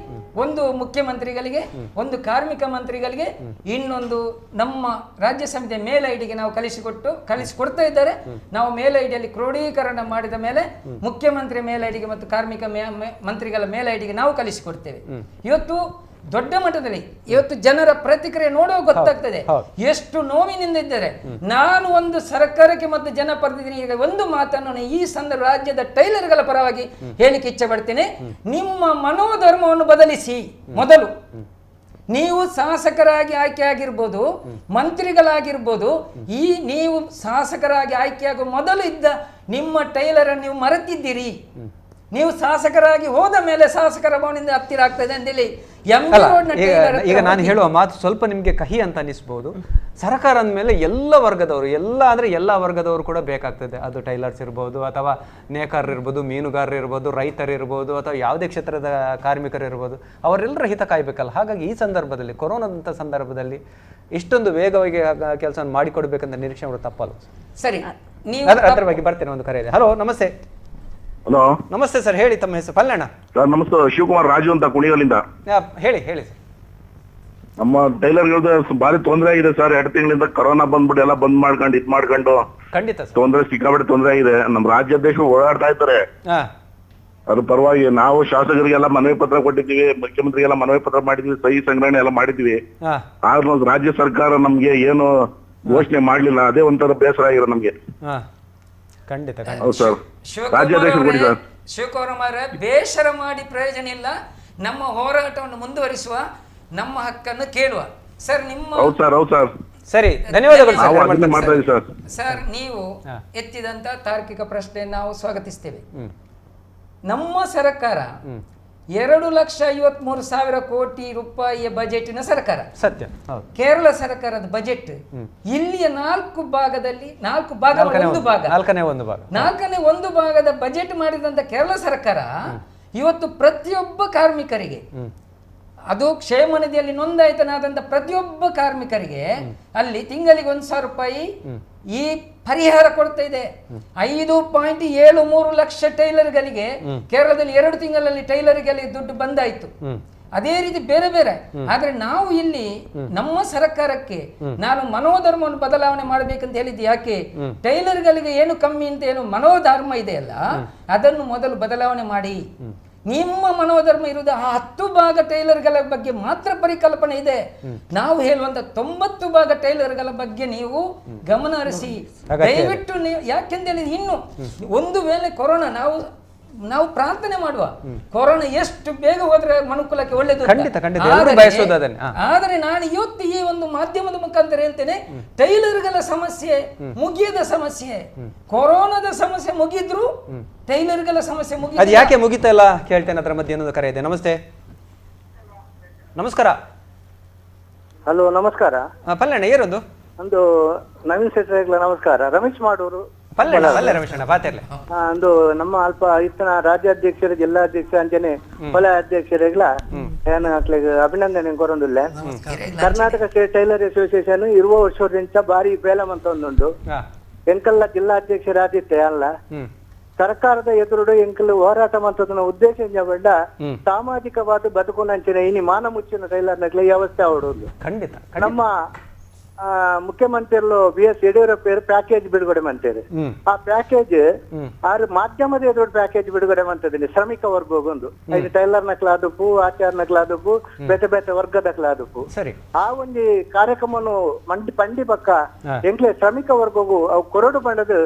ಒಂದು ಮುಖ್ಯಮಂತ್ರಿಗಳಿಗೆ, ಒಂದು ಕಾರ್ಮಿಕ ಮಂತ್ರಿಗಳಿಗೆ, ಇನ್ನೊಂದು ನಮ್ಮ ರಾಜ್ಯ ಸಮಿತಿಯ ಮೇಲ್ ಐಡಿಗೆ ನಾವು ಕಳಿಸಿಕೊಡ್ತಾ ಇದ್ದಾರೆ. ನಾವು ಮೇಲ್ ಐಡಿಯಲ್ಲಿ ಕ್ರೋಢೀಕರಣ ಮಾಡಿದ ಮೇಲೆ ಮುಖ್ಯಮಂತ್ರಿ ಮೇಲ್ ಐಡಿಗೆ ಮತ್ತು ಕಾರ್ಮಿಕ ಮಂತ್ರಿಗಳ ಮೇಲ್ ಐಡಿಗೆ ನಾವು ಕಳಿಸಿಕೊಡ್ತೇವೆ. ಇವತ್ತು ದೊಡ್ಡ ಮಟ್ಟದಲ್ಲಿ ಇವತ್ತು ಜನರ ಪ್ರತಿಕ್ರಿಯೆ ನೋಡುವ ಗೊತ್ತಾಗ್ತದೆ ಎಷ್ಟು ನೋವಿನಿಂದ ಇದ್ದಾರೆ. ನಾನು ಒಂದು ಸರ್ಕಾರಕ್ಕೆ ಮತ್ತು ಜನಪ್ರತಿನಿಧಿಗೆ ಒಂದು ಮಾತನ್ನು ಈ ಸಂದರ್ಭ ರಾಜ್ಯದ ಟೈಲರ್ಗಳ ಪರವಾಗಿ ಹೇಳಿಕ್ಕೆ ಇಚ್ಛೆ ಪಡ್ತೇನೆ. ನಿಮ್ಮ ಮನೋಧರ್ಮವನ್ನು ಬದಲಿಸಿ. ಮೊದಲು ನೀವು ಶಾಸಕರಾಗಿ ಆಯ್ಕೆಯಾಗಿರ್ಬೋದು, ಮಂತ್ರಿಗಳಾಗಿರ್ಬೋದು, ಈ ನೀವು ಶಾಸಕರಾಗಿ ಆಯ್ಕೆಯಾಗುವ ಮೊದಲು ಇದ್ದ ನಿಮ್ಮ ಟೈಲರ್ ನೀವು ಮರೆತಿದ್ದೀರಿ. ನೀವು ಶಾಸಕರಾಗಿ ಹೋದ ಮೇಲೆ ಶಾಸಕರ ಭವನದಿಂದ ಹತ್ತಿರ ಆಗ್ತದೆ ಅಂತೇಳಿ. ಈಗ ನಾನು ಹೇಳುವ ಮಾತು ಸ್ವಲ್ಪ ನಿಮಗೆ ಕಹಿ ಅಂತ ಅನಿಸ್ಬೋದು. ಸರ್ಕಾರ ಅಂದಮೇಲೆ ಎಲ್ಲ ವರ್ಗದವರು, ಎಲ್ಲ ಅಂದರೆ ಎಲ್ಲ ವರ್ಗದವರು ಕೂಡ ಬೇಕಾಗ್ತದೆ. ಅದು ಟೈಲರ್ಸ್ ಇರ್ಬೋದು, ಅಥವಾ ನೇಕಾರರು ಇರ್ಬೋದು, ಮೀನುಗಾರರು ಇರ್ಬೋದು, ರೈತರು ಇರ್ಬೋದು, ಅಥವಾ ಯಾವುದೇ ಕ್ಷೇತ್ರದ ಕಾರ್ಮಿಕರು ಇರ್ಬೋದು, ಅವರೆಲ್ಲರ ಹಿತ ಕಾಯಬೇಕಲ್ಲ. ಹಾಗಾಗಿ ಈ ಸಂದರ್ಭದಲ್ಲಿ, ಕೊರೋನಾದಂಥ ಸಂದರ್ಭದಲ್ಲಿ ಇಷ್ಟೊಂದು ವೇಗವಾಗಿ ಕೆಲಸ ಮಾಡಿಕೊಡ್ಬೇಕಂತ ನಿರೀಕ್ಷೆ ಮಾಡೋದು ತಪ್ಪಲ್ಲ. ಸರಿ, ನೀವು ಅದರ ಬಗ್ಗೆ ಬರ್ತೇನೆ. ಒಂದು ಕರೆ ಇದೆ. Hello, namaste. Hello, namaste sir, ಹೇಳಿ ತಮ್ಮ ಹೆಸರು? ಪಲ್ಲಣ್ಣ ಸರ್. ನಮಸ್ತೆ, ಶಿವಕುಮಾರ್ ರಾಜು ಅಂತ ಕುಣಿಗಲಿಂದ. ಹೇಳಿ ಹೇಳಿ ಸರ್. ನಮ್ಮ ಟೈಲರ್ಗಳದ್ದು ಭಾರಿ ತೊಂದರೆ ಆಗಿದೆ ಸರ್. 2 ತಿಂಗಳಿಂದ ಕೊರೋನಾ ಬಂದ್ಬಿಟ್ಟು ಎಲ್ಲ ಬಂದ್ ಮಾಡ್ಕೊಂಡು ಇದ್ ಮಾಡ್ಕೊಂಡು ಖಂಡಿತ ತೊಂದರೆ, ಸಿಕ್ಕಾಪಟ್ಟೆ ತೊಂದರೆ ಆಗಿದೆ. ನಮ್ಮ ರಾಜ್ಯಾಧ್ಯಕ್ಷರು ಓಡಾಡ್ತಾ ಇದ್ದಾರೆ, ಅದ್ರ ಪರವಾಗಿ ನಾವು ಶಾಸಕರಿಗೆಲ್ಲ ಮನವಿ ಪತ್ರ ಕೊಟ್ಟಿದ್ದೀವಿ, ಮುಖ್ಯಮಂತ್ರಿಗೆಲ್ಲ ಮನವಿ ಪತ್ರ ಮಾಡಿದ್ವಿ, ಸಹಿ ಸಂಗ್ರಹಣೆ ಎಲ್ಲ ಮಾಡಿದ್ವಿ. ಆದ್ರೂ ರಾಜ್ಯ ಸರ್ಕಾರ ನಮ್ಗೆ ಏನು ಘೋಷಣೆ ಮಾಡ್ಲಿಲ್ಲ. ಅದೇ ಒಂಥರ ಬೇಸರ ಆಗಿರೋ ನಮ್ಗೆ. ಖಂಡಿತ ಸರ್. ರಾಜ್ಯಾಧ್ಯಕ್ಷರು ಕೊಡಿ ಸರ್. ಶಿವಕುಮಾರ್, ಬೇಸರ ಮಾಡಿ ಪ್ರಯೋಜನ ಇಲ್ಲ. ನಮ್ಮ ಹೋರಾಟವನ್ನು ಮುಂದುವರಿಸುವ, ನಮ್ಮ ಹಕ್ಕನ್ನು ಕೇಳುವ ಸರ್. ನಿಮ್ಮ ಹೌದು ಸರ್, ಹೌದು ಸರ್. ಸರಿ, ಧನ್ಯವಾದಗಳು ಸರ್. ಸರ್, ನೀವು ಎತ್ತಿದಂತ ತಾರ್ಕಿಕ ಪ್ರಶ್ನೆ ನಾವು ಸ್ವಾಗತಿಸ್ತೇವೆ. ನಮ್ಮ ಸರ್ಕಾರ 2,53,000 ಕೋಟಿ ರೂಪಾಯಿಯ ಬಜೆಟಿನ ಸರ್ಕಾರ. ಸತ್ಯ. ಕೇರಳ ಸರ್ಕಾರದ ಬಜೆಟ್ ಇಲ್ಲಿಯ 4 ಭಾಗದಲ್ಲಿ 4 ಭಾಗ ನಾಲ್ಕನೇ ಒಂದು ಭಾಗದ ಬಜೆಟ್ ಮಾಡಿದಂತ ಕೇರಳ ಸರ್ಕಾರ ಇವತ್ತು ಪ್ರತಿಯೊಬ್ಬ ಕಾರ್ಮಿಕರಿಗೆ, ಅದು ಕ್ಷೇಮ ನಿಧಿಯಲ್ಲಿ ನೋಂದಾಯಿತನಾದಂಥ ಪ್ರತಿಯೊಬ್ಬ ಕಾರ್ಮಿಕರಿಗೆ ಅಲ್ಲಿ ತಿಂಗಳಿಗೆ 1,000 ರೂಪಾಯಿ ಈ ಪರಿಹಾರ ಕೊಡ್ತಾ ಇದೆ. 5.73 ಲಕ್ಷ ಟೈಲರ್ಗಳಿಗೆ ಕೇರಳದಲ್ಲಿ 2 ತಿಂಗಳಲ್ಲಿ ಟೈಲರ್ಗಳಿಗೆ ದುಡ್ಡು ಬಂದಾಯಿತು. ಅದೇ ರೀತಿ ಬೇರೆ ಬೇರೆ. ಆದ್ರೆ ನಾವು ಇಲ್ಲಿ ನಮ್ಮ ಸರ್ಕಾರಕ್ಕೆ ನಾನು ಮನೋಧರ್ಮವನ್ನು ಬದಲಾವಣೆ ಮಾಡಬೇಕಂತ ಹೇಳಿದ್ದು ಯಾಕೆ, ಟೈಲರ್ಗಳಿಗೆ ಏನು ಕಮ್ಮಿ ಅಂತ ಏನು ಮನೋಧರ್ಮ ಇದೆಯಲ್ಲ ಅದನ್ನು ಮೊದಲು ಬದಲಾವಣೆ ಮಾಡಿ. ನಿಮ್ಮ ಮನೋಧರ್ಮ ಇರುವುದು ಆ 10 ಭಾಗ ಟೈಲರ್ಗಳ ಬಗ್ಗೆ ಮಾತ್ರ ಪರಿಕಲ್ಪನೆ ಇದೆ. ನಾವು ಹೇಳುವಂತ 90 ಭಾಗ ಟೈಲರ್ಗಳ ಬಗ್ಗೆ ನೀವು ಗಮನ ಹರಿಸಿ ದಯವಿಟ್ಟು. ನೀವು ಯಾಕೆಂತ ಇನ್ನು ಒಂದು ವೇಳೆ ಕೊರೋನಾ, ನಾವು ನಾವು ಪ್ರಾರ್ಥನೆ ಮಾಡುವ ಕೊರೋನಾ ಎಷ್ಟು ಬೇಗ ಹೋದ್ರೆ ಮನುಕುಲಕ್ಕೆ ಒಳ್ಳೇದು. ಆದರೆ ನಾನು ಇವತ್ತು ಈ ಒಂದು ಮಾಧ್ಯಮದ ಮುಖಾಂತರ ಹೇಳ್ತೇನೆ, ಟೈಲರ್ಗಳ ಸಮಸ್ಯೆ ಮುಗಿಯದ ಸಮಸ್ಯೆ. ಕೊರೋನಾದ ಸಮಸ್ಯೆ ಮುಗಿದ್ರು ಟೈಲರ್ಗಳ ಸಮಸ್ಯೆ ಮುಗಿ ಅದು ಯಾಕೆ ಮುಗಿತಾ ಇಲ್ಲ ಕೇಳ್ತೇನೆ. ಅದರ ಮಧ್ಯೆ ಏನೊಂದು ಕರೆ ಇದೆ. ನಮಸ್ತೆ, ನಮಸ್ಕಾರ. ಹಲೋ, ನಮಸ್ಕಾರ. ಪಲ್ಲಣ್ಣ, ಏನೊಂದು ಒಂದು ನವೀನ್ ಶೆಟ್ಟರ್ಗಳ ನಮಸ್ಕಾರ. ರಮೇಶ್ ಮಾಡೋರು. ಒಂದು ನಮ್ಮ ಅಲ್ಪ ಇತ್ತನ ರಾಜ್ಯಾಧ್ಯಕ್ಷರು, ಜಿಲ್ಲಾಧ್ಯಕ್ಷ ಅಂಚನೆ ಹೊಲ ಅಧ್ಯಕ್ಷರುಗಳ ಏನು ಅಕ್ಲೆಗ್ ಅಭಿನಂದನೆ ಕೊರೊಂದುಲ್ಲೆ. ಕರ್ನಾಟಕ state tailor association 20 ವರ್ಷದಿಂದ ಬಾರಿ ಬೇಲೆ ಮಂತೊಂದುಂಡು. ಎಂಕಲ್ಲ ಜಿಲ್ಲಾಧ್ಯಕ್ಷರಾದಿತ್ತೆ ಅಲ್ಲ ಸರ್ಕಾರದ ಎದುರುಡು ಎಂಕಲ್ ಹೋರಾಟ ಮಂತದನ ಉದ್ದೇಶ ಬಂಡ ಸಾಮಾಜಿಕವಾದ ಬದುಕುನಂಚಿನ ಇನಿ ಮಾನ ಮುಚ್ಚಿನ ಟೈಲರ್ ನಕ್ಲೆ ವ್ಯವಸ್ಥೆ ಅವಡು. ಖಂಡಿತ ನಮ್ಮ ಮುಖ್ಯಮಂತ್ರಿಗಳು ಬಿ.ಎಸ್. ಯಡಿಯೂರಪ್ಪ ಪ್ಯಾಕೇಜ್ ಬಿಡುಗಡೆ ಮಾಡ್ತಾರೆ. ಆ ಪ್ಯಾಕೇಜ್ ಆರು ಮಾಧ್ಯಮದ ಎದುರು ಪ್ಯಾಕೇಜ್ ಬಿಡುಗಡೆ ಮಾಡ್ತಿದ್ದೀನಿ ಶ್ರಮಿಕ ವರ್ಗ ಐದು ಟೈಲರ್ ನಕ್ಲಾದಪ್ಪು, ಆಚಾರ ನಕ್ಲಾದಪ್ಪು, ಬೇತೆ ಬೇತೆ ವರ್ಗದ ಕ್ಲಾದಪ್ಪು. ಆ ಒಂದು ಕಾರ್ಯಕ್ರಮನು ಮಂಡಿ ಪಂಡಿ ಪಕ್ಕ ಎಂಕ್ಲೆ ಶ್ರಮಿಕ ವರ್ಗಗೂ ಅವು ಕೊರಡು ಬಂಡದು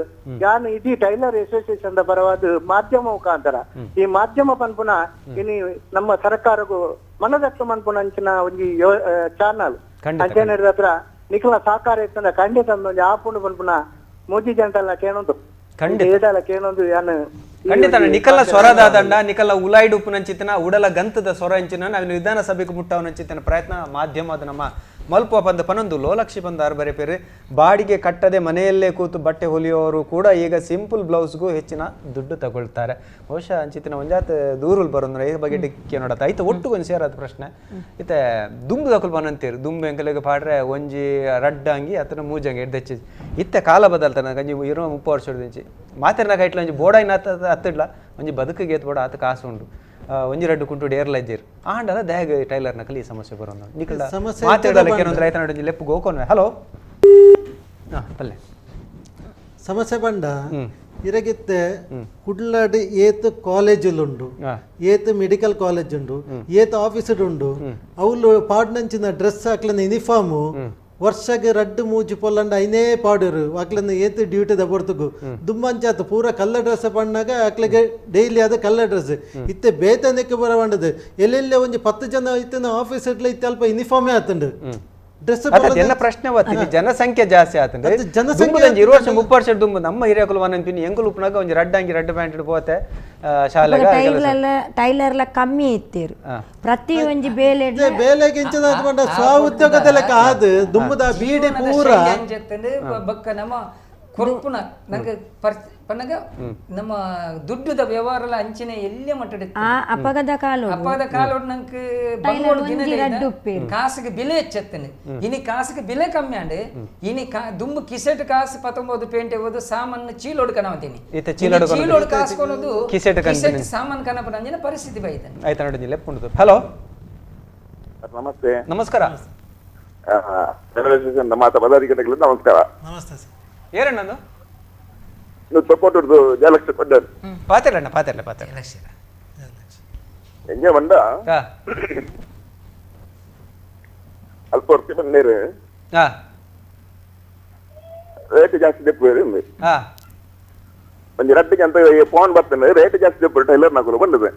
ಯಾನು ಇಡೀ ಟೈಲರ್ ಅಸೋಸಿಯೇಷನ್ ಪರವಾದ ಮಾಧ್ಯಮ ಮುಖಾಂತರ ಈ ಮಾಧ್ಯಮ ಪನ್ಪುನ ಇನಿ ನಮ್ಮ ಸರ್ಕಾರಗೂ ಮನದಟ್ಟು ಮನ್ಪುನ ಅಂಚಿನ ಒಂದು ಚಾನಲ್ ಅಂಚನೆ ಹತ್ರ ನಿಖಲ ಸಹಕಾರ ಇತ್ತಂದ್ರೆ ಖಂಡಿತ ಒಂಜಿ ಆಪುಂಡು ಪನ್ಪುನ ಮೋದಿ ಜನತಲ್ಲ ಕೇನೊಂದು ಖಂಡಿತ ಕೇನೊಂದು ಯಾನು ಖಂಡಿತ ನಿಖಲ ಸ್ವರದಾದಂಡ ನಿಖಲ ಉಲಾಯ್ಡು ಉಪ್ಪುನಂಚಿತನ ಉಡಲ ಗಂತದ ಸ್ವರ ಅಂಚಿನ ನಾವಿನ ವಿಧಾನಸಭೆಗೆ ಮುಟ್ಟವನಂಚಿತನ ಪ್ರಯತ್ನ ಮಾಧ್ಯಮದ ನಮ್ಮ ಮಲ್ಪ ಪಂದ ಪನೊಂದು ಲೋಲಕ್ಷಿ ಬಂದ ಬರೆ ಪೇರು ಬಾಡಿಗೆ ಕಟ್ಟದೆ ಮನೆಯಲ್ಲೇ ಕೂತು ಬಟ್ಟೆ ಹೊಲಿಯೋರು ಕೂಡ ಈಗ ಸಿಂಪಲ್ ಬ್ಲೌಸ್ಗೂ ಹೆಚ್ಚಿನ ದುಡ್ಡು ತಗೊಳ್ತಾರೆ. ಬಹುಶಃ ಅಂಚಿತಿನ ಒಂಜಾತ ದೂರುಲ್ ಬರೋಂದ್ರೆ ಈ ಬಗ್ಗೆ ಡಿಕ್ಕೆ ನೋಡತ್ತ ಐತ ಒಟ್ಟು ಒಂದು ಸೇರಾದ ಪ್ರಶ್ನೆ ಇತ್ತೆ ದುಂಬು ದಕುಲ್ ಬನಂತೀರು ದುಂಬು ಎಂಕಲೆಗೆ ಪಾಡ್ರೆ ಒಂಜಿ ರಡ್ಡಂಗಿ ಅತನ ಮೂಜಂಗಿ ಎಡ್ದೆಚ್ಚಿ ಇತ್ತೆ ಕಾಲ ಬದಲ್ತಾನೆ ಗಂಜಿ 20 30 ವರ್ಷ ಮಾತಿನ ಕೈಟ್ಲ ಒಂಜಿ ಬೋಡಾಯಿನ ಅತ್ತಿಡ್ಲ ಒಂಜಿ ಬದುಕಿಗೆ ಏತ್ ಬೋಡ ಆತ ಕಾಸು ಉಂಡು ಒಂಜಿ ರಡ್ಡು ಕುಂಟು ಡೇರ್ಲ ಇದ್ದೀರು ಆಂಡಲ ದ್ಯಾಗ ಟೈಲರ್ ನಕಲಿ ಈ ಸಮಸ್ಯೆ ಬರೋದು ನಿಖಲ ಮಾತಾಡಲ್ಲ ಕೆಲವೊಂದು ರೈತ ನಡು ಲೆಪ್ಪು ಗೋಕೋನ್ವೆ. ಹಲೋ ಪಲ್ಲೆ ಸಮಸ್ಯೆ ಬಂಡ ಇರಗಿತ್ತೆ ಕುಡ್ಲಾಡ್ ಏತ್ ಕಾಲೇಜ್ ಉಂಡು, ಏತ್ ಮೆಡಿಕಲ್ ಕಾಲೇಜ್ ಉಂಡು, ಏತ್ ಆಫೀಸ್ ಉಂಡು, ಅವ್ಲು ಪಾಡ್ನಂಚಿನ ಡ್ರೆಸ್ ಹಾಕ್ಲನ ಯೂನಿಫಾರ್ಮು ವರ್ಷಗೆ ರಡ್ಡು ಮೂಜಿ ಪೊಲ್ಲಂಡ ಐನೇ ಪಾಡರು ಅಕ್ಲನ್ನ ಏತ್ ಡ್ಯೂಟಿ ದಬರ್ತಗು ದುಂಬಂಚಾತ ಪೂರ ಕಲ್ಲ ಡ್ರೆಸ್ ಪಣ್ಣಾಗ ಅಕ್ಲಿಗೆ ಡೈಲಿ ಆದ ಕಲ್ಲ ಡ್ರೆಸ್ ಇತ್ತೆ ಬೇತನಕ್ಕೆ ಬರವಂಡದು ಎಲ್ಲೆಲ್ಲ ಒಂಜಿ 10 ಜನ ಇತ್ತಿನ ಆಫೀಸ್ ಇಟ್ಲ ಇತ್ತೆ ಅಲ್ಪ ಯೂನಿಫಾರ್ಮೇ ಆತಂಡು ಡ್ರೆಸ್. ಎಲ್ಲ ಪ್ರಶ್ನೆ ಬತ್ತಿ ಜನಸಂಖ್ಯೆ ಜಾಸ್ತಿ ಆತಂದ್ರೆ ಜನಸಂಖ್ಯೆ 20 ವರ್ಷ 30 ವರ್ಷ ದುಂಬು ನಮ್ಮ ಹಿರಿಯಕುಲು ವನಂಪಿನಿ ಎಂಕುಲು ಉಪ್ಪುನಾಗ ಒಂಜಿ ರಡ್ಡಂಗಿ ರಡ್ಡು ಪ್ಯಾಂಟ್ ಪೋತೆ ಶಾಲೆಗೆ ಟೈಲರ್ಲ ಕಮ್ಮಿ ಇತ್ತೀರು ಪ್ರತಿ ಒಂಜಿ ಬೇಲೆ ಬೇಲೆಗೆ ಇಂಚದ ಬಂಡ ಸ್ವ ಉದ್ಯೋಗದ ಲೆಕ್ಕ ಆದ ದುಂಬುದ ಬೀಡಿ ಪೂರ ಬಕ್ಕ ನಮ್ಮ ಕೊರ್ಪುನ ನಂಗೆ ಪನ್ನಗ ನಮ್ಮ ದುಡ್ಡುದ ವ್ಯವಹಾರ ಎಲ್ಲ ಅಂಚಿನ ಎಲ್ಲೇ ಮಟ್ಟದ ಅಪಗದ ಕಾಲ ಅಪಗದ ಕಾಲೋಡು ನಂಗೆ ಕಾಸಿಗೆ ಬೆಲೆ ಹೆಚ್ಚತ್ತೇನೆ. ಇನಿ ಕಾಸಿಗೆ ಬೆಲೆ ಕಮ್ಮಿ ಅಂಡ್ ಇನಿ ದುಂಬು ಕಿಸೆಟ್ ಕಾಸು 19 ಪೇಂಟೆ ಹೋದು ಸಾಮಾನು ಚೀಲೋಡು ಕನವತೀನಿ ಚೀಲೋಡು ಕಾಸು ಕೊನೋದು ಕಿಸೆಟ್ ಸಾಮಾನು ಕನಪನ ಅಂಜಿನ ಪರಿಸ್ಥಿತಿ ಬೈತಾನೆ. ಆಯ್ತು ನೋಡಿ ಲೆಪ್ಪುಂಡು. ಹಲೋ ನಮಸ್ತೆ. ನಮಸ್ಕಾರ. ಪದಾಧಿಕಾರಿಗಳಿಗೆ ನಮಸ್ಕಾರ. ನಮಸ್ತೆ ಸರ್. ಏರಣ್ಣಂದು ತೊಕ್ಕೊಟ್ಟುರ್ದು ಜಯಲಕ್ಷ್ಮಿ ಪಡ್ಡರ್ ಪಾತಿರಣ್ಣ ಪಾತಿರಲ್ಲ ಪಾತಿರ ಎಂಜೆ ಬಂಡ ಅಲ್ಪ ವರ್ಷ ಬಂದೇರು ರೇಟ್ ಜಾಸ್ತಿ ದೆಪ್ಪು ಒಂಜಿ ರಡ್ಡಿಗೆ ಅಂತ ಫೋನ್ ಬರ್ತೇನೆ ರೇಟ್ ಜಾಸ್ತಿ ದೆಪ್ಪು ಟೈಲರ್ ನಕಲು ಬಂದದೆ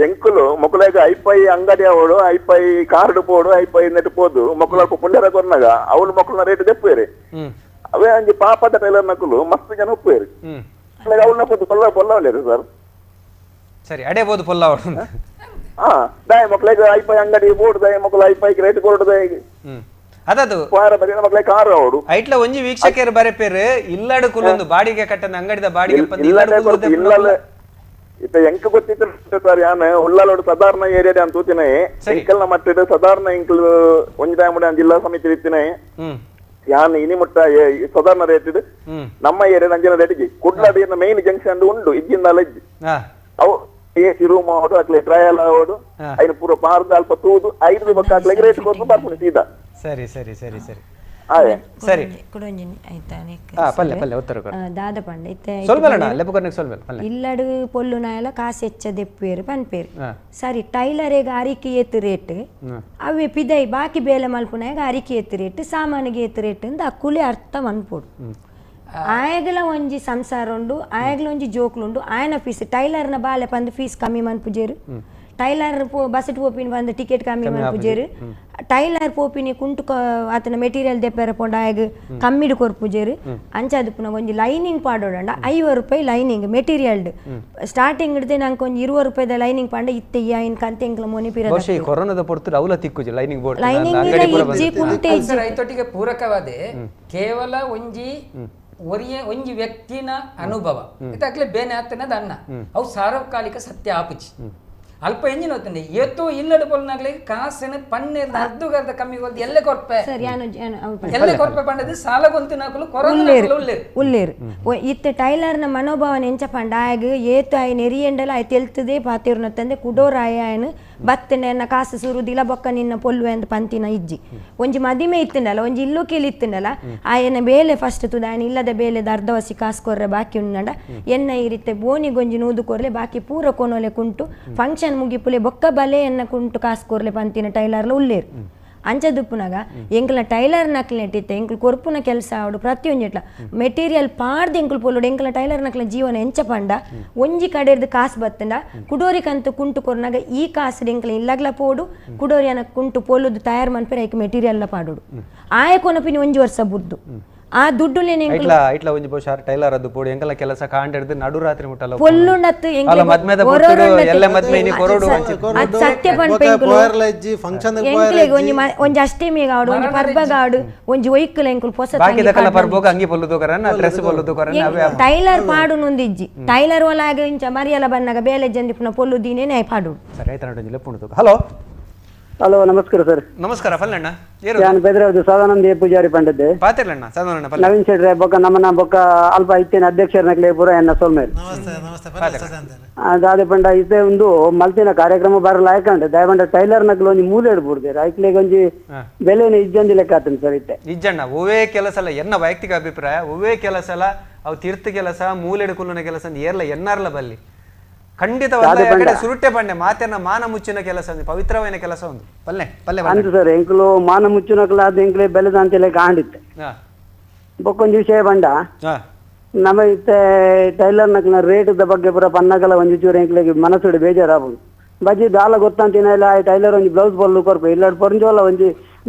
ಎಂಕುಲು ಮೊಕಲಾಗ ಐಪೈ ಅಂಗಡಿ ಅವಳು ಐಪೈ ಕಾರ್ಡ್ ಪೋಡು ಐಪೈ ನೆಟ್ ಪೋದು ಮೊಕಲ ಅಲ್ಪ ಪುಂಡರ ಕೊರ್ನಾಗ ಅವಳು ಮೊಕಲ್ನ ರೇಟ್ ದೆಪ್ಪುವೇರಿ ಅವೇ ಅಂಜಿ ಪಾಪದ ಟೈಲರ್ ನಕಲು ಮಸ್ತ್ ಜನ ಒಪ್ಪುವೇರಿ ಅವಳನ್ನ ಪೋದು ಪೊಲ್ಲ ಪೊಲ್ಲವಲೇರು ಸರ್. ಸರಿ ಅಡೇಬೋದು ಪೊಲ್ಲ ಅವಳು ಹಾ ದಾಯ ಮಕ್ಕಳಿಗೆ ಐಪೈ ಅಂಗಡಿ ಬೋರ್ಡ್ ದಾಯ ಮಕ್ಕಳು ಐಪೈ ರೇಟ್ ಕೊರಡು ದಾಯ ಅದದು ಕಾರು ಅವಳು ಐಟ್ಲ ಒಂಜಿ ವೀಕ್ಷಕರು ಬರೆ ಪೇರು ಇಲ್ಲಡು ಕುಲೊಂದು ಬಾಡಿಗೆ ಕಟ್ಟನ ಅಂಗಡಿದ ಬಾಡಿಗೆ ಇಲ್ಲ ಇತ್ತ ಎಂಕ ಗೊತ್ತಿತ್ತು ಸರ್ ಯಾನ್ ಉಳ್ಳಾಲೋಡು ಸಾಧಾರಣ ಏರಿಯಾ ಅಂತ ತೂತಿನ ಎಂಕಲ್ನ ಮಟ್ಟಿಡು ಸಾಧಾರಣ ಎಂಕಲ್ ಒಂಜಿ ಟೈಮ್ ಜಿಲ್ಲಾ ಸಮಿತಿ ಇತ್ತಿನ ಯಾನ್ ಇನಿ ಮುಟ್ಟ ಸಾಧಾರಣ ರೇಟ್ ಇದು ನಮ್ಮ ಏರಿಯಾ ನಂಜಿನ ರೇಟಿಗೆ ಕುಡ್ಲಾಡಿ ಮೈನ್ ಜಂಕ್ಷನ್ ಉಂಡು ಇಜ್ಜಿಂದ ಇಜ್ಜಿ ಅವು A C room ಆವಡು ಅಕ್ಲೆ trial ಆವಡು ಐನ ಪೂರ ಪಾರ್ದ ಅಲ್ಪ ತೂದು 5 ಬೊಕ್ಕ ಅಕ್ಲೆಗ್ ರೇಟ್ ಕೊರ್ದು ಬರ್ಪುಂಡು ಸೀದಾ. ಸರಿ ಸರಿ ಸರಿ ಸರಿ ಸರಿ ಪಲ್ಲೆ ಪಲ್ಲೆ ಉತ್ತರ ದಾದ ಪಂಡ ಇತ್ತೆ ಇಲ್ಲಡು ಪೊಲ್ಲು ನಾಯಲ ಕಾಸು ಹೆಚ್ಚ ದೆಪ್ಪೇರು ಪನ್ಪೇರು ಸರಿ ಟೈಲರೇಗ ಅರಿಕೆ ಏತ್ ರೇಟ್ ಅವೇ ಪಿದೈ ಬಾಕಿ ಬೇಲೆ ಮಲ್ಪುನಾಗ ಅರಿಕೆ ಏತ್ ರೇಟ್ ಸಾಮಾನಿಗೆ ಏತ್ ರೇಟ್ ಅಂದ ಅಕ್ಕುಲಿ ಅರ್ಥ ಮನ್ಪೊಡು. ಆಯಗಲ ಒಂಜಿ ಸಂಸಾರ ಉಂಡು ಆಯಗಲ ಒಂಜಿ ಜೋಕ್ಲುಂಡು ಆಯನ ಫೀಸ್ ಟೈಲರ್ನ ಬಾಲೆ ಪಂದು ಫೀಸ್ ಕಮ್ಮಿ ಮನ್ಪುಜೇರು ಟೈಲರ್ ಬಸ್ ಪೋಪಿನ ಬಂದು ಟಿಕೆಟ್ ಕಮ್ಮಿ ಮನ್ಪುಜೇರು ಟೈಲರ್ ಪೋಪಿನಿ ಕುಂಟು ಆತನ ಮೆಟೀರಿಯಲ್ ದೆಪ್ಪೆರ ಪೋಂಡ ಆಯಗ್ ಕಮ್ಮಿಡು ಕೊರ್ಪುಜೇರು ಅಂಚಾದುಪ್ಪುನ ಒಂಜಿ ಲೈನಿಂಗ್ ಪಾಡೋಡಂಡ 50 ರೂಪಾಯಿ ಲೈನಿಂಗ್ ಮೆಟೀರಿಯಲ್ಡ್ ಸ್ಟಾರ್ಟಿಂಗ್ ಹಿಡ್ದೆ ನಂಗೆ ಒಂಜಿ 20 ರೂಪಾಯಿದ ಲೈನಿಂಗ್ ಪಾಂಡ ಇತ್ತೆ ಈ ಐನ್ ಕಂತೆ ಎಂಕ್ಲ ಮೊನಿ ಪಿರ ಬಹುಶಃ ಈ ಕೊರೋನಾದ ಪೊರ್ತುಡು ಅವಲ ತಿಕ್ಕುಜಿ lining board lining ಇಜ್ಜಿ ಕುಂಟೆ ಇಜ್ಜಿ ರೈತೊಟ್ಟಿಗೆ ಪೂರಕವಾದೆ ಕೇವಲ ಒಂಜಿ ಒರಿಯ ಒಂಜಿ ವ್ಯಕ್ತಿನ ಅನುಭವ ಇತ್ತಾಕ್ಲೆ ಬೇನೆ ಆತನದ ಅನ್ನ ಅವು ಸಾರ್ವಕಾಲಿಕ ಸತ್ಯ ಆಪುಜಿ. ಅಲ್ಪ ಎಂಜಿನ ಹೊತ್ತುಂಡೆ ಏತೋ ಇಲ್ಲಡು ಪೊಲ್ನಾಗ್ಲಿ ಕಾಸಿನ ಪನ್ನೇರ್ ಅರ್ಧಗರ್ಧ ಕಮ್ಮಿ ಕೊಲ್ದು ಎಲ್ಲೆ ಕೊರ್ಪೆ ಎಲ್ಲೆ ಕೊರ್ಪೆ ಪಂಡದು ಸಾಲ ಗೊಂತಿನಾಕಲು ಕೊರೊಂದು ಉಲ್ಲೇರು ಉಲ್ಲೇರು ಇತ್ತೆ ಟೈಲರ್ನ ಮನೋಭಾವನೆ ಎಂಚ ಪಂಡ ಆಯಗ್ ಏತು ಆಯ್ ನೆರಿಯಂಡಲ ಆಯ್ ತೆಲ್ತದೆ ಪಾತಿರ್ನತ್ತಂದೆ ಕುಡೋರಾಯ ಆಯನು ಬತ್ತನೆ ಎನ್ನ ಕಾಸು ಸುರುದಿಲ್ಲ ಬೊಕ್ಕ ನಿನ್ನ ಪೊಲ್ವೆ ಅಂತ ಪಂತಿನ ಇಜ್ಜಿ ಒಂಜಿ ಮದಿಮೆ ಇತ್ತಂಡಲ್ಲ ಒಂಜಿ ಇಲ್ಲುಕೇಲಿ ಇತ್ತಂಡಲ್ಲ ಆಯನ ಬೇಲೆ ಫಸ್ಟ್ ತುದ ಆಯನ ಇಲ್ಲದ ಬೇಲೆದ ಅರ್ಧವಸಿ ಕಾಸು ಕೊರ್ರೆ ಬಾಕಿ ಉನ್ನಡ ಎನ್ನ ಈ ರೀತಿ ಬೋನಿಗೊಂಜಿ ನೂದು ಕೊರ್ಲೆ ಬಾಕಿ ಪೂರ ಕೊನೊಲೆ ಕುಂಟು ಫಂಕ್ಷನ್ ಮುಗಿಪುಲೆ ಬೊಕ್ಕ ಬಲೆ ಎನ್ನ ಕುಂಟು ಕಾಸು ಕೊರ್ಲೆ ಪಂತಿನ ಟೈಲರ್ಲ ಉಲ್ಲೇರು ಅಂಚ ದುಪ್ಪುನಾಗ ಎಂಕಲ್ನ ಟೈಲರ್ ನಕ್ಲೆಟ್ಟಿತ್ತೆ ಎಂಕಲ್ ಕೊರ್ಪುನ ಕೆಲಸ ಆವಡು ಪ್ರತಿಯೊಂಜಿ ಎಟ್ಲ ಮೆಟೀರಿಯಲ್ ಪಾಡ್ದು ಎಂಕಲ್ ಪೊಲುಡು ಎಂಕಲ್ನ ಟೈಲರ್ ನಕ್ಲ ಜೀವನ ಎಂಚ ಪಂಡ ಒಂಜಿ ಕಡೆರ್ದು ಕಾಸು ಬತ್ತಂಡ ಕುಡೋರಿಕಂತ ಕುಂಟು ಕೊರ್ನಾಗ ಈ ಕಾಸು ಎಂಕಲ್ ಇಲ್ಲಗ್ಲ ಪೋಡು ಕುಡೋರಿ ಅನ ಕುಂಟು ಪೊಲುದು ತಯಾರು ಮನ್ಪೆರ ಐಕ್ ಮೆಟೀರಿಯಲ್ ಪಾಡೋಡು ಆಯ ಕೊನಪಿನಿ ಒಂಜಿ ವರ್ಷ ಬುಡ್ದು ಆ ದುಡ್ಡುಲೇನೆ ಇಟ್ಲ ಇಟ್ಲ ಒಂಜಿ ಬಹುಶಃ ಟೈಲರ್ ಅದು ಪೋಡು ಎಂಕಲ ಕೆಲಸ ಕಾಂಡೆಡ್ದು ನಡು ರಾತ್ರಿ ಮುಟ್ಟಲ್ಲ ಪೊಲ್ಲುಂಡತ್ತು ಅಲ್ಲ ಮದ್ಮೆದ ಎಲ್ಲ ಮದ್ಮೆ ಇನಿ ಕೊರಡು ಅದು ಸತ್ಯ ಪನ್ಪೆ ಎಂಕುಲೆಗ್ ಒಂಜಿ ಒಂಜಿ ಅಷ್ಟಮಿಗೆ ಆಡು ಒಂಜಿ ಪರ್ಬಗ ಆಡು ಒಂಜಿ ಒಯ್ಕುಲ ಎಂಕುಲು ಪೊಸ ಬಾಕಿದಕಲ್ಲ ಪರ್ಬೋಗ ಅಂಗಿ ಪೊಲ್ಲುದು ಕೊರನ ಡ್ರೆಸ್ ಪೊಲ್ಲುದು ಕೊರನ ಅವೇ ಟೈಲರ್ ಪಾಡು ನೊಂದಿಜ್ಜಿ ಟೈಲರ್ ಒಲಾಗ ಇಂಚ ಮರಿಯಲ ಬನ್ನಗ ಬೇಲೆ ಜಂದಿಪುನ ಪೊಲ್ಲು ದೀನೇನೆ ಪಾಡು ಸರಿ ಆಯ್ತು ನಡು ಒಂಜಿ ಲೆಪ್ಪುಂಡು. ಹಲೋ ಹಲೋ ನಮಸ್ಕಾರ ಸರ್. ನಮಸ್ಕಾರ ಫಲ್ಲಣ್ಣ. ನಾನು ಬೆದರಾವ್ದು ಸದಾನಂದ ಪೂಜಾರಿ ಪಂಡದ್ದೆ. ಪಾತಿರ್ಲಣ್ಣ ಸದಾನಂದ ಪಲ್ಲೆ. ನವೀನ್ ಶೆಟ್ರೆ ಬೊಕ್ಕ ನಮ್ಮನ ಬೊಕ್ಕ ಅಲ್ಪ ಇತ್ತೇನೆ ಅಧ್ಯಕ್ಷರನಕ್ಲೆ ಪೂರ ಎನ್ನ ಸೊಲ್ಮೇಲೆ. ದಾದೆ ಪಂಡ ಇತ್ತೆ ಒಂದು ಮಲ್ತಿನ ಕಾರ್ಯಕ್ರಮ ಬರಲ್ಲ ಯಾಕಂದ್ರೆ ದಯಪಂಡ ಟೈಲರ್ ನಕ್ಲು ಒಂಜಿ ಮೂಲೆ ಇಡ್ಬಿಡ್ತಾರೆ ಐಕ್ಲೆಗ್ ಒಂಜಿ ಬೆಲೆನೆ ಇಜ್ಜಂದಿ ಲೆಕ್ಕ ಆತನ ಸರ್ ಇತ್ತೆ. ಇಜ್ಜಣ್ಣ ಒವೇ ಕೆಲಸ ಅಲ್ಲ ಎನ್ನ ವೈಯಕ್ತಿಕ ಅಭಿಪ್ರಾಯ, ಒವೇ ಕೆಲಸ ಅಲ್ಲ ಅವು ತೀರ್ಥ ಕೆಲಸ ಮೂಲೆಡು ಕುಲ್ಲುನ ಕೆಲಸ ಏರ್ಲ ಎನ್ನಾರ್ಲ ಬಲ್ಲಿ ಖಂಡಿತವಾದ ಸುರುಟೆ ಬಂಡೆ ಮಾತೆನ ಮಾನ ಮುಚ್ಚಿನ ಕೆಲಸ ಪವಿತ್ರವಾದ ಕೆಲಸ ಒಂದು ಪಲ್ಲೆ ಪಲ್ಲೆ ಅಂತ ಸರ್. ಎಂಕಲು ಮಾನ ಮುಚ್ಚಿನ ಎಂಕ್ಲೆ ಬೆಲೆದ ಅಂತೆಲ್ಲ ಕಾಂಡಿತ್ತೆ ಬೊಕ್ಕೊಂದು ವಿಷಯ ಬಂಡ ನಮ್ಮ ಇತ್ತೆ ಟೈಲರ್ ನಕ್ನ ರೇಟ್ ಬಗ್ಗೆ ಪೂರ ಪನ್ನಗಲ ಒಂಜಿ ಚೂರು ಎಂಕ್ಲೆಗೆ ಮನಸ್ಸುಡು ಬೇಜಾರಾಗುದು ಬಜ್ಜಿ ದಾಲ ಗೊತ್ತಂತಿನ ಇಲ್ಲ ಟೈಲರ್ ಒಂಜಿ ಬ್ಲೌಸ್ ಬಲ್ಲು ಕೊರ್ಪು ಇಲ್ಲಾಡ್ ಪೊರಂಜೋಲ ಒಂಜಿ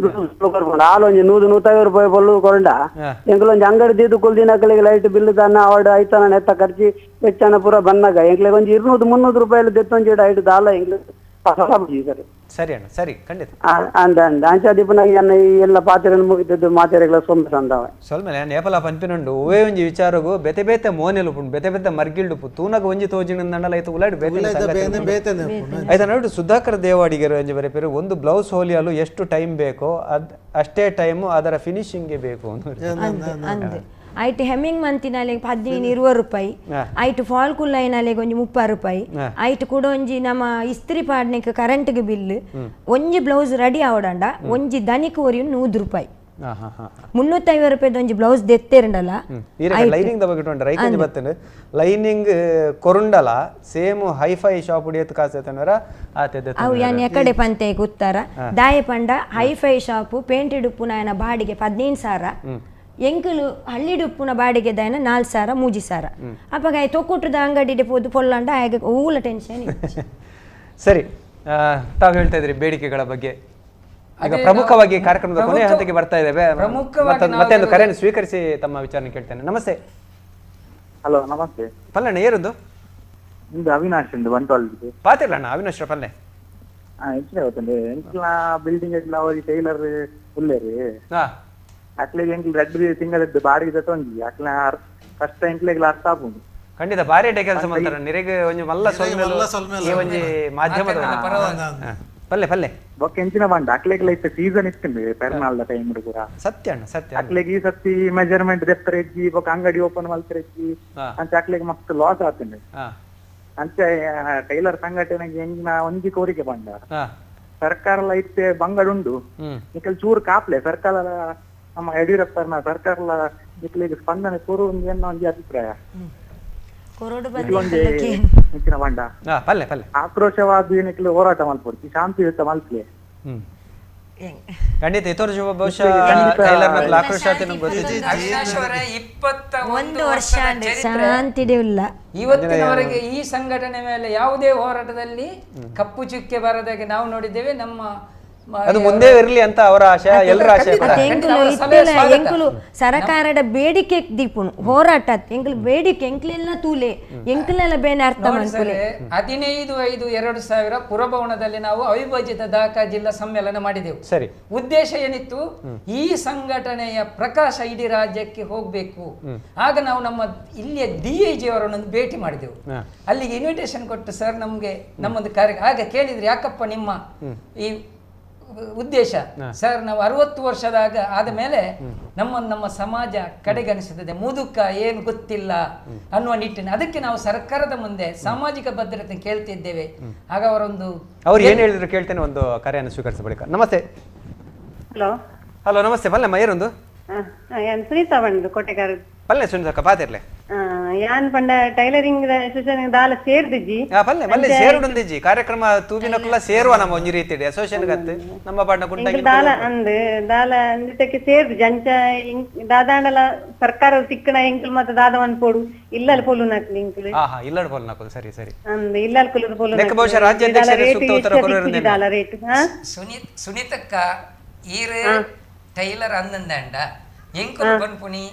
ಕೊರ್ಪುಂಡು ಹಾಲು ಒಂಜಿ 100-150 ರೂಪಾಯಿ ಬಲ್ಲು ಕೊರಂಡ ಎಂಕಲು ಒಂಜಿ ಅಂಗಡಿ ದೀದು ಕುಲ್ದಿನಕಲಿಗೆ ಲೈಟ್ ಬಿಲ್ ದಾನ ಅವಾರ್ಡ್ ಐತನ ನೆತ್ತ ಖರ್ಚಿ ವೆಚ್ಚನ ಪೂರ ಬನ್ನಾಗ ಎಂಕ್ಲೆಗೆ ಒಂಜಿ 200-300 ರೂಪಾಯಿ ದೆತ್ತೊಂಜಿ ಐಟ್ ದಾಲ ಎಂಕ್ಲೆ ಸರ್. ಸರಿ ಅಣ್ಣ ಸರಿ ಖಂಡಿತ ಅಂದ ಅಂದ ಅಂಚಾದೀಪನಾಗಿ ಎಲ್ಲ ಪಾತ್ರೆ ಮುಗಿದದ್ದು ಮಾತೆರೆಗಳ ಸೊಂಬ ಸಂದವ ಸೊಲ್ಮೇಲೆ ನೇಪಲ ಪನ್ಪಿನುಂಡು ಒವೇ ಒಂಜಿ ವಿಚಾರಗು ಬೇತೆ ಬೇತೆ ಮೋನೆಲು ಪುಂಡು ಬೇತೆ ಬೇತೆ ಮರ್ಗಿಲ್ಡು ತೂನಗ ಒಂಜಿ ತೋಜಿನ ದಂಡಲ ಐತು ಉಲಾಡ್ ಬೇತೆ ಆಯ್ತಾ ನೋಡಿ. ಸುಧಾಕರ್ ದೇವಾಡಿಗರು ಒಂಜಿ ಬರೆಪೇರು ಒಂದು ಬ್ಲೌಸ್ ಹೊಲಿಯಲು ಎಷ್ಟು ಟೈಮ್ ಬೇಕೋ ಅದ್ ಅಷ್ಟೇ ಟೈಮು ಅದರ ಫಿನಿಶಿಂಗ್ಗೆ ಬೇಕು ಅಂದೆ. ಐಟ್ ಹೆಮ್ಮಿಂಗ್ ಮಂತಿನಾಲೆಗೆ 15-20 ರೂಪಾಯಿ, ಐಟ್ ಫಾಲ್ ಕುಲ್ಲೈನಾಲೆಗೆ ಒಂಜಿ 30 ರೂಪಾಯಿ, ಐಟ್ ಕೂಡ ಒಂಜಿ ನಮ್ಮ ಇಸ್ತ್ರಿ ಪಾಡ್ನೆಕ್ ಕರೆಂಟ್ಗೆ ಬಿಲ್, ಒಂಜಿ ಬ್ಲೌಸ್ ರೆಡಿ ಆವಡಂಡ ಒಂಜಿ ದನಿಕ್ ಒರಿಯು 100 ರೂಪಾಯಿ, 350 ರೂಪಾಯಿದ ಒಂಜಿ ಬ್ಲೌಸ್ ದೆತ್ತೆರಂಡಲ. ಲೈನಿಂಗ್ the ಬಗ್ಗೆ ಉಂಟು ರೈಕಂಜಿ ಬತ್ತನೆ ಲೈನಿಂಗ್ ಕೊರುಂಡಲ same hi fi shop ಉಡಿಯತ್ ಕಾಸು ಎತ್ತನವರ ಆತೆ ಅವು ಯಾನ್ ಎಕಡೆ ಪಂತೆ ಉತ್ತರ ದಾಯ ಪಂಡ ಹೈಫೈ ಶಾಪ್ ಪೇಂಟೆಡ್ ಉಪ್ಪುನಾಯನ ಬಾಡಿಗೆ 15,000, ಎಂಕಲು ಹಳ್ಳಿಡುಪ್ಪುನ ಬಾಡಿಗೆ ದಾಯನ 4,000 3,000. ಅಪ್ಪಗ ತೊಕ್ಕುಟ್ಟದ ಅಂಗಡಿ ಪೋದು ಪೊಲ್ಲಂಡ ಆಗ ಊಲ ಟೆನ್ಷನ್. ಸರಿ, ತಾವು ಹೇಳ್ತಾ ಇದ್ರಿ ಬೇಡಿಕೆಗಳ ಬಗ್ಗೆ. ಈಗ ಪ್ರಮುಖವಾಗಿ ಕಾರ್ಯಕ್ರಮದ ಕೊನೆಯ ಹಂತಕ್ಕೆ ಬರ್ತಾ ಇದ್ದೇವೆ. ಮತ್ತೆ ಒಂದು ಕರೆಯನ್ನು ಸ್ವೀಕರಿಸಿ ತಮ್ಮ ವಿಚಾರಣೆ ಕೇಳ್ತೇನೆ. ನಮಸ್ತೆ. ಹಲೋ ನಮಸ್ತೆ ಪಲ್ಲಣ್ಣ, ಏರುದು ಇಂದು ಅವಿನಾಶ್ ಇಂದು ಬಂಟ್ವಾಳ ಪಾತಿರ್ಲಣ್ಣ. ಅವಿನಾಶ್ ಪಲ್ಲೆ ಎಂಕ್ಲ ಬಿಲ್ಡಿಂಗ್ ಟೈಲರ್ ಉಲ್ಲೇರಿ ಅಕ್ಲೆಗ್ ಎಂಕ್ಲ ರಡ್ಡ್ ತಿಂಗಳದ್ದು ಬಾಡಿಗೆ ತಗೊಂಡಿ ಅಕ್ಲ ಕಷ್ಟ ಎಂಕ್ಲೆಗ್ ಅರ್ಥ ಆಪುಂಡು. ಖಂಡಿತ ಬಾರಿ ಎಡ್ಡೆ ಕೆಲಸ ಮಾಡ್ತಾರೆ ನಿರೆಗ್ ಒಂಜಿ ಮಲ್ಲ ಸೊಲ್ಮೆಲು ಈ ಒಂಜಿ ಮಾಧ್ಯಮದ ಪಲ್ಲೆ ಪಲ್ಲೆ ಬೊಕ್ಕ ಎಂಚಿನ ಬಂಡ ಅಕ್ಲೆಗ್ಲ ಇತ್ತೆ ಸೀಸನ್ ಇತ್ತುಂಡು ಪೆರ್ನಾಲ್ದ ಟೈಮ್ ಪೂರ. ಸತ್ಯ ಅಣ್ಣ ಸತ್ಯ. ಅಕ್ಲೆಗ್ ಈ ಸತಿ ಮೆಜರ್ಮೆಂಟ್ ದೆಪ್ಪರೆಜ್ಜಿ ಬೊಕ್ಕ ಅಂಗಡಿ ಓಪನ್ ಮಲ್ಪರೆಜ್ಜಿ ಅಂಚ ಅಕ್ಲೆಗ್ ಮಸ್ತ್ ಲಾಸ್ ಆತುಂಡು. ಅಂಚ ಟೈಲರ್ ಸಂಘಟನೆಗೆ ಎಂಚಿನ ಒಂಜಿ ಕೋರಿಕೆ ಬಂಡ ಸರ್ಕಾರ ಇತ್ತೆ ಬಂಗಡ್ ಉಂಡು ನಿಕಲ್ ಚೂರು ಕಾಪ್ಲೆ ಸರ್ಕಾರ ನಮ್ಮ ಯಡಿಯೂರಪ್ಪನ ಸರ್ಕಾರ ನಿಕ್ಲೆಗ್ ಸ್ಪಂದನೆ ಕೊರು ಎನ್ನೋ ಒಂಜಿ ಅಭಿಪ್ರಾಯ. ಬಂಡ ಆಕ್ರೋಶವಾದ ನಿಕ್ಲೆ ಹೋರಾಟ ಮಲ್ಪೊಡ್ಚಿ ಶಾಂತಿಯುತ ಮಲ್ಪ್ಲೆ. ಖಂಡಿತ ಬಹುಶಃ ಆಕ್ರೋಶ 21 ವರ್ಷ ಇವತ್ತಿನವರೆಗೆ ಈ ಸಂಘಟನೆ ಮೇಲೆ ಯಾವುದೇ ಹೋರಾಟದಲ್ಲಿ ಕಪ್ಪು ಚುಕ್ಕೆ ಬರದಾಗೆ ನಾವು ನೋಡಿದ್ದೇವೆ. ನಮ್ಮ ಅದು ಮುಂದೆ ಇರಲಿ ಅಂತ ಅವರ ಆಶಯ, ಎಲ್ಲರ ಆಶಯ. ಎಂಕುಲು ಸರಕಾರದ ಬೇಡಿಕೆ ದೀಪುನು ಹೋರಾಟ ಎಂಕುಲು ಬೇಡಿಕೆ ಎಂಕ್ಲೆಲ್ಲ ತೂಲೆ ಎಂಕ್ಲೆಲ್ಲ ಬೇನೆ ಅರ್ಥ ಮಾಡ್ಕೊಳ್ಳಿ. 15/5/2000 ಪುರಭವನದಲ್ಲಿ ನಾವು ಅವಿಭಜಿತ ದಾಖಾ ಜಿಲ್ಲಾ ಸಮ್ಮೇಳನ ಮಾಡಿದೆವು. ಸರಿ, ಉದ್ದೇಶ ಏನಿತ್ತು, ಈ ಸಂಘಟನೆಯ ಪ್ರಕಾಶ ಇಡೀ ರಾಜ್ಯಕ್ಕೆ ಹೋಗಬೇಕು. ಆಗ ನಾವು ನಮ್ಮ ಇಲ್ಲಿಯ DIG ಅವರನ್ನು ಭೇಟಿ ಮಾಡಿದೆವು. ಅಲ್ಲಿಗೆ ಇನ್ವಿಟೇಷನ್ ಕೊಟ್ಟು ಸರ್ ನಮ್ಗೆ ನಮ್ಮೊಂದು ಕಾರ್ಯ ಆಗ ಕೇಳಿದ್ರೆ ಯಾಕಪ್ಪ ನಿಮ್ಮ ಈ ಉದ್ದೇಶ ಸರ್, ನಾವು 60 ವರ್ಷದಾಗ ಆದ ಮೇಲೆ ನಮ್ಮ ನಮ್ಮ ಸಮಾಜ ಕಡೆಗಣಿಸುತ್ತದೆ, ಮುದುಕ ಏನು ಗೊತ್ತಿಲ್ಲ ಅನ್ನುವ ನಿಟ್ಟಿನ ಅದಕ್ಕೆ ನಾವು ಸರ್ಕಾರದ ಮುಂದೆ ಸಾಮಾಜಿಕ ಭದ್ರತೆ ಕೇಳ್ತಿದ್ದೇವೆ. ಆಗ ಅವರೊಂದು ಅವ್ರು ಏನು ಹೇಳಿದ್ರು ಕೇಳ್ತೇನೆ, ಒಂದು ಕಾರ್ಯವನ್ನು ಸ್ವೀಕರಿಸ ಬಳಿಕ. ನಮಸ್ತೆ. ಹಲೋ ಹಲೋ ನಮಸ್ತೆ. ಪಲ್ಲೆ ಮೈರೊಂದು ಸುನೀತಾ ಬಂದು ಕೋಟೆಗಾರ. ಪಲ್ಲೆ ಸುನೀತಾ ಪಾತಿರ್ಲೆ ಯಾನ್ ಪಂಡ ಟೈಲರಿಂಗ್ ಅಸೋಸಿಯೇಷನ್ ದಾಲ ಸೇರ್ದಿಜ್ಜಿ. ಪಲ್ಲೆ ಮಲ್ಲೆ ಸೇರುಡೊಂದಿಜ್ಜಿ ಕಾರ್ಯಕ್ರಮ ತೂಬಿನಕುಲ ಸೇರುವ ನಮ್ಮ ಒಂಜಿ ರೀತಿ ಅಸೋಸಿಯೇಷನ್ ಗತ್ತು ನಮ್ಮ ಪಾಂಡ ಕುಂಟಾಗಿ ದಾಲ ಅಂದ್ ದಾಲ ಅಂದಿತಕ್ಕೆ ಸೇರ್ದಿಜ್ಜಿ. ಅಂಚ ದಾದಾಂಡಲ ಸರ್ಕಾರ ತಿಕ್ಕಣ ಎಂಕುಲು ಮತ್ತೆ ದಾದವನ್ ಪೋಡು ಇಲ್ಲಲ್ ಪೋಲು ನಾಕುಲು ಎಂಕುಲು. ಹಾ ಇಲ್ಲಡ್ ಪೋಲು ನಾಕುಲು. ಸರಿ ಸರಿ ಅಂದ್ ಇಲ್ಲಲ್ ಕುಲು ಪೋಲು ನೆಕ್ ಬಹುಶಃ ರಾಜ್ಯಾಧ್ಯಕ್ಷರೇ ಸೂಕ್ತ ಉತ್ತರ ಕೊರುವೆರೆಂದು. ದಾಲ ರೇಟ್. ಸುನೀತಕ್ಕ ಈರೆ ಟೈಲರ್ ಅಂದಂಡ ಎಂಕುಲು ಪನ್ಪುನಿ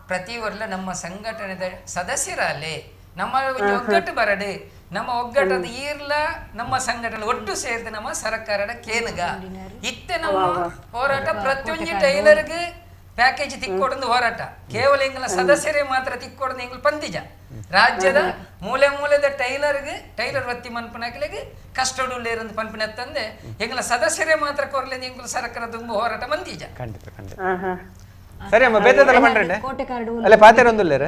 ಪ್ರತಿ ವರ್ಷ ನಮ್ಮ ಸಂಘಟನೆದ ಸದಸ್ಯರಲ್ಲಿ ನಮ್ಮ ಒಗ್ಗಟ್ಟು ಬರಡು, ನಮ್ಮ ಒಗ್ಗಟ್ಟದ ಈರ್ಲ ನಮ್ಮ ಸಂಘಟನೆ ಒಟ್ಟು ಸೇರಿದ ನಮ್ಮ ಸರ್ಕಾರದ ಕೇನುಗ ಇತ್ತೆ ನಮ್ಮ ಹೋರಾಟ. ಪ್ರತಿಯೊಂದು ಟೈಲರ್ಗೆ ಪ್ಯಾಕೇಜ್ ತಿಕ್ಕೊಡೊಂದು ಹೋರಾಟ, ಕೇವಲ ಎಂಗ್ಲ ಸದಸ್ಯರೇ ಮಾತ್ರ ತಿಕ್ಕೊಡೋದು ಎಂಗ್ಲ ಪಂದಿಜ. ರಾಜ್ಯದ ಮೂಲೆ ಮೂಲೆದ ಟೈಲರ್ಗೆ ಟೈಲರ್ ವತ್ತಿ ಮನ್ಪುನಕ್ಲೆಗ್ ಕಷ್ಟಡುಳ್ಳೇರಂದು ಪನ್ಪಿನ ತಂದೆ ಎಂಗ್ಲ ಸದಸ್ಯರೇ ಮಾತ್ರ ಕೊರ್ಲೆ ಎಂಗ್ಲ ಸರ್ಕಾರ ತುಂಬ ಹೋರಾಟ ಮಂದಿಜ. ಖಂಡಿತ ಖಂಡಿತ. ಸರಿ ಅಮ್ಮ, ಬೇತದಲ್ಲ ಪಂಡ್ರೆ ಅಲ್ಲೇ ಪಾತೆರೊಂದುಲ್ಲೇರ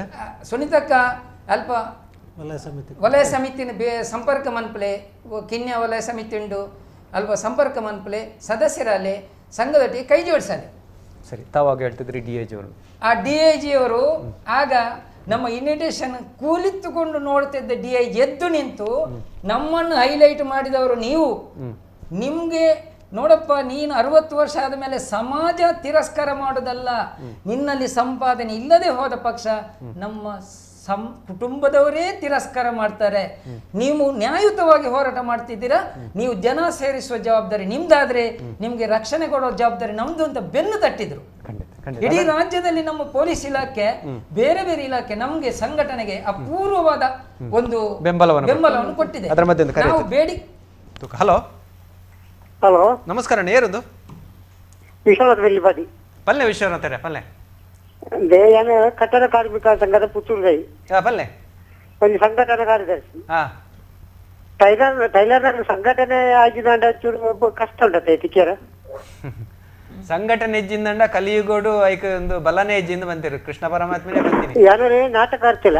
ಸುನೀತಕ್ಕ ಅಲ್ಪ ವಲಯ ಸಮಿತಿನ ಸಂಪರ್ಕ ಮನ್ಪಲೆ, ಕಿನ್ಯಾ ವಲಯ ಸಮಿತಿ ಉಂಡು ಅಲ್ಪ ಸಂಪರ್ಕ ಮನ್ಪಲೆ, ಸದಸ್ಯರಲ್ಲಿ ಸಂಘದೊಟ್ಟಿಗೆ ಕೈ ಜೋಡಿಸಲೆ. ಸರಿ, ತಾವಾಗ ಹೇಳ್ತಿದ್ರಿ DIG ಅವರು. ಆ DIG ಅವರು ಆಗ ನಮ್ಮ ಇನ್ವಿಟೇಷನ್ ಕೂಲಿತ್ತುಕೊಂಡು ನೋಡ್ತಿದ್ದ DIG ಎದ್ದು ನಿಂತು ನಮ್ಮನ್ನು ಹೈಲೈಟ್ ಮಾಡಿದವರು ನೀವು, ನಿಮ್ಗೆ ನೋಡಪ್ಪ ನೀನು 60 ವರ್ಷ ಆದ ಮೇಲೆ ಸಮಾಜ ತಿರಸ್ಕಾರ ಮಾಡೋದಲ್ಲ, ನಿನ್ನಲ್ಲಿ ಸಂಪಾದನೆ ಇಲ್ಲದೆ ಹೋದ ಪಕ್ಷ ನಮ್ಮ ಕುಟುಂಬದವರೇ ತಿರಸ್ಕಾರ ಮಾಡ್ತಾರೆ, ನೀವು ನ್ಯಾಯಯುತವಾಗಿ ಹೋರಾಟ ಮಾಡ್ತಿದ್ದೀರಾ, ನೀವು ಜನ ಸೇರಿಸುವ ಜವಾಬ್ದಾರಿ ನಿಮ್ದಾದ್ರೆ ನಿಮ್ಗೆ ರಕ್ಷಣೆ ಕೊಡೋ ಜವಾಬ್ದಾರಿ ನಮ್ದು ಅಂತ ಬೆನ್ನು ತಟ್ಟಿದ್ರು. ಇಡೀ ರಾಜ್ಯದಲ್ಲಿ ನಮ್ಮ ಪೊಲೀಸ್ ಇಲಾಖೆ ಬೇರೆ ಬೇರೆ ಇಲಾಖೆ ನಮ್ಗೆ ಸಂಘಟನೆಗೆ ಅಪೂರ್ವವಾದ ಒಂದು ಬೆಂಬಲವನ್ನು ಕೊಟ್ಟಿದೆ. ನಾವು ಬೇಡಿ. ಹಲೋ ಹಲೋ ನಮಸ್ಕಾರ, ನೇರೊಂದು ವಿಶ್ವನಾಥ್ ಬೆಳ್ಳಿಪಾಡಿ. ಪಲ್ಲೆ ವಿಶ್ವನಾಥ್ ಪಲ್ಲೆ ದೇಯನ ಕಟ್ಟಡ ಕಾರ್ಮಿಕ ಸಂಘದ ಪುತ್ತೂರು. ಪಲ್ಲೆ ಒಂದು ಸಂಘಟನೆ ಕಾರ್ಯದರ್ಶಿ. ಟೈಲರ್ ಟೈಲರ್ ಸಂಘಟನೆ ಆಗಿದಂಡ ಚೂರು ಕಷ್ಟ ಉಂಟತ್ತೆ ತಿಕ್ಕಿಯರ. ಸಂಘಟನೆ ಹೆಜ್ಜಿಂದಂಡ ಕಲಿಯುಗೋಡು ಐಕ ಒಂದು ಬಲನೆ ಹೆಜ್ಜಿಂದ ಬಂತಿರು ಕೃಷ್ಣ ಪರಮಾತ್ಮನೇ ಬಂತೀನಿ ಯಾರೇ ನಾಟಕ ಆಡ್ತಿಲ್ಲ.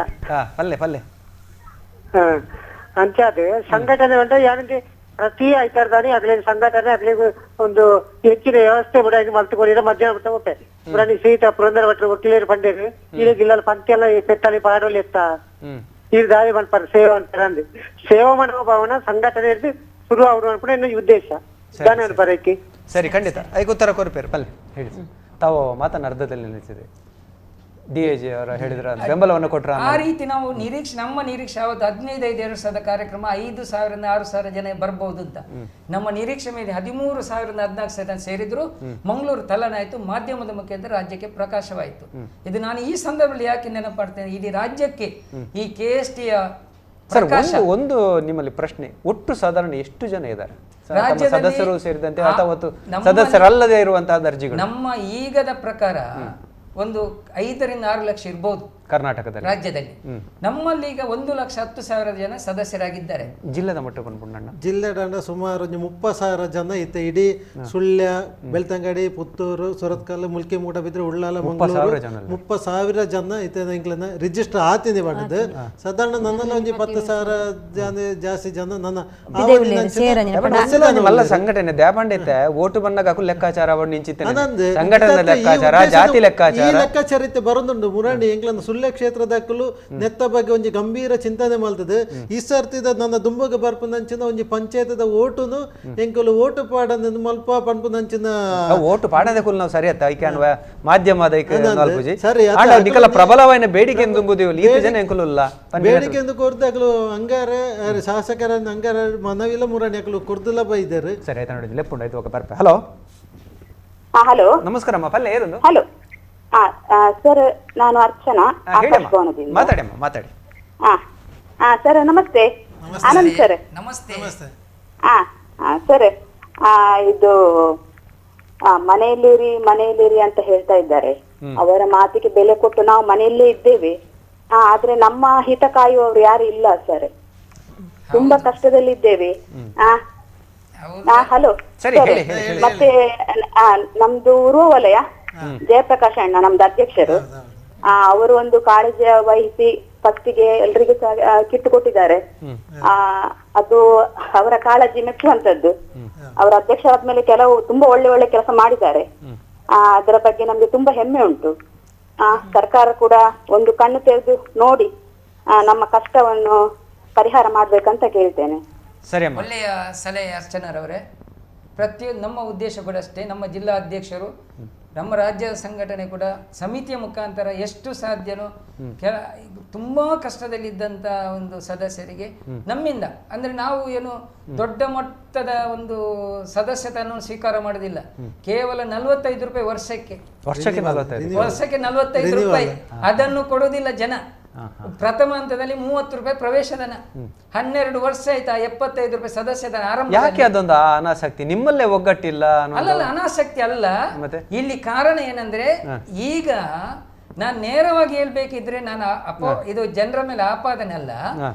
ಪಲ್ಲೆ ಪಲ್ಲೆ ಅಂತ ಅದು ಸಂಘಟನೆ ಉಂಟ ಯಾರಂದ್ರೆ ಪ್ರತಿ ಐತಾರದಾನಿ ಅಗ್ಲಿ ಸಂಘಟನೆ ಅಗ್ಲಿ ಒಂದು ಹೆಚ್ಚಿನ ವ್ಯವಸ್ಥೆ ಬಿಡ ಮಲ್ತುಕೊಂಡಿರೋ ಮಧ್ಯಾಹ್ನ ಬಿಟ್ಟ ಹೋಗ್ತೆ ಪುರಾಣಿ ಸೀತಾ ಪುರಂದರ ಭಟ್ರು ವಕೀಲರು ಪಂಡೇರು ಇಲ್ಲ ಪಂಕ್ತಿ ಎಲ್ಲ ಪೆಟ್ಟಲ್ಲಿ ಪಾಡೋಲಿ ಎತ್ತ ಈ ದಾರಿ ಮನ್ಪಾರ ಸೇವೆ ಅಂತಾರೆ ಅಂದು ಸೇವಾ ಮನೋಭಾವನ ಸಂಘಟನೆ ಹಿಡಿದು ಶುರು ಅವರು ಅನ್ಕೊಂಡು ಇನ್ನು ಉದ್ದೇಶ ದಾನ ಅನ್ಪಾರಕ್ಕೆ. ಸರಿ, ಖಂಡಿತ ಐಕ್ ಉತ್ತರ ಕೊರಪೇರು. ಪಲ್ಲೆ ಹೇಳಿ, ತಾವು ಮಾತನ್ನ ಅರ್ಧದಲ್ಲಿ ನಿಲ್ಲಿಸಿದೆ. DIG ಅವರು ಹೇಳಿದ್ರ ಬೆಂಬಲವನ್ನು ಕೊಟ್ಟರ ಆ ರೀತಿ ನಾವು ನಿರೀಕ್ಷೆ, ನಮ್ಮ ನಿರೀಕ್ಷೆ ಅವತ್ತು 15/5/2000 ಕಾರ್ಯಕ್ರಮ 5,000 6,000 ಜನ ಬರ್ಬಹುದು ಅಂತ ನಮ್ಮ ನಿರೀಕ್ಷೆ ಮೇಲೆ 13,000 14,000 ಜನ ಸೇರಿದ್ರು. ಮಂಗಳೂರು ತಲನಾಯಿತು, ಮಾಧ್ಯಮದ ಮುಖಾಂತರ ರಾಜ್ಯಕ್ಕೆ ಪ್ರಕಾಶವಾಯಿತು. ಇದು ನಾನು ಈ ಸಂದರ್ಭದಲ್ಲಿ ಯಾಕೆ ನೆನಪಾಡ್ತೇನೆ, ಇಡೀ ರಾಜ್ಯಕ್ಕೆ ಈ KST sir ಒಂದು ನಿಮ್ಮಲ್ಲಿ ಪ್ರಶ್ನೆ, ಒಟ್ಟು ಸಾಧಾರಣ ಎಷ್ಟು ಜನ ಇದ್ದಾರೆ ಸದಸ್ಯರು ಸೇರಿದಂತೆ ಅಥವಾ ಸದಸ್ಯರಲ್ಲದೆ ಇರುವಂತಹ ಅರ್ಜಿಗಳು? ನಮ್ಮ ಈಗದ ಪ್ರಕಾರ ಒಂದು 5 ರಿಂದ 6 ಲಕ್ಷ ಇರ್ಬೋದು ಕರ್ನಾಟಕದಲ್ಲಿ, ರಾಜ್ಯದಲ್ಲಿ. ನಮ್ಮಲ್ಲಿ ಈಗ 1,10,000 ಜನ ಸದಸ್ಯರಾಗಿದ್ದಾರೆ. ಜಿಲ್ಲೆದ ಮಟ್ಟ ಬಂದ್ಬಿಟ್ಟು ಜಿಲ್ಲೆ ದಂಡ ಸುಮಾರು 30,000 ಜನ ಇತ್ತೆ. ಇಡೀ ಸುಳ್ಯ, ಬೆಳ್ತಂಗಡಿ, ಪುತ್ತೂರು, ಸುರತ್ಕಲ್, ಮುಲ್ಕಿ, ಮೂಡಬಿದ್ರೆ, ಉಳ್ಳಾಲ, ಮಂಗಳೂರು 30,000 ಜನ ಇತ್ತೆ ಎಂಕ್ಲೆನ ರಿಜಿಸ್ಟರ್ ಆತಿನಿ ಮಾಡಿದ್ದು. ಸಾಧಾರಣ ನನ್ನಲ್ಲಿ ಒಂಜಿ 10,000 ಜನ ಜಾಸ್ತಿ ಜನ ನನ್ನ ಮಲ್ಲ ಸಂಘಟನೆ ದ್ಯಾಪಂಡ ಇತ್ತೆ. ಓಟು ಬಂದಾಗ ಲೆಕ್ಕಾಚಾರ ನಿಂಚಿತ್ತೆ, ಸಂಘಟನೆ ಲೆಕ್ಕಾಚಾರ, ಜಾತಿ ಲೆಕ್ಕಾಚಾರ, ಈ ಲೆಕ್ಕಾಚಾರ ಇತ್ತೆ ಬರೋದುಂಟು. ಮುರಾಣಿ ಎಂಕ್ಲನ್ನ ಸುಳ್ಯ ಸುಳ್ಯ ಕ್ಷೇತ್ರದಕ್ಕಲು ನೆತ್ತ ಬಗ್ಗೆ ಒಂಜಿ ಗಂಭೀರ ಚಿಂತನೆ ಮಲ್ತದೆ. ಈ ಸರ್ತಿದ ನನ್ನ ದುಂಬಗ ಬರ್ಪುನಂಚಿನ ಒಂಜಿ ಪಂಚಾಯತ್ದ ಓಟುನು ಎಂಕುಲು ಓಟು ಪಾಡಂದು ಮಲ್ಪ ಪನ್ಪುನಂಚಿನ ಓಟು ಪಾಡದೆ ಕುಲ್ ನಾವು ಸರಿ ಅತ್ತ ಐಕಾನ್ ಮಾಧ್ಯಮದ ಸರಿ ನಿಕಲ ಪ್ರಬಲವಾದ ಬೇಡಿಕೆ ದುಂಬುದೇವು ಈ ಜನ ಎಂಕುಲುಲ್ಲ ಬೇಡಿಕೆ ಎಂದು ಕೊರ್ದು ಅಕಲು ಅಂಗಾರೆ ಶಾಸಕರ ಅಂಗಾರೆ ಮನವಿಲ ಮುರಾಣಿ ಅಕಲು ಕೊರ್ದುಲ ಬೈದಾರೆ. ಸರಿ ಆಯ್ತು ನೋಡಿ ಲೆಪ್ಪುಂಡು ಆಯ್ತು ಓಕೆ ಬರ್ಪೆ. ಹಲೋ ಹಲೋ ನಮಸ್ಕಾರ ಅಮ್ಮ, ಪಲ್ಲೆ ಏರುಂದು? ಹಲೋ ಸರ್, ನಾನು ಅರ್ಚನಾ ಆಕಾಶ್ ಭವನದಿಂದ. ಮಾತಾಡಿ ಅಮ್ಮ, ಮಾತಾಡಿ. Sir namaste. Anand sir namaste. Sir, ಇದು ಮನೆಯಲ್ಲಿರಿ ಮನೆಯಲ್ಲಿರಿ ಅಂತ ಹೇಳ್ತಾ ಇದ್ದಾರೆ. ಅವರ ಮಾತಿಗೆ ಬೆಲೆ ಕೊಟ್ಟು ನಾವು ಮನೆಯಲ್ಲೇ ಇದ್ದೇವೆ. ಆದ್ರೆ ನಮ್ಮ ಹಿತ ಕಾಯುವವರು ಯಾರು ಇಲ್ಲ ಸರ್. ತುಂಬಾ ಕಷ್ಟದಲ್ಲಿದ್ದೇವೆ. ಹಲೋ ಮತ್ತೆ ನಮ್ದು ಉರುವ ವಲಯ ಜಯಪ್ರಕಾಶ್ ಅಣ್ಣ ನಮ್ದು ಅಧ್ಯಕ್ಷರು, ಅವರು ಒಂದು ಕಾಳಜಿ ವಹಿಸಿ ಫಸ್ಟಿಗೆ ಎಲ್ರಿಗೂ ಕಿಟ್ಟು ಕೊಟ್ಟಿದ್ದಾರೆ. ಅದು ಅವರ ಕಾಳಜಿ ಮೆಚ್ಚುವಂತದ್ದು. ಅವರ ಅಧ್ಯಕ್ಷರಾದ್ಮೇಲೆ ಕೆಲವು ತುಂಬಾ ಒಳ್ಳೆ ಒಳ್ಳೆ ಕೆಲಸ ಮಾಡಿದ್ದಾರೆ. ಅದರ ಬಗ್ಗೆ ನಮ್ಗೆ ತುಂಬಾ ಹೆಮ್ಮೆ ಉಂಟು. ಸರ್ಕಾರ ಕೂಡ ಒಂದು ಕಣ್ಣು ತೆರೆದು ನೋಡಿ ನಮ್ಮ ಕಷ್ಟವನ್ನು ಪರಿಹಾರ ಮಾಡ್ಬೇಕಂತ ಕೇಳ್ತೇನೆ. ಸರಿ, ಒಳ್ಳೆಯ ಸಲಹೆ ಅರ್ಚನರವರೇ. ಪ್ರತಿಯೊಂದು ನಮ್ಮ ಉದ್ದೇಶ ಕೂಡ ಅಷ್ಟೇ. ನಮ್ಮ ಜಿಲ್ಲಾ ಅಧ್ಯಕ್ಷರು, ನಮ್ಮ ರಾಜ್ಯ ಸಂಘಟನೆ ಕೂಡ ಸಮಿತಿಯ ಮುಖಾಂತರ ಎಷ್ಟು ಸಾಧ್ಯನೋ ತುಂಬ ಕಷ್ಟದಲ್ಲಿದ್ದಂಥ ಒಂದು ಸದಸ್ಯರಿಗೆ ನಮ್ಮಿಂದ, ಅಂದರೆ ನಾವು ಏನು ದೊಡ್ಡ ಮೊತ್ತದ ಒಂದು ಸದಸ್ಯತೆಯನ್ನು ಸ್ವೀಕಾರ ಮಾಡೋದಿಲ್ಲ. ಕೇವಲ 45 ರೂಪಾಯಿ ವರ್ಷಕ್ಕೆ, ವರ್ಷಕ್ಕೆ 45 ರೂಪಾಯಿ ಅದನ್ನು ಕೊಡೋದಿಲ್ಲ ಜನ. ಪ್ರಥಮ ಹಂತದಲ್ಲಿ 30 ರೂಪಾಯಿ ಪ್ರವೇಶಧನ, 12 ವರ್ಷ ಆಯ್ತಾ 75 ರೂಪಾಯಿ ಸದಸ್ಯಧನ ಆರಂಭ. ಯಾಕೆ ಅದೊಂದು ಅನಾಸಕ್ತಿ ನಿಮ್ಮಲ್ಲೇ ಒಗ್ಗಟ್ಟಿಲ್ಲ? ಅಲ್ಲಲ್ಲ, ಅನಾಸಕ್ತಿ ಅಲ್ಲ. ಇಲ್ಲಿ ಕಾರಣ ಏನಂದ್ರೆ, ಈಗ ನಾನು ನೇರವಾಗಿ ಹೇಳ್ಬೇಕಿದ್ರೆ ನಾನು ಇದು ಜನರ ಮೇಲೆ ಆಪಾದನೆ ಅಲ್ಲ.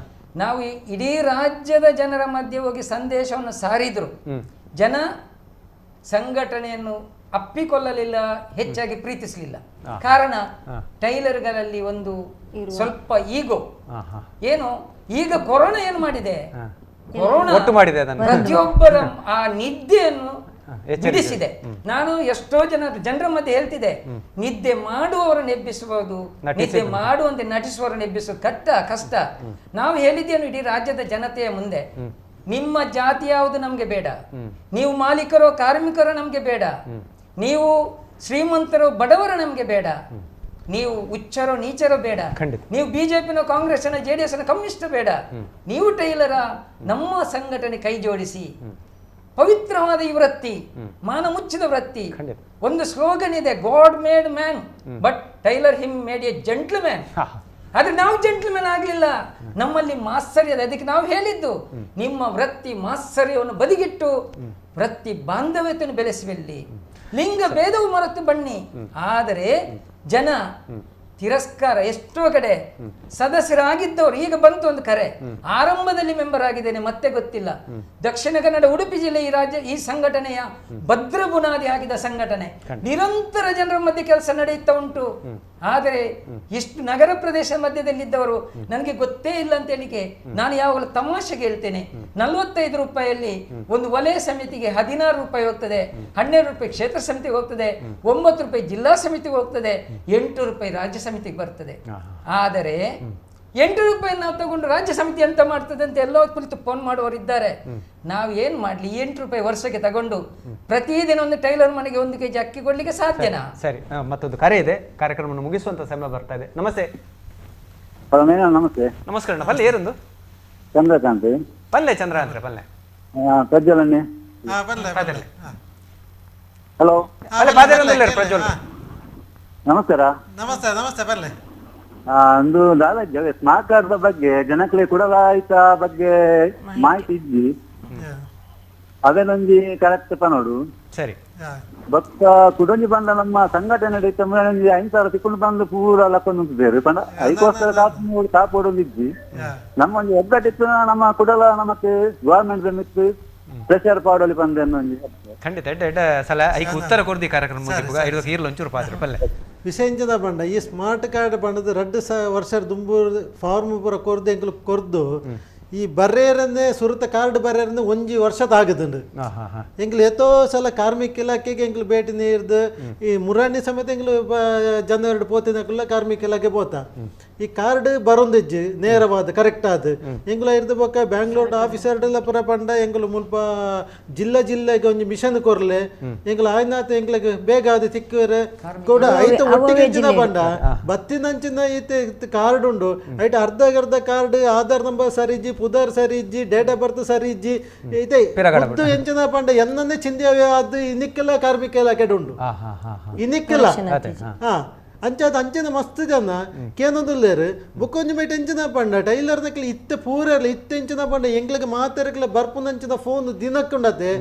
ನಾವು ಇಡೀ ರಾಜ್ಯದ ಜನರ ಮಧ್ಯೆ ಹೋಗಿ ಸಂದೇಶವನ್ನು ಸಾರಿದ್ರು ಜನ ಸಂಘಟನೆಯನ್ನು ಅಪ್ಪಿಕೊಳ್ಳಲಿಲ್ಲ, ಹೆಚ್ಚಾಗಿ ಪ್ರೀತಿಸಲಿಲ್ಲ. ಕಾರಣ ಟೈಲರ್ಗಳಲ್ಲಿ ಒಂದು ಸ್ವಲ್ಪ ಈಗೋ ಏನು. ಈಗ ಕೊರೋನಾ ಏನು ಮಾಡಿದೆ, ಕೊರೋನಾ ಪ್ರತಿಯೊಬ್ಬರ ಆ ನಿದ್ದೆಯನ್ನು ಬಿಡಿಸಿದೆ. ನಾನು ಎಷ್ಟೋ ಜನರ ಮಧ್ಯೆ ಹೇಳ್ತಿದ್ದೆ, ನಿದ್ದೆ ಮಾಡುವವರನ್ನು ಎಬ್ಬಿಸಬಹುದು, ನಿದ್ದೆ ಮಾಡುವಂತೆ ನಟಿಸುವವರನ್ನು ಎಬ್ಬಿಸುವುದು ಕಷ್ಟ. ನಾವು ಹೇಳಿದ್ದೇನು ಇಡೀ ರಾಜ್ಯದ ಜನತೆಯ ಮುಂದೆ, ನಿಮ್ಮ ಜಾತಿ ಯಾವುದು ನಮ್ಗೆ ಬೇಡ, ನೀವು ಮಾಲೀಕರೋ ಕಾರ್ಮಿಕರೋ ನಮ್ಗೆ ಬೇಡ, ನೀವು ಶ್ರೀಮಂತರೋ ಬಡವರು ನಮ್ಗೆ ಬೇಡ, ನೀವು ಉಚ್ಚರೋ ನೀಚರೋ ಬೇಡ, ನೀವು ಬಿಜೆಪಿನೋ ಕಾಂಗ್ರೆಸ್ನ ಜೆಡಿಎಸ್ ಕಮ್ಯುನಿಸ್ಟ್ ಬೇಡ, ನೀವು ಟೈಲರ ನಮ್ಮ ಸಂಘಟನೆ ಕೈ ಜೋಡಿಸಿ. ಪವಿತ್ರವಾದ ಈ ವೃತ್ತಿ, ಮಾನ ಮುಚ್ಚಿದ ವೃತ್ತಿ. ಒಂದು ಸ್ಲೋಗನ್ ಇದೆ, God made man but tailor him made a gentleman. ಆದ್ರೆ ನಾವು ಜೆಂಟ್ಲ್ಮ್ಯಾನ್ ಆಗ್ಲಿಲ್ಲ, ನಮ್ಮಲ್ಲಿ ಮಾತ್ಸರ್ಯ. ಅದಕ್ಕೆ ನಾವು ಹೇಳಿದ್ದು, ನಿಮ್ಮ ವೃತ್ತಿ ಮಾತ್ಸರ್ಯವನ್ನು ಬದಿಗಿಟ್ಟು ವೃತ್ತಿ ಬಾಂಧವ್ಯತೆಯನ್ನು ಬೆಳೆಸುವಲ್ಲಿ ಲಿಂಗ ಭೇದವು ಮರೆತು ಬನ್ನಿ. ಆದರೆ ಜನ ತಿರಸ್ಕಾರ ಎಷ್ಟೋ ಕಡೆ ಸದಸ್ಯರಾಗಿದ್ದವರು ಈಗ ಬಂತು ಒಂದು ಕರೆ, ಆರಂಭದಲ್ಲಿ ಮೆಂಬರ್ ಆಗಿದ್ದೇನೆ ಮತ್ತೆ ಗೊತ್ತಿಲ್ಲ. ದಕ್ಷಿಣ ಕನ್ನಡ ಉಡುಪಿ ಜಿಲ್ಲೆ ಈ ರಾಜ್ಯ ಈ ಸಂಘಟನೆಯ ಭದ್ರ ಬುನಾದಿ ಆಗಿದ್ದ ಸಂಘಟನೆ, ನಿರಂತರ ಜನರ ಮಧ್ಯೆ ಕೆಲಸ ನಡೆಯುತ್ತಾ ಉಂಟು. ಆದರೆ ಇಷ್ಟು ನಗರ ಪ್ರದೇಶ ಮಧ್ಯದಲ್ಲಿದ್ದವರು ನನಗೆ ಗೊತ್ತೇ ಇಲ್ಲ ಅಂತ ಹೇಳಿಕೆ ನಾನು ಯಾವಾಗಲೂ ತಮಾಷೆಗೆ ಹೇಳ್ತೇನೆ. 45 ರೂಪಾಯಲ್ಲಿ ಒಂದು ವಲಯ ಸಮಿತಿಗೆ 16 ರೂಪಾಯಿ ಹೋಗ್ತದೆ, 12 ರೂಪಾಯಿ ಕ್ಷೇತ್ರ ಸಮಿತಿಗೆ ಹೋಗ್ತದೆ, 9 ರೂಪಾಯಿ ಜಿಲ್ಲಾ ಸಮಿತಿಗೆ ಹೋಗ್ತದೆ, 8 ರೂಪಾಯಿ ರಾಜ್ಯ ಸಮಿತಿಗೆ ಬರ್ತದೆ. ಆದರೆ 8 ರೂಪಾಯಿ ನಾವು ತಗೊಂಡು ರಾಜ್ಯ ಸಮಿತಿ ಎಂತ ಮಾಡ್ತದೆ ಅಂತ ಎಲ್ಲೋ ಕುರಿತು ಫೋನ್ ಮಾಡುವವರು ಇದ್ದಾರೆ. ನಾವು ಏನ್ ಮಾಡ್ಲಿ, 8 ರೂಪಾಯಿ ವರ್ಷಕ್ಕೆ ತಗೊಂಡು ಪ್ರತಿದಿನ ಒಂದು ಟೈಲರ್ ಮನೆಗೆ 1 ಕೆಜಿ ಅಕ್ಕಿ ಕೊಡ್ಲಿಕ್ಕೆ ಸಾಧ್ಯನಾ? ಸರಿ, ಮತ್ತೊಂದು ಕರೆ ಇದೆ, ಕಾರ್ಯಕ್ರಮವನ್ನು ಮುಗಿಸುವಂತ ಸಮಯ ಬರ್ತಾ ಇದೆ. ನಮಸ್ತೆ. ನಮಸ್ತೆ. ನಮಸ್ಕಾರ. ಪಲ್ಲೆ ಏರೊಂದು? ಚಂದ್ರಕಾಂತ್. ಪಲ್ಲೆ ಚಂದ್ರಕಾಂತ್ ಪಲ್ಲೆ. ಪ್ರಜ್ವಲ್. ಹಲೋ. ಪ್ರಜ್ವಲ್ ನಮಸ್ಕಾರ. ನಮಸ್ತೆ. ನಮಸ್ತೆ ಪಲ್ಲೆ. ಒಂದು ದಾದಾ ಸ್ಮಾರ್ಟ್ ಕಾರ್ಡ್ ಬಗ್ಗೆ ಜನಕ್ಕೆ ಕೂಡ ಬಗ್ಗೆ ಮಾಹಿತಿ ಇದ್ವಿ, ಅದನ್ನೊಂದು ಕರೆಕ್ಟ್ ನೋಡು. ಸರಿ. ಭಕ್ತ ಕುಡೊಂಜಿ ಬಂದ ನಮ್ಮ ಸಂಘಟನೆ 5,000 ತಿಕ್ಕೊಂಡು ಬಂದು ಪೂರ ಲಕ್ಕೊಂದು ಬೇರೆ ಪಂಡ ಐಕೋಸ್ಕರ ಕಾಪು ಕಾಪೋಡೊಂದಿದ್ವಿ. ನಮ್ಮ ಒಂದು ಒಗ್ಗಟ್ಟಿತ್ತು, ನಮ್ಮ ಕುಡಲ ನಮಕ್ ಗವರ್ಮೆಂಟ್ ಮಿತ್ತು ಪ್ರೆಷರ್ ಪಾಡೋಲಿ ಬಂದ. ಖಂಡಿತ ಎಡ್ಡ ಸಲ ಐಕ್ ಉತ್ತರ ಕೊರ್ದಿ ಕಾರ್ಯಕ್ರಮ ಒಂಚೂರು ಪಾತ್ರ ಪಲ್ಲೆ. ವಿಷಯಂಜದ ಬಂಡ ಈ ಸ್ಮಾರ್ಟ್ ಕಾರ್ಡ್ ಬಂಡದ 2 ವರ್ಷ ದುಂಬು ಫಾರ್ಮ್ ಪೂರ ಕೊರ್ದು ಎಂಕುಲು ಕೊರ್ದು ಈ ಬರ್ರೇರನ್ನೇ ಸುರುತ ಕಾರ್ಡ್ ಬರ್ರೇರನ್ನೇ ಒಂಜಿ ವರ್ಷದ ಆಗದುಂಡು ಎಂಕ್ಲು ಏತೋ ಸಲ ಕಾರ್ಮಿಕ ಇಲಾಖೆಗೆ ಎಂಕ್ಲು ಭೇಟಿ ನೀರ್ದು ಈ ಮುರಾಣಿ ಸಮೇತ ಎಂಕ್ಲು ಜನವರಿ ಪೋತಿನಕುಲ್ಲ ಕಾರ್ಮಿಕ ಇಲಾಖೆ ಪೋತ ಈ ಕಾರ್ಡ್ ಬರೊಂದಿಜ್ಜಿ ನೇರವಾದ ಕರೆಕ್ಟ್ ಆದ ಎಂಕ್ಲು ಇರ್ದು ಬೊಕ್ಕ ಬ್ಯಾಂಗ್ಳೂರ್ ಆಫೀಸರ್ಡೆಲ್ಲ ಪುರ ಪಂಡ ಎಂಕ್ಲು ಮುಲ್ಪ ಜಿಲ್ಲೆ ಜಿಲ್ಲೆಗೆ ಒಂಜಿ ಮಿಷನ್ ಕೊರ್ಲೆ ಎಂಕ್ಲು ಆಯ್ನಾತ ಎಂಕ್ಲಿಗೆ ಬೇಗ ಅದು ತಿಕ್ಕುವರೆ ಕೂಡ ಐತ ಒಟ್ಟಿಗೆ ಎಂಚಿನ ಪಂಡ ಬತ್ತಿನಂಚಿನ ಈತೆ ಕಾರ್ಡ್ ಉಂಡು ಐಟ್ ಅರ್ಧ ಅರ್ಧ ಕಾರ್ಡ್ ಆಧಾರ್ ನಂಬರ್ ಸರಿಜ್ಜಿ ಪುದರ್ ಸರಿಜ್ಜಿ ಡೇಟ್ ಆಫ್ ಬರ್ತ್ ಸರಿಜ್ಜಿ ಇತ್ತೆ ಎಂಚಿನ ಪಂಡ ಎನ್ನನ್ನೇ ಚಿಂದಿಯವೇ ಅದು ಇನ್ನಿಕ್ಕೆಲ್ಲ ಕಾರ್ಮಿಕ ಇಲಾಖೆ ಉಂಡು ಇನ್ನಿಕ್ಕೆಲ್ಲ ಹಾ ಅಂಚಾದ ಅಂಚಿನ ಮಸ್ತ್ ಜನ ಕೇನೊಂದುಲ್ಲೇರು ಬುಕ್ಕೊಂಜಿ ಮೈಟ್ ಎಂಚಿನ ಪಂಡ ಟೈಲರ್ ನಕ್ಲಿ ಇತ್ತೆ ಪೂರ ಇತ್ತೆ ಎಂಚಿನ ಪಂಡ ಎಂಗ್ಲಿಗೆ ಮಾತಾಡಕ್ಲೆ ಬರ್ಪುನಂಚಿನ ಫೋನ್ ದಿನಕ್ಕುಂಡತೆ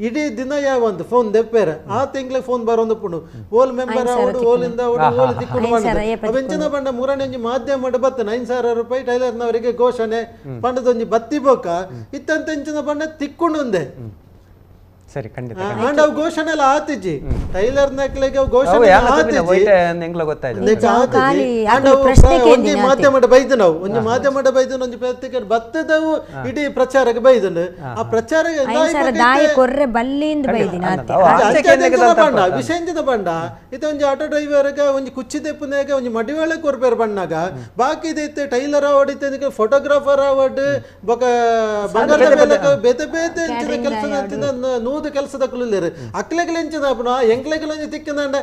ಇಡೀ ದಿನ ಯಾವ ಒಂದು ಫೋನ್ ದೆಪ್ಪೇರ ಆ ತಿಂಗ್ಳಿಗೆ ಫೋನ್ ಬರೋದು ಪುಂಡು ಓಲ್ ಮೆಂಬರ್ ಅವಡು ಓಲಿಂದ ಅವಡು ಓಲ್ ತಿಕ್ಕೊಂಡು ಅವೆಂಚಿನ ಪಂಡ ಮೂರನೇ ಒಂಜಿ ಮಾಧ್ಯಮ ಬತ್ತ 9,000 ರೂಪಾಯಿ ಟೈಲರ್ನವರಿಗೆ ಘೋಷಣೆ ಪಂಡದೊಂಜಿ ಬತ್ತಿ ಬೋಕ ಇತ್ತಂತ ಎಂಚಿನ ಪಂಡ ತಿಕ್ಕೊಂಡು ಒಂದೇ ಸರಿ ಖಂಡಿತ ಆಂಡ್ ಅವು ಘೋಷಣೆ ಎಲ್ಲ ಆತಿಜಿ ಟೈಲರ್ ನಕ್ಲೆಗೆ ಘೋಷಣೆ ಒಂಜಿ ಮಾಧ್ಯಮ ಬೈದು ನಾವು ಒಂಜಿ ಮಾಧ್ಯಮ ಬೈದು ಒಂಜಿ ಪತ್ರಿಕೆ ಬತ್ತದವು ಇಡೀ ಪ್ರಚಾರಕ್ಕೆ ಬೈದುಂಡು ಆ ಪ್ರಚಾರ ವಿಷಯಂಜದ ಬಂಡ ಇತ್ತೆ ಒಂಜಿ ಆಟೋ ಡ್ರೈವರ್ಗೆ ಒಂಜಿ ಕುಚ್ಚಿ ದೆಪ್ಪುನಾಗ ಒಂಜಿ ಮಡಿವಾಳ ಕೊರ್ಪೇರ್ ಬಣ್ಣಾಗ ಬಾಕಿ ಇತ್ತೆ ಟೈಲರ್ ಅವಾರ್ಡ್ ಇತ್ತೆ ಫೋಟೋಗ್ರಾಫರ್ ಅವಾರ್ಡ್ ಬೊಕ ಬಂಗಾರದ ಬೇತೆ ಬೇತೆ ಎಂಚಿನ ಕೆಲಸ ನೂದು ಕೆಲಸದ ಕುಲಿಲ್ಲೇರು ಅಕ್ಲೆಗ್ಲ ಎಂಚಿನ ಅಪ್ಪನ ಎಂಕ್ಲೆಗ್ಲ ಒಂಜಿ ತಿಕ್ಕಂಡ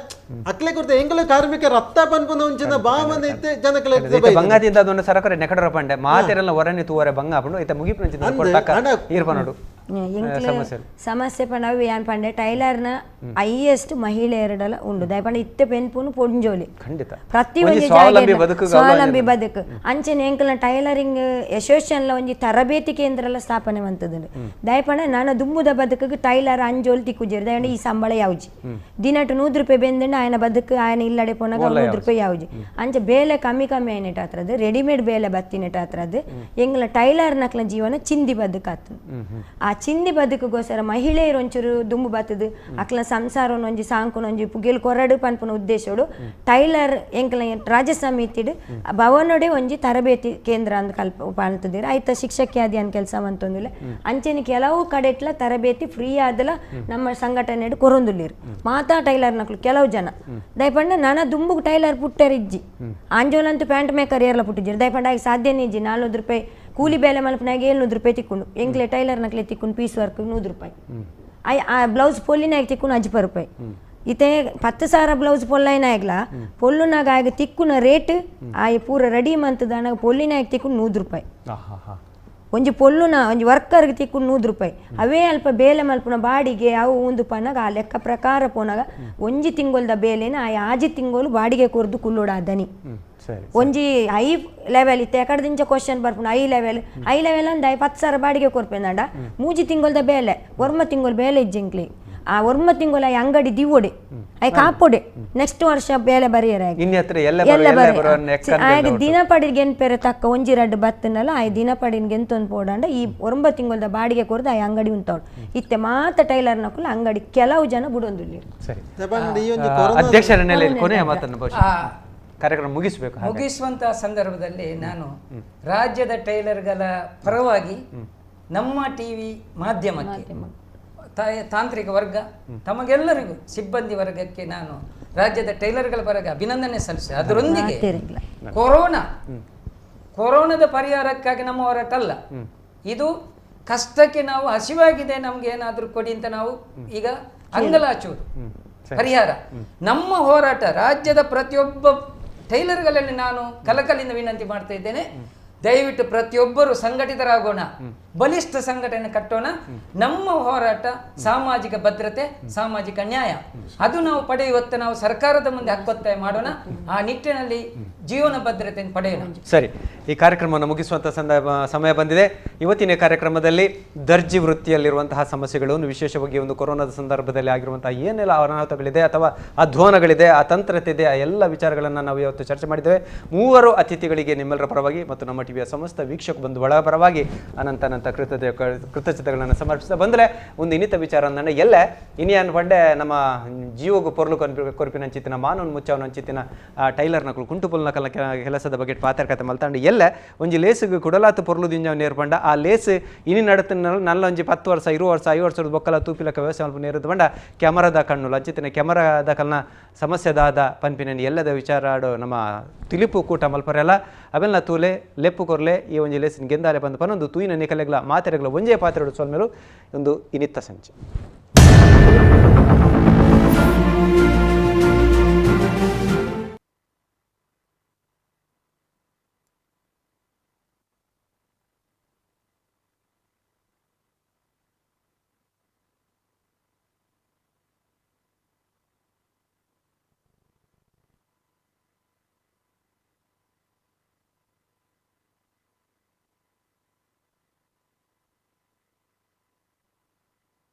ಅಕ್ಲೆ ಕೊರ್ತ ಎಂಕ್ಲೆ ಕಾರ್ಮಿಕ ರಕ್ತ ಪನ್ಪುನ ಒಂಚಿನ ಭಾವನೆ ಇತ್ತೆ ಜನಕಲೆ ಬಂಗಾದಿಂದ ಅದೊಂದು ಸರಕರೆ ನೆಕಡರ ಪಂಡೆ ಮಾತೆರೆಲ್ಲ ಹೊರನೆ ತೂವರೆ ಬಂಗ ಅಪ್ಪನು ಇತ್ತೆ ಮುಗಿಪುನಂಚಿನ ಕೊಟ್ಟಕ ಈರ್ಪನೋಡು ಸಮಸ್ಯೆ ಪಂಡ ಅವು ಏನ್ ಪಂಡೆ ಟೈಲರ್ನ ಹೈಯೆಸ್ಟ್ ಮಹಿಳೆಯರಡಲ ಉಂಡು ದಯಪಂಡ ಇತ್ತೆ ಪೆನ್ಪುನು ಪೊಂಜೋಲಿ ಖಂಡಿತ ಪ್ರತಿ ಒಂಜಿ ಸ್ವಾವಲಂಬಿ ಬದುಕು ಅಂಚನೆ ಎಂಕಲ್ನ ಟೈಲರಿಂಗ್ ಅಸೋಸಿಯೇಷನ್ ಒಂಜಿ ತರಬೇತಿ ಕೇಂದ್ರ ಎಲ್ಲ ಸ್ಥಾಪನೆ ಮಂತದುಂಡು ದಯಪಂಡ ನಾನು ದುಂಬುದ ಬದುಕು ಟೈಲರ್ ಅಂಜೋಲಿ ತಿಕ್ಕುಜೇರು ದಯಪಂಡ ಈ ಸಂಬಳ ಯಾವ್ಜಿ ದಿನಟು 100 ರೂಪಾಯಿ ಬೆಂದಂಡು ಆಯನ ಬದುಕು ಆಯನ ಇಲ್ಲಡೆ ಪೋನಾಗ 100 ರೂಪಾಯಿ ಯಾವ್ಜಿ ಅಂಚೆ ಬೇಲೆ ಕಮ್ಮಿ ಕಮ್ಮಿ ಆಯ್ನೆಟ್ ಆತ್ರದ್ದು ರೆಡಿಮೇಡ್ ಬೇಲೆ ಬತ್ತಿನೆಟ್ ಆತ್ರದ್ದು ಎಂಗ್ಲ ಟೈಲರ್ ನಕ್ಲ ಜೀವನ ಚಿಂದಿ ಬದುಕಾತು ಆ ಚಿಂದಿ ಬದುಕುಗೋಸ್ಕರ ಮಹಿಳೆಯರು ಒಂಚೂರು ದುಂಬು ಬತ್ತದು ಅಕ್ಲ ಸಂಸಾರನೊಂಜಿ ಸಾಂಕುನೊಂಜಿ ಪುಗೆಲ್ ಕೊರಡು ಪನ್ಪುನ ಉದ್ದೇಶೋಡು ಟೈಲರ್ ಎಂಕಲ ರಾಜ್ಯ ಸಮಿತಿಡು ಭವನೋಡೆ ಒಂಜಿ ತರಬೇತಿ ಕೇಂದ್ರ ಅಂದ್ ಕಲ್ಪ ಪಾಲ್ತದಿರ ಆಯ್ತ ಶಿಕ್ಷಕಿ ಆದಿ ಅನ್ ಕೆಲಸ ಮಂತೊಂದಿಲ್ಲ ಅಂಚೆನೆ ಕೆಲವು ಕಡೆಟ್ಲ ತರಬೇತಿ ಫ್ರೀ ಆದಲ ನಮ್ಮ ಸಂಘಟನೆ ಕೊರೊಂದುಲ್ಲಿರು ಮಾತಾ ಟೈಲರ್ ನಕ್ಲು ಕೆಲವು ಜನ ದಯಪಂಡ ನಾನ ದುಂಬು ಟೈಲರ್ ಪುಟ್ಟರಿಜ್ಜಿ ಆಂಜೋಲಂತೂ ಪ್ಯಾಂಟ್ ಮೇಕರ್ ಏರ್ಲ ಪುಟ್ಟಿಜ್ಜಿ ದಯಪಂಡ ಆಗಿ ಸಾಧ್ಯನೇ ಇಜ್ಜಿ 400 ರೂಪಾಯಿ ಕೂಲಿ ಬೇಲೆ ಮಲ್ಪನಾಗ 700 ರೂಪಾಯಿ ತಿಕ್ಕೊಂಡು ಎಂಕ್ಲೆ ಟೈಲರ್ ನಕ್ಲೆ ತಿಕ್ಕೊಂಡು ಪೀಸ್ ವರ್ಕ್ 100 ರೂಪಾಯಿ ಆ ಬ್ಲೌಸ್ ಪೊಲ್ಲಿನಾಗ ತಿಕ್ಕೊಂಡು 5 ರೂಪಾಯಿ ಇತ್ತೆ 10,000 ಬ್ಲೌಸ್ ಪೊಲ್ಲೈನಾಗ್ಲ ಪೊಲ್ಲುನಾಗ ಆಗ ತಿಕ್ಕುನ ರೇಟ್ ಆಯ್ ಪೂರ ರೆಡಿ ಮಂತದಾನಾಗ ಪೊಲ್ಲಿನಾಗ ತಿಕ್ಕೊಂಡು 100 ರೂಪಾಯಿ ಒಂಜಿ ಪೊಲ್ಲುನ ಒಂಜಿ ವರ್ಕರ್ಗೆ ತಿಕ್ಕೊಂಡು 100 ರೂಪಾಯಿ ಅವೇ ಅಲ್ಪ ಬೇಲೆ ಮಲ್ಪುನ ಬಾಡಿಗೆ ಅವು ಒಂದು ಪನಾಗ ಆ ಲೆಕ್ಕ ಪ್ರಕಾರ ಪೋನಾಗ ಒಂಜಿ ತಿಂಗೊಲ್ದ ಬೇಲೆನ ಆ ಆಜಿ ತಿಂಗೋಲು ಬಾಡಿಗೆ ಕೊರ್ದು ಕುಲ್ಲೋಡ ದನಿ ಒಂಜಿ ಹೈ ಲೆವೆಲ್ ಇತ್ತೆ ಎಕಡೆ ಕ್ವಶನ್ ಬರ್ಪುಂಡು ಹೈ ಲೆವೆಲ್ ಹೈ ಲೆವೆಲ್ ಅಂದ 10,000 ಬಾಡಿಗೆ ಕೊರ್ಪೇಂದಾಂಡ ಮೂಜಿ ತಿಂಗೊಲ್ದ ಬೇಲೆ ಒರ್ಮ ತಿಂಗೊಲ್ ಬೇಲೆ ಇಜ್ಜಿಂಕ್ಲಿ ಆ ಒರ್ಮ ತಿಂಗೊಲ ಅಂಗಡಿ ದಿವೋಡೆ I ಕಾಪೋಡೆ ನೆಕ್ಸ್ಟ್ ವರ್ಷ ಬೇಲೆ ಬರೆಯರ ಆಗ ದಿನ ಪಡಿಗೆ ಪೆರೆ ತಕ್ಕ ಒಂಜಿ ರಡ್ಡು ಬತ್ತನಲ್ಲ ಆ ದಿನ ಪಡಿಗೆ ಎಂತೊಂದು ಪೋಡಂಡ ಈ ಒರ್ಮ ತಿಂಗೊಲ್ದ ಬಾಡಿಗೆ ಕೊರ್ದು ಆ ಅಂಗಡಿ ಉಂಟವಳು ಇತ್ತೆ ಮಾತ ಟೈಲರ್ ನಕುಲ ಅಂಗಡಿ ಕೆಲವು ಜನ ಬುಡೊಂದುಲ್ಲಿ. ಸರಿ ಅಧ್ಯಕ್ಷರ ಕೊನೆಯ ಮಾತನ್ನು ಕಾರ್ಯಕ್ರಮ ಮುಗಿಸಬೇಕು. ಮುಗಿಸುವಂತಹ ಸಂದರ್ಭದಲ್ಲಿ ನಾನು ರಾಜ್ಯದ ಟೈಲರ್ಗಳ ಪರವಾಗಿ ನಮ್ಮ ಟಿವಿ ಮಾಧ್ಯಮಕ್ಕೆ ತಾಂತ್ರಿಕ ವರ್ಗ ತಮಗೆಲ್ಲರಿಗೂ ಸಿಬ್ಬಂದಿ ವರ್ಗಕ್ಕೆ ನಾನು ರಾಜ್ಯದ ಟೈಲರ್ಗಳ ಪರವಾಗಿ ಅಭಿನಂದನೆ ಸಲ್ಲಿಸಿ, ಅದರೊಂದಿಗೆ ಕೊರೋನಾದ ಪರಿಹಾರಕ್ಕಾಗಿ ನಮ್ಮ ಹೋರಾಟ ಅಲ್ಲ ಇದು, ಕಷ್ಟಕ್ಕೆ ನಾವು ಹಸಿವಾಗಿದೆ ನಮ್ಗೆ ಏನಾದರೂ ಕೊಡಿ ಅಂತ ನಾವು ಈಗ ಅಂಗಲಾಚುವುದು ಪರಿಹಾರ. ನಮ್ಮ ಹೋರಾಟ ರಾಜ್ಯದ ಪ್ರತಿಯೊಬ್ಬ ಟೈಲರ್ಗಳಲ್ಲಿ ನಾನು ಕಲಕಲಿಂದ ವಿನಂತಿ ಮಾಡ್ತಾ ಇದ್ದೇನೆ, ದಯವಿಟ್ಟು ಪ್ರತಿಯೊಬ್ಬರು ಸಂಘಟಿತರಾಗೋಣ, ಬಲಿಷ್ಠ ಸಂಘಟನೆ ಕಟ್ಟೋಣ. ನಮ್ಮ ಹೋರಾಟ ಸಾಮಾಜಿಕ ಭದ್ರತೆ, ಸಾಮಾಜಿಕ ನ್ಯಾಯ, ಅದು ನಾವು ಪಡೆಯುವತ್ತ ನಾವು ಸರ್ಕಾರದ ಮುಂದೆ ಹಕ್ಕೊತ್ತಾಯ ಮಾಡೋಣ. ಆ ನಿಟ್ಟಿನಲ್ಲಿ ಜೀವನ ಭದ್ರತೆಯನ್ನು ಪಡೆಯೋಣ. ಸರಿ, ಈ ಕಾರ್ಯಕ್ರಮವನ್ನು ಮುಗಿಸುವಂತಹ ಸಮಯ ಬಂದಿದೆ. ಇವತ್ತಿನ ಕಾರ್ಯಕ್ರಮದಲ್ಲಿ ದರ್ಜಿ ವೃತ್ತಿಯಲ್ಲಿರುವಂತಹ ಸಮಸ್ಯೆಗಳನ್ನು, ವಿಶೇಷವಾಗಿ ಒಂದು ಕೊರೋನಾದ ಸಂದರ್ಭದಲ್ಲಿ ಆಗಿರುವಂತಹ ಏನೆಲ್ಲ ಅನಾಹುತಗಳಿದೆ ಅಥವಾ ಅಧ್ವಾನಗಳಿದೆ, ಅತಂತ್ರತೆ ಇದೆ, ಆ ಎಲ್ಲ ವಿಚಾರಗಳನ್ನು ನಾವು ಇವತ್ತು ಚರ್ಚೆ ಮಾಡಿದ್ದೇವೆ. ಮೂವರು ಅತಿಥಿಗಳಿಗೆ ನಿಮ್ಮೆಲ್ಲರ ಪರವಾಗಿ ಮತ್ತು ನಮ್ಮ ಟಿವಿಯ ಸಮಸ್ತ ವೀಕ್ಷಕ ಬಂಧುಗಳ ಪರವಾಗಿ ಅನಂತ ಅನಂತ ಕೃತಜ್ಞತೆಗಳನ್ನು ಸಮರ್ಪಿಸ್ತಾ ಬಂದರೆ ಒಂದು ಇನ್ನಿತ ವಿಚಾರ ನನ್ನ ಎಲ್ಲ ಇನಿಯನ್ ಪಂಡೆ ನಮ್ಮ ಜೀವಗೂ ಪೊರ್ಲು ಕೊರ್ಪಿನಂಚಿತ್ತಿನ ಮಾನವನ್ ಮುಚ್ಚವನಂಚಿತ್ತಿನ ಟೈಲರ್ನ ಕುಂಟುಪುಲ್ನ ಕಲ್ನ ಕೆಲಸದ ಬಗ್ಗೆ ಪಾತ್ರ ಕತೆ ಮಲ್ತಾಂಡ ಎಲ್ಲ ಒಂಜಿ ಲೇಸುಗು ಕುಡಲಾತು ಪೊರ್ಲು ದಿಂಜ ನೇರ್ಪಂಡ ಆ ಲೇಸ್ ಇನಿ ನಡತ ನಲ್ಲ ಒಂಜಿ 10 ವರ್ಷ 20 ವರ್ಷ 50 ವರ್ಷದ ಬೊಕ್ಕಲ ತೂಪಿಲಕ ವ್ಯವಸಾಯ ಮಲ್ಪ ನೇರದು ಪಂಡ ಕ್ಯಾಮರಾದ ಕಣ್ಣು ಲಂಚಿತನ ಕ್ಯಾಮರಾದ ಕಲ್ನ ಸಮಸ್ಯೆದಾದ ಪನ್ಪಿನ ಎಲ್ಲದ ವಿಚಾರ ಆಡೋ ನಮ್ಮ ತಿಳಿಪು ಕೂಟ ಮಲ್ಪರೆಲ್ಲ ಅವೆಲ್ಲ ತೂಲೆ ಲೆಪ್ಪು ಕೊರ್ಲೆ ಈ ಒಂಜಿ ಲೇಸಿನ ಗೆಂದಾಲೆ ಬಂದು ಪನೊಂದು ತೂಯಿನ ನಿಕಲೆಗ್ಲ ಮಾತೆರೆಗ್ಲ ಒಂಜೇ ಪಾತ್ರೆ ಸೊಲ್ಮೇಲು ಒಂದು ಇನಿತ್ತ ಸಂಚೆ.